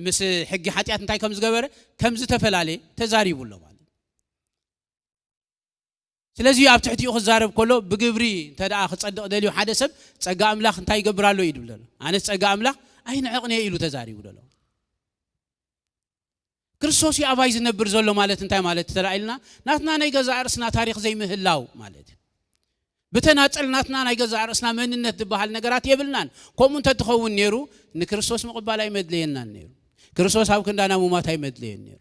ምስ ሕጊ ሓጢኣት እንታይ ከም ዝገበረ፣ ከም ዝተፈላለየ ተዛሪቡ ኣሎ ማለት እዩ። ስለዚ ኣብ ትሕቲኡ ክዛረብ ከሎ ብግብሪ እንተ ደኣ ክጸድቕ ደልዩ ሓደ ሰብ ጸጋ ኣምላኽ እንታይ ይገብር ኣሎ እዩ ዝብል ዘሎ። ኣነስ ጸጋ ኣምላኽ ኣይንዕቕን'የ ኢሉ ተዛሪቡ ዘሎ። ክርስቶስ እዩ ኣባይ ዝነብር ዘሎ ማለት እንታይ ማለት ተራ ኢልና ናትና ናይ ገዛእ ርእስና ታሪኽ ዘይምህላው ማለት እዩ። ብተናጸል ናትና ናይ ገዛእ ርእስና መንነት ዝበሃል ነገራት የብልናን። ከምኡ እንተትኸውን ነይሩ ንክርስቶስ ምቕባል ኣይመድለየናን ነይሩ። ክርስቶስ ኣብ ክንዳና ምማት ኣይመድለየን ነይሩ።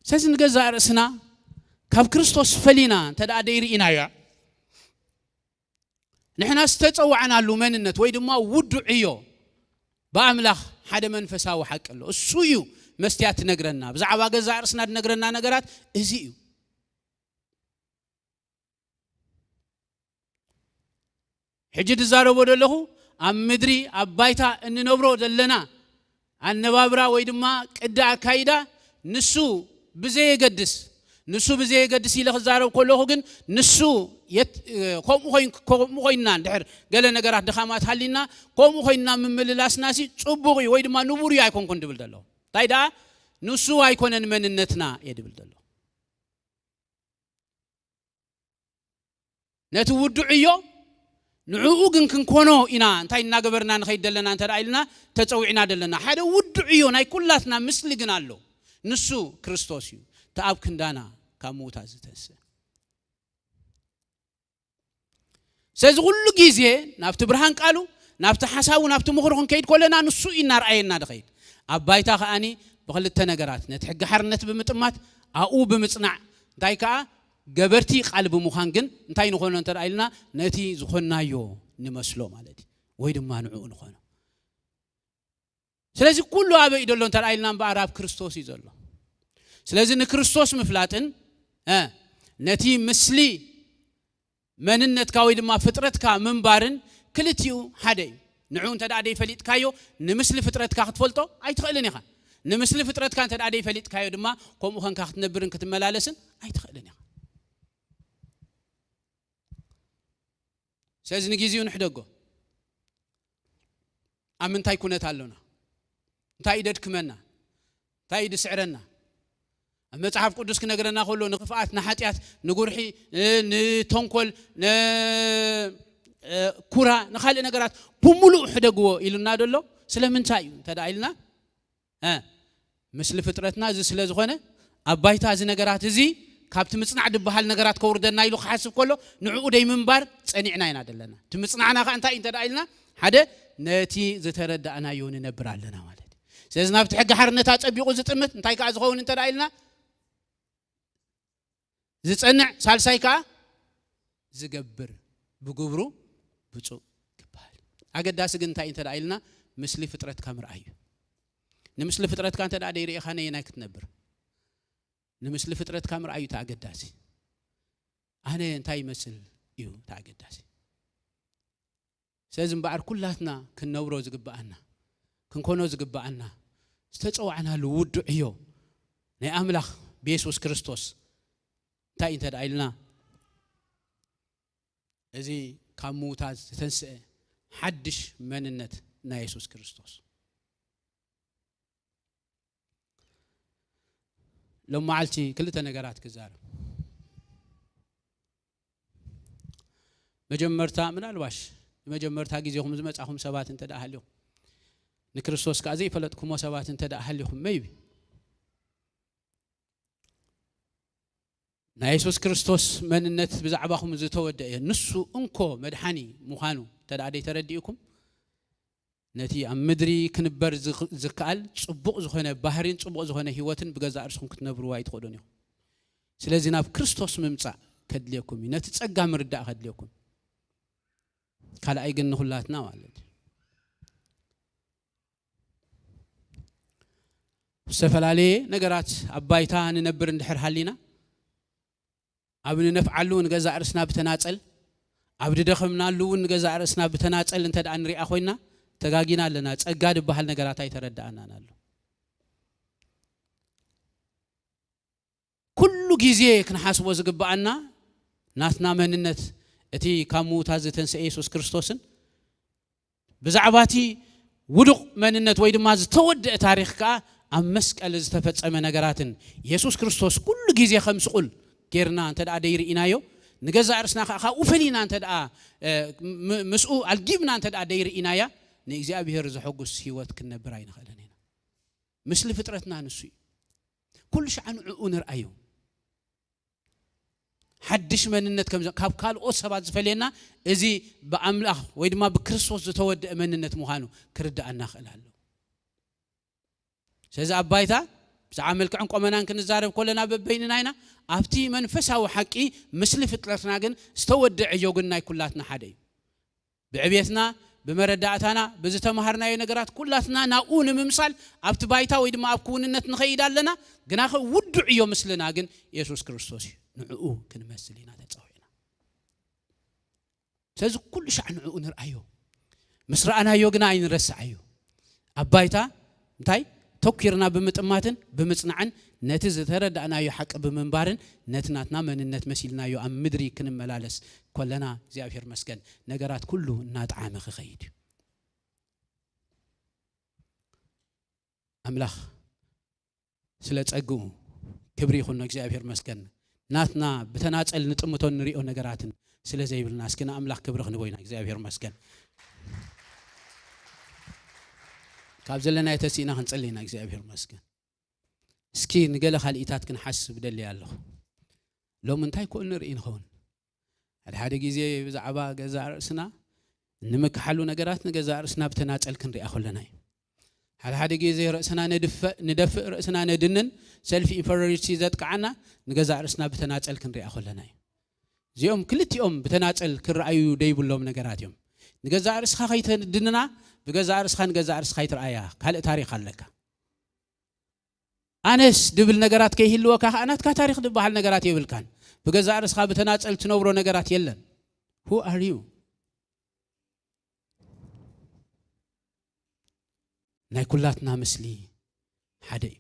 ስለዚ ንገዛእ ርእስና ካብ ክርስቶስ ፈሊና እንተ ደኣ ደይርኢናዮ፣ ንሕና ዝተጸዋዕናሉ መንነት ወይ ድማ ውዱዕ ዕዮ ብኣምላኽ ሓደ መንፈሳዊ ሓቂ ኣሎ። እሱ እዩ መስትያት ትነግረና። ብዛዕባ ገዛእ ርእስና ትነግረና ነገራት እዚ እዩ። ሕጂ ዝዛረቦ ዘለኹ ኣብ ምድሪ፣ ኣብ ባይታ እንነብሮ ዘለና ኣነባብራ ወይ ድማ ቅዲ ኣካይዳ ንሱ ብዘየገድስ፣ ንሱ ብዘየገድስ ኢለ ክዛረብ ከለኹ ግን ንሱ የት-፣ ከምኡ ኮይን-፣ ከምኡ ኮይንና እንድሕር ገለ ነገራት ድኻማት ሃሊና ከምኡ ኮይንና ምምልላስናሲ ጽቡቕ እዩ ወይ ድማ ንቡር እዩ ኣይኮንኩን ድብል ዘሎ። እንታይ ደኣ ንሱ ኣይኮነን መንነትና እየ ድብል ዘሎ። ነቲ ውዱዕ እዮ ንዕኡ ግን ክንኮኖ ኢና እንታይ እናገበርና ንኸይድ ዘለና እንተ ደኣ ኢልና ተጸዊዕና ዘለና ሓደ ውዱዕ እዮ ናይ ኩላትና ምስሊ ግን ኣሎ። ንሱ ክርስቶስ እዩ። እቲ ኣብ ክንዳና ካብ ምውታት ዝተንስእ። ስለዚ ኩሉ ግዜ ናብቲ ብርሃን ቃሉ ናብቲ ሓሳቡ ናብቲ ምኽሩ ክንከይድ ከለና ንሱ እዩ እናርኣየና ድኸይድ። ኣብ ባይታ ከኣኒ ብክልተ ነገራት ነቲ ሕጊ ሓርነት ብምጥማት ኣብኡ ብምጽናዕ እንታይ ከኣ ገበርቲ ቃል ብምዃን ግን እንታይ ንኾኖ እንተ ደኣ ኢልና ነቲ ዝኾንናዮ ንመስሎ ማለት እዩ ወይ ድማ ንዕኡ ንኾኖ። ስለዚ ኩሉ ኣበይ እዩ ዘሎ እንተ ደኣ ኢልና እምበኣር ኣብ ክርስቶስ እዩ ዘሎ። ስለዚ ንክርስቶስ ምፍላጥን እ፣ ነቲ ምስሊ መንነትካ ወይ ድማ ፍጥረትካ ምንባርን ክልቲኡ ሓደ እዩ። ንዑ እንተ ደኣ ደይፈሊጥካዮ ንምስሊ ፍጥረትካ ክትፈልጦ ኣይትኽእልን ኢኻ። ንምስሊ ፍጥረትካ እንተ ደኣ ደይፈሊጥካዮ ድማ ከምኡ ኸንካ ክትነብርን ክትመላለስን ኣይትኽእልን ኢኻ። ስለዚ ንግዜኡ ንሕደጎ። ኣብ ምንታይ ኩነት ኣሎና? እንታይ እዩ ደድክመና? እንታይ እዩ ድስዕረና? ኣብ መጽሓፍ ቅዱስ ክነግረና ከሎ ንኽፍኣት፣ ንሓጢኣት፣ ንጉርሒ፣ እ፣ ንተንኮል፣ ን-፣ እ፣ ኩራ፣ ንኻልእ ነገራት ብምሉእ ሕደግዎ ኢሉና ደሎ ስለምንታይ እዩ እንተ ደኣ ኢልና እ፣ ምስሊ ፍጥረትና እዚ ስለ ዝኾነ ኣብ ባይታ እዚ ነገራት እዚ ካብቲ ምጽናዕ ድበሃል ነገራት ከውርደና ኢሉ ክሓስብ ከሎ ንዕኡ ደይ ምንባር ጸኒዕና ኢና ደለና። እቲ ምጽናዕና ከኣ እንታይ እዩ እንተ ደኣ ኢልና ሓደ ነቲ ዝተረዳእናዮ ንነብር ኣለና ማለት እዩ። ስለዚ ናብቲ ሕጊ ሓርነት ኣጸቢቑ ዝጥምት እንታይ ከኣ ዝኸውን እንተ ደኣ ኢልና ዝጸንዕ ሳልሳይ ከኣ ዝገብር ብግብሩ ብፁዕ ክበሃል። ኣገዳሲ ግን እንታይ እንተ ደኣ ኢልና ምስሊ ፍጥረትካ ምርኣይ እዩ። ንምስሊ ፍጥረትካ እንተ ደኣ ደይርኢኻ ነየናይ ክትነብር? ንምስሊ ፍጥረትካ ምርኣይ እዩ እቲ ኣገዳሲ። ኣነ እንታይ ይመስል እዩ እቲ ኣገዳሲ። ስለዚ እምበኣር ኩላትና ክንነብሮ ዝግብኣና ክንኮኖ ዝግብኣና ዝተጸዋዕናሉ ውዱዕ እዮ ናይ ኣምላኽ ብየሱስ ክርስቶስ እንታይ እንተ ደኣ ኢልና እዚ ካብ ምዉታት ዝተንስአ ሓድሽ መንነት ናይ የሱስ ክርስቶስ። ሎም መዓልቲ ክልተ ነገራት ክዛረብ። መጀመርታ ምናልባሽ ንመጀመርታ ግዜኹም ዝመጻኹም ሰባት እንተ ደኣ ሃልዮም ንክርስቶስ ከኣ ዘይፈለጥኩሞ ሰባት እንተ ደኣ ሃልኹም መይቢ ናይ የሱስ ክርስቶስ መንነት ብዛዕባኹም ዝተወደአ ንሱ እንኮ መድሓኒ ምዃኑ እንተ ደኣ ደይተረዲእኩም ነቲ ኣብ ምድሪ ክንበር ዝኽ-፣ ዝከኣል ጽቡቕ ዝኾነ ባህሪን ጽቡቕ ዝኾነ ህይወትን ብገዛእ ርእስኹም ክትነብርዎ ኣይትኽእሉን ኢኹም። ስለዚ ናብ ክርስቶስ ምምጻእ ከድልየኩም እዩ። ነቲ ጸጋ ምርዳእ ከድልየኩም። ካልኣይ ግን ንኹላትና ማለት እዩ። ዝተፈላለየ ነገራት ኣብ ባይታ ንነብር እንድሕር ሃሊና ኣብ ንነፍዓሉ ንገዛእ ርእስና ብተናጸል ኣብ ድደኸምናሉ እውን ንገዛእ ርእስና ብተናጸል እንተ ደኣ ንሪኣ ኮይና ተጋጊና ኣለና። ጸጋ ዝበሃል ነገራት ኣይተረዳኣናን ኣሎ። ኩሉ ግዜ ክንሓስቦ ዝግብኣና ናትና መንነት እቲ ካብ ምዉታት ዝተንስአ የሱስ ክርስቶስን ብዛዕባ እቲ ውዱቕ መንነት ወይ ድማ ዝተወደአ ታሪኽ ከኣ ኣብ መስቀል ዝተፈጸመ ነገራትን የሱስ ክርስቶስ ኩሉ ግዜ ከም ስቑል ጌርና እንተ ደኣ ደይርኢናዮ ንገዛእ ርእስና ከኣ ካብኡ ፈሊና እንተ ደኣ እ፣ ም-፣ ምስኡ ኣልጊብና እንተ ደኣ ደይርኢናያ ንእግዚኣብሔር ዘሐጉስ ህይወት ክንነብር ኣይንኽእልን ኢና። ምስሊ ፍጥረትና ንሱ እዩ። ኩሉ ሻዕ ንዕኡ ንርኣዩ። ሓድሽ መንነት ከም ዘ-፣ ካብ ካልኦት ሰባት ዝፈልየና እዚ ብኣምላኽ ወይ ድማ ብክርስቶስ ዝተወደአ መንነት ምዃኑ ክርዳኣና ክእል ኣሎ። ስለዚ ኣብ ባይታ ብዛዕባ መልክዕን ቆመናን ክንዛረብ ከለና በበይንና ኢና። ኣብቲ መንፈሳዊ ሓቂ ምስሊ ፍጥረትና ግን ዝተወደዐ እዮ ግን ናይ ኩላትና ሓደ እዩ። ብዕብየትና ብመረዳእታና ብዝተማሃርናዮ ነገራት ኩላትና ናብኡ ንምምሳል ኣብቲ ባይታ ወይ ድማ ኣብ ክውንነት ንኸይድ ኣለና። ግናኸ ውዱዕ እዮ ምስልና ግን የሱስ ክርስቶስ እዩ። ንዕኡ ክንመስል ኢና ተጸዊዕና። ስለዚ ኩሉ ሻዕ ንዕኡ ንርኣዮ። ምስ ረኣናዮ ግና ኣይንረስዓዮ። ኣብ ባይታ እንታይ ተኪርና ብምጥማትን ብምጽናዕን ነቲ ዝተረዳእናዮ ሓቂ ብምንባርን ነቲ ናትና መንነት መሲልናዮ ኣብ ምድሪ ክንመላለስ ኮለና እግዚኣብሔር መስገን ነገራት ኩሉ እናጠዓመ ክኸይድ እዩ። ኣምላኽ ስለ ጸግኡ ክብሪ ይኹን እግዚኣብሔር መስገን። ናትና ብተናጸል ንጥምቶን ንሪኦ ነገራትን ስለ ዘይብልና እስኪ ንኣምላኽ ክብሪ ክንቦ ኢና እግዚኣብሔር መስገን። ካብ ዘለናዮ ተሲእና ክንጸሊ ኢና እግዚኣብሔር መስገን። እስኪ ንገለ ካልኢታት ክንሓስብ ደልየ ኣለኹ። ሎም እንታይ ኮን ንርኢ ንኸውን? ሓደ ሓደ ግዜ ብዛዕባ ገዛእ ርእስና ንምክሓሉ ነገራት ንገዛእ ርእስና ብተናጸል ክንሪኣ ከለና እዩ። ሓደ ሓደ ግዜ ርእስና ነድፈእ ንደፍእ ርእስና ነድንን ሰልፊ ኢንፈሪቲ ዘጥቃዓና ንገዛእ ርእስና ብተናጸል ክንሪኣ ከለና እዩ። እዚኦም ክልቲኦም ብተናጸል ክረኣዩ ደይብሎም ነገራት እዮም። ንገዛእ ርእስኻ ከይተድንና ብገዛእ ርእስኻ ንገዛእ ርእስኻ ይትረኣያ ካልእ ታሪኽ ኣለካ። ኣነስ ድብል ነገራት ከይህልወካ ከዓ ናትካ ታሪኽ ዝበሃል ነገራት የብልካን። ብገዛእ ርእስኻ ብተናጸል ትነብሮ ነገራት የለን። Who are you? ናይ ኩላትና ምስሊ ሓደ እዩ።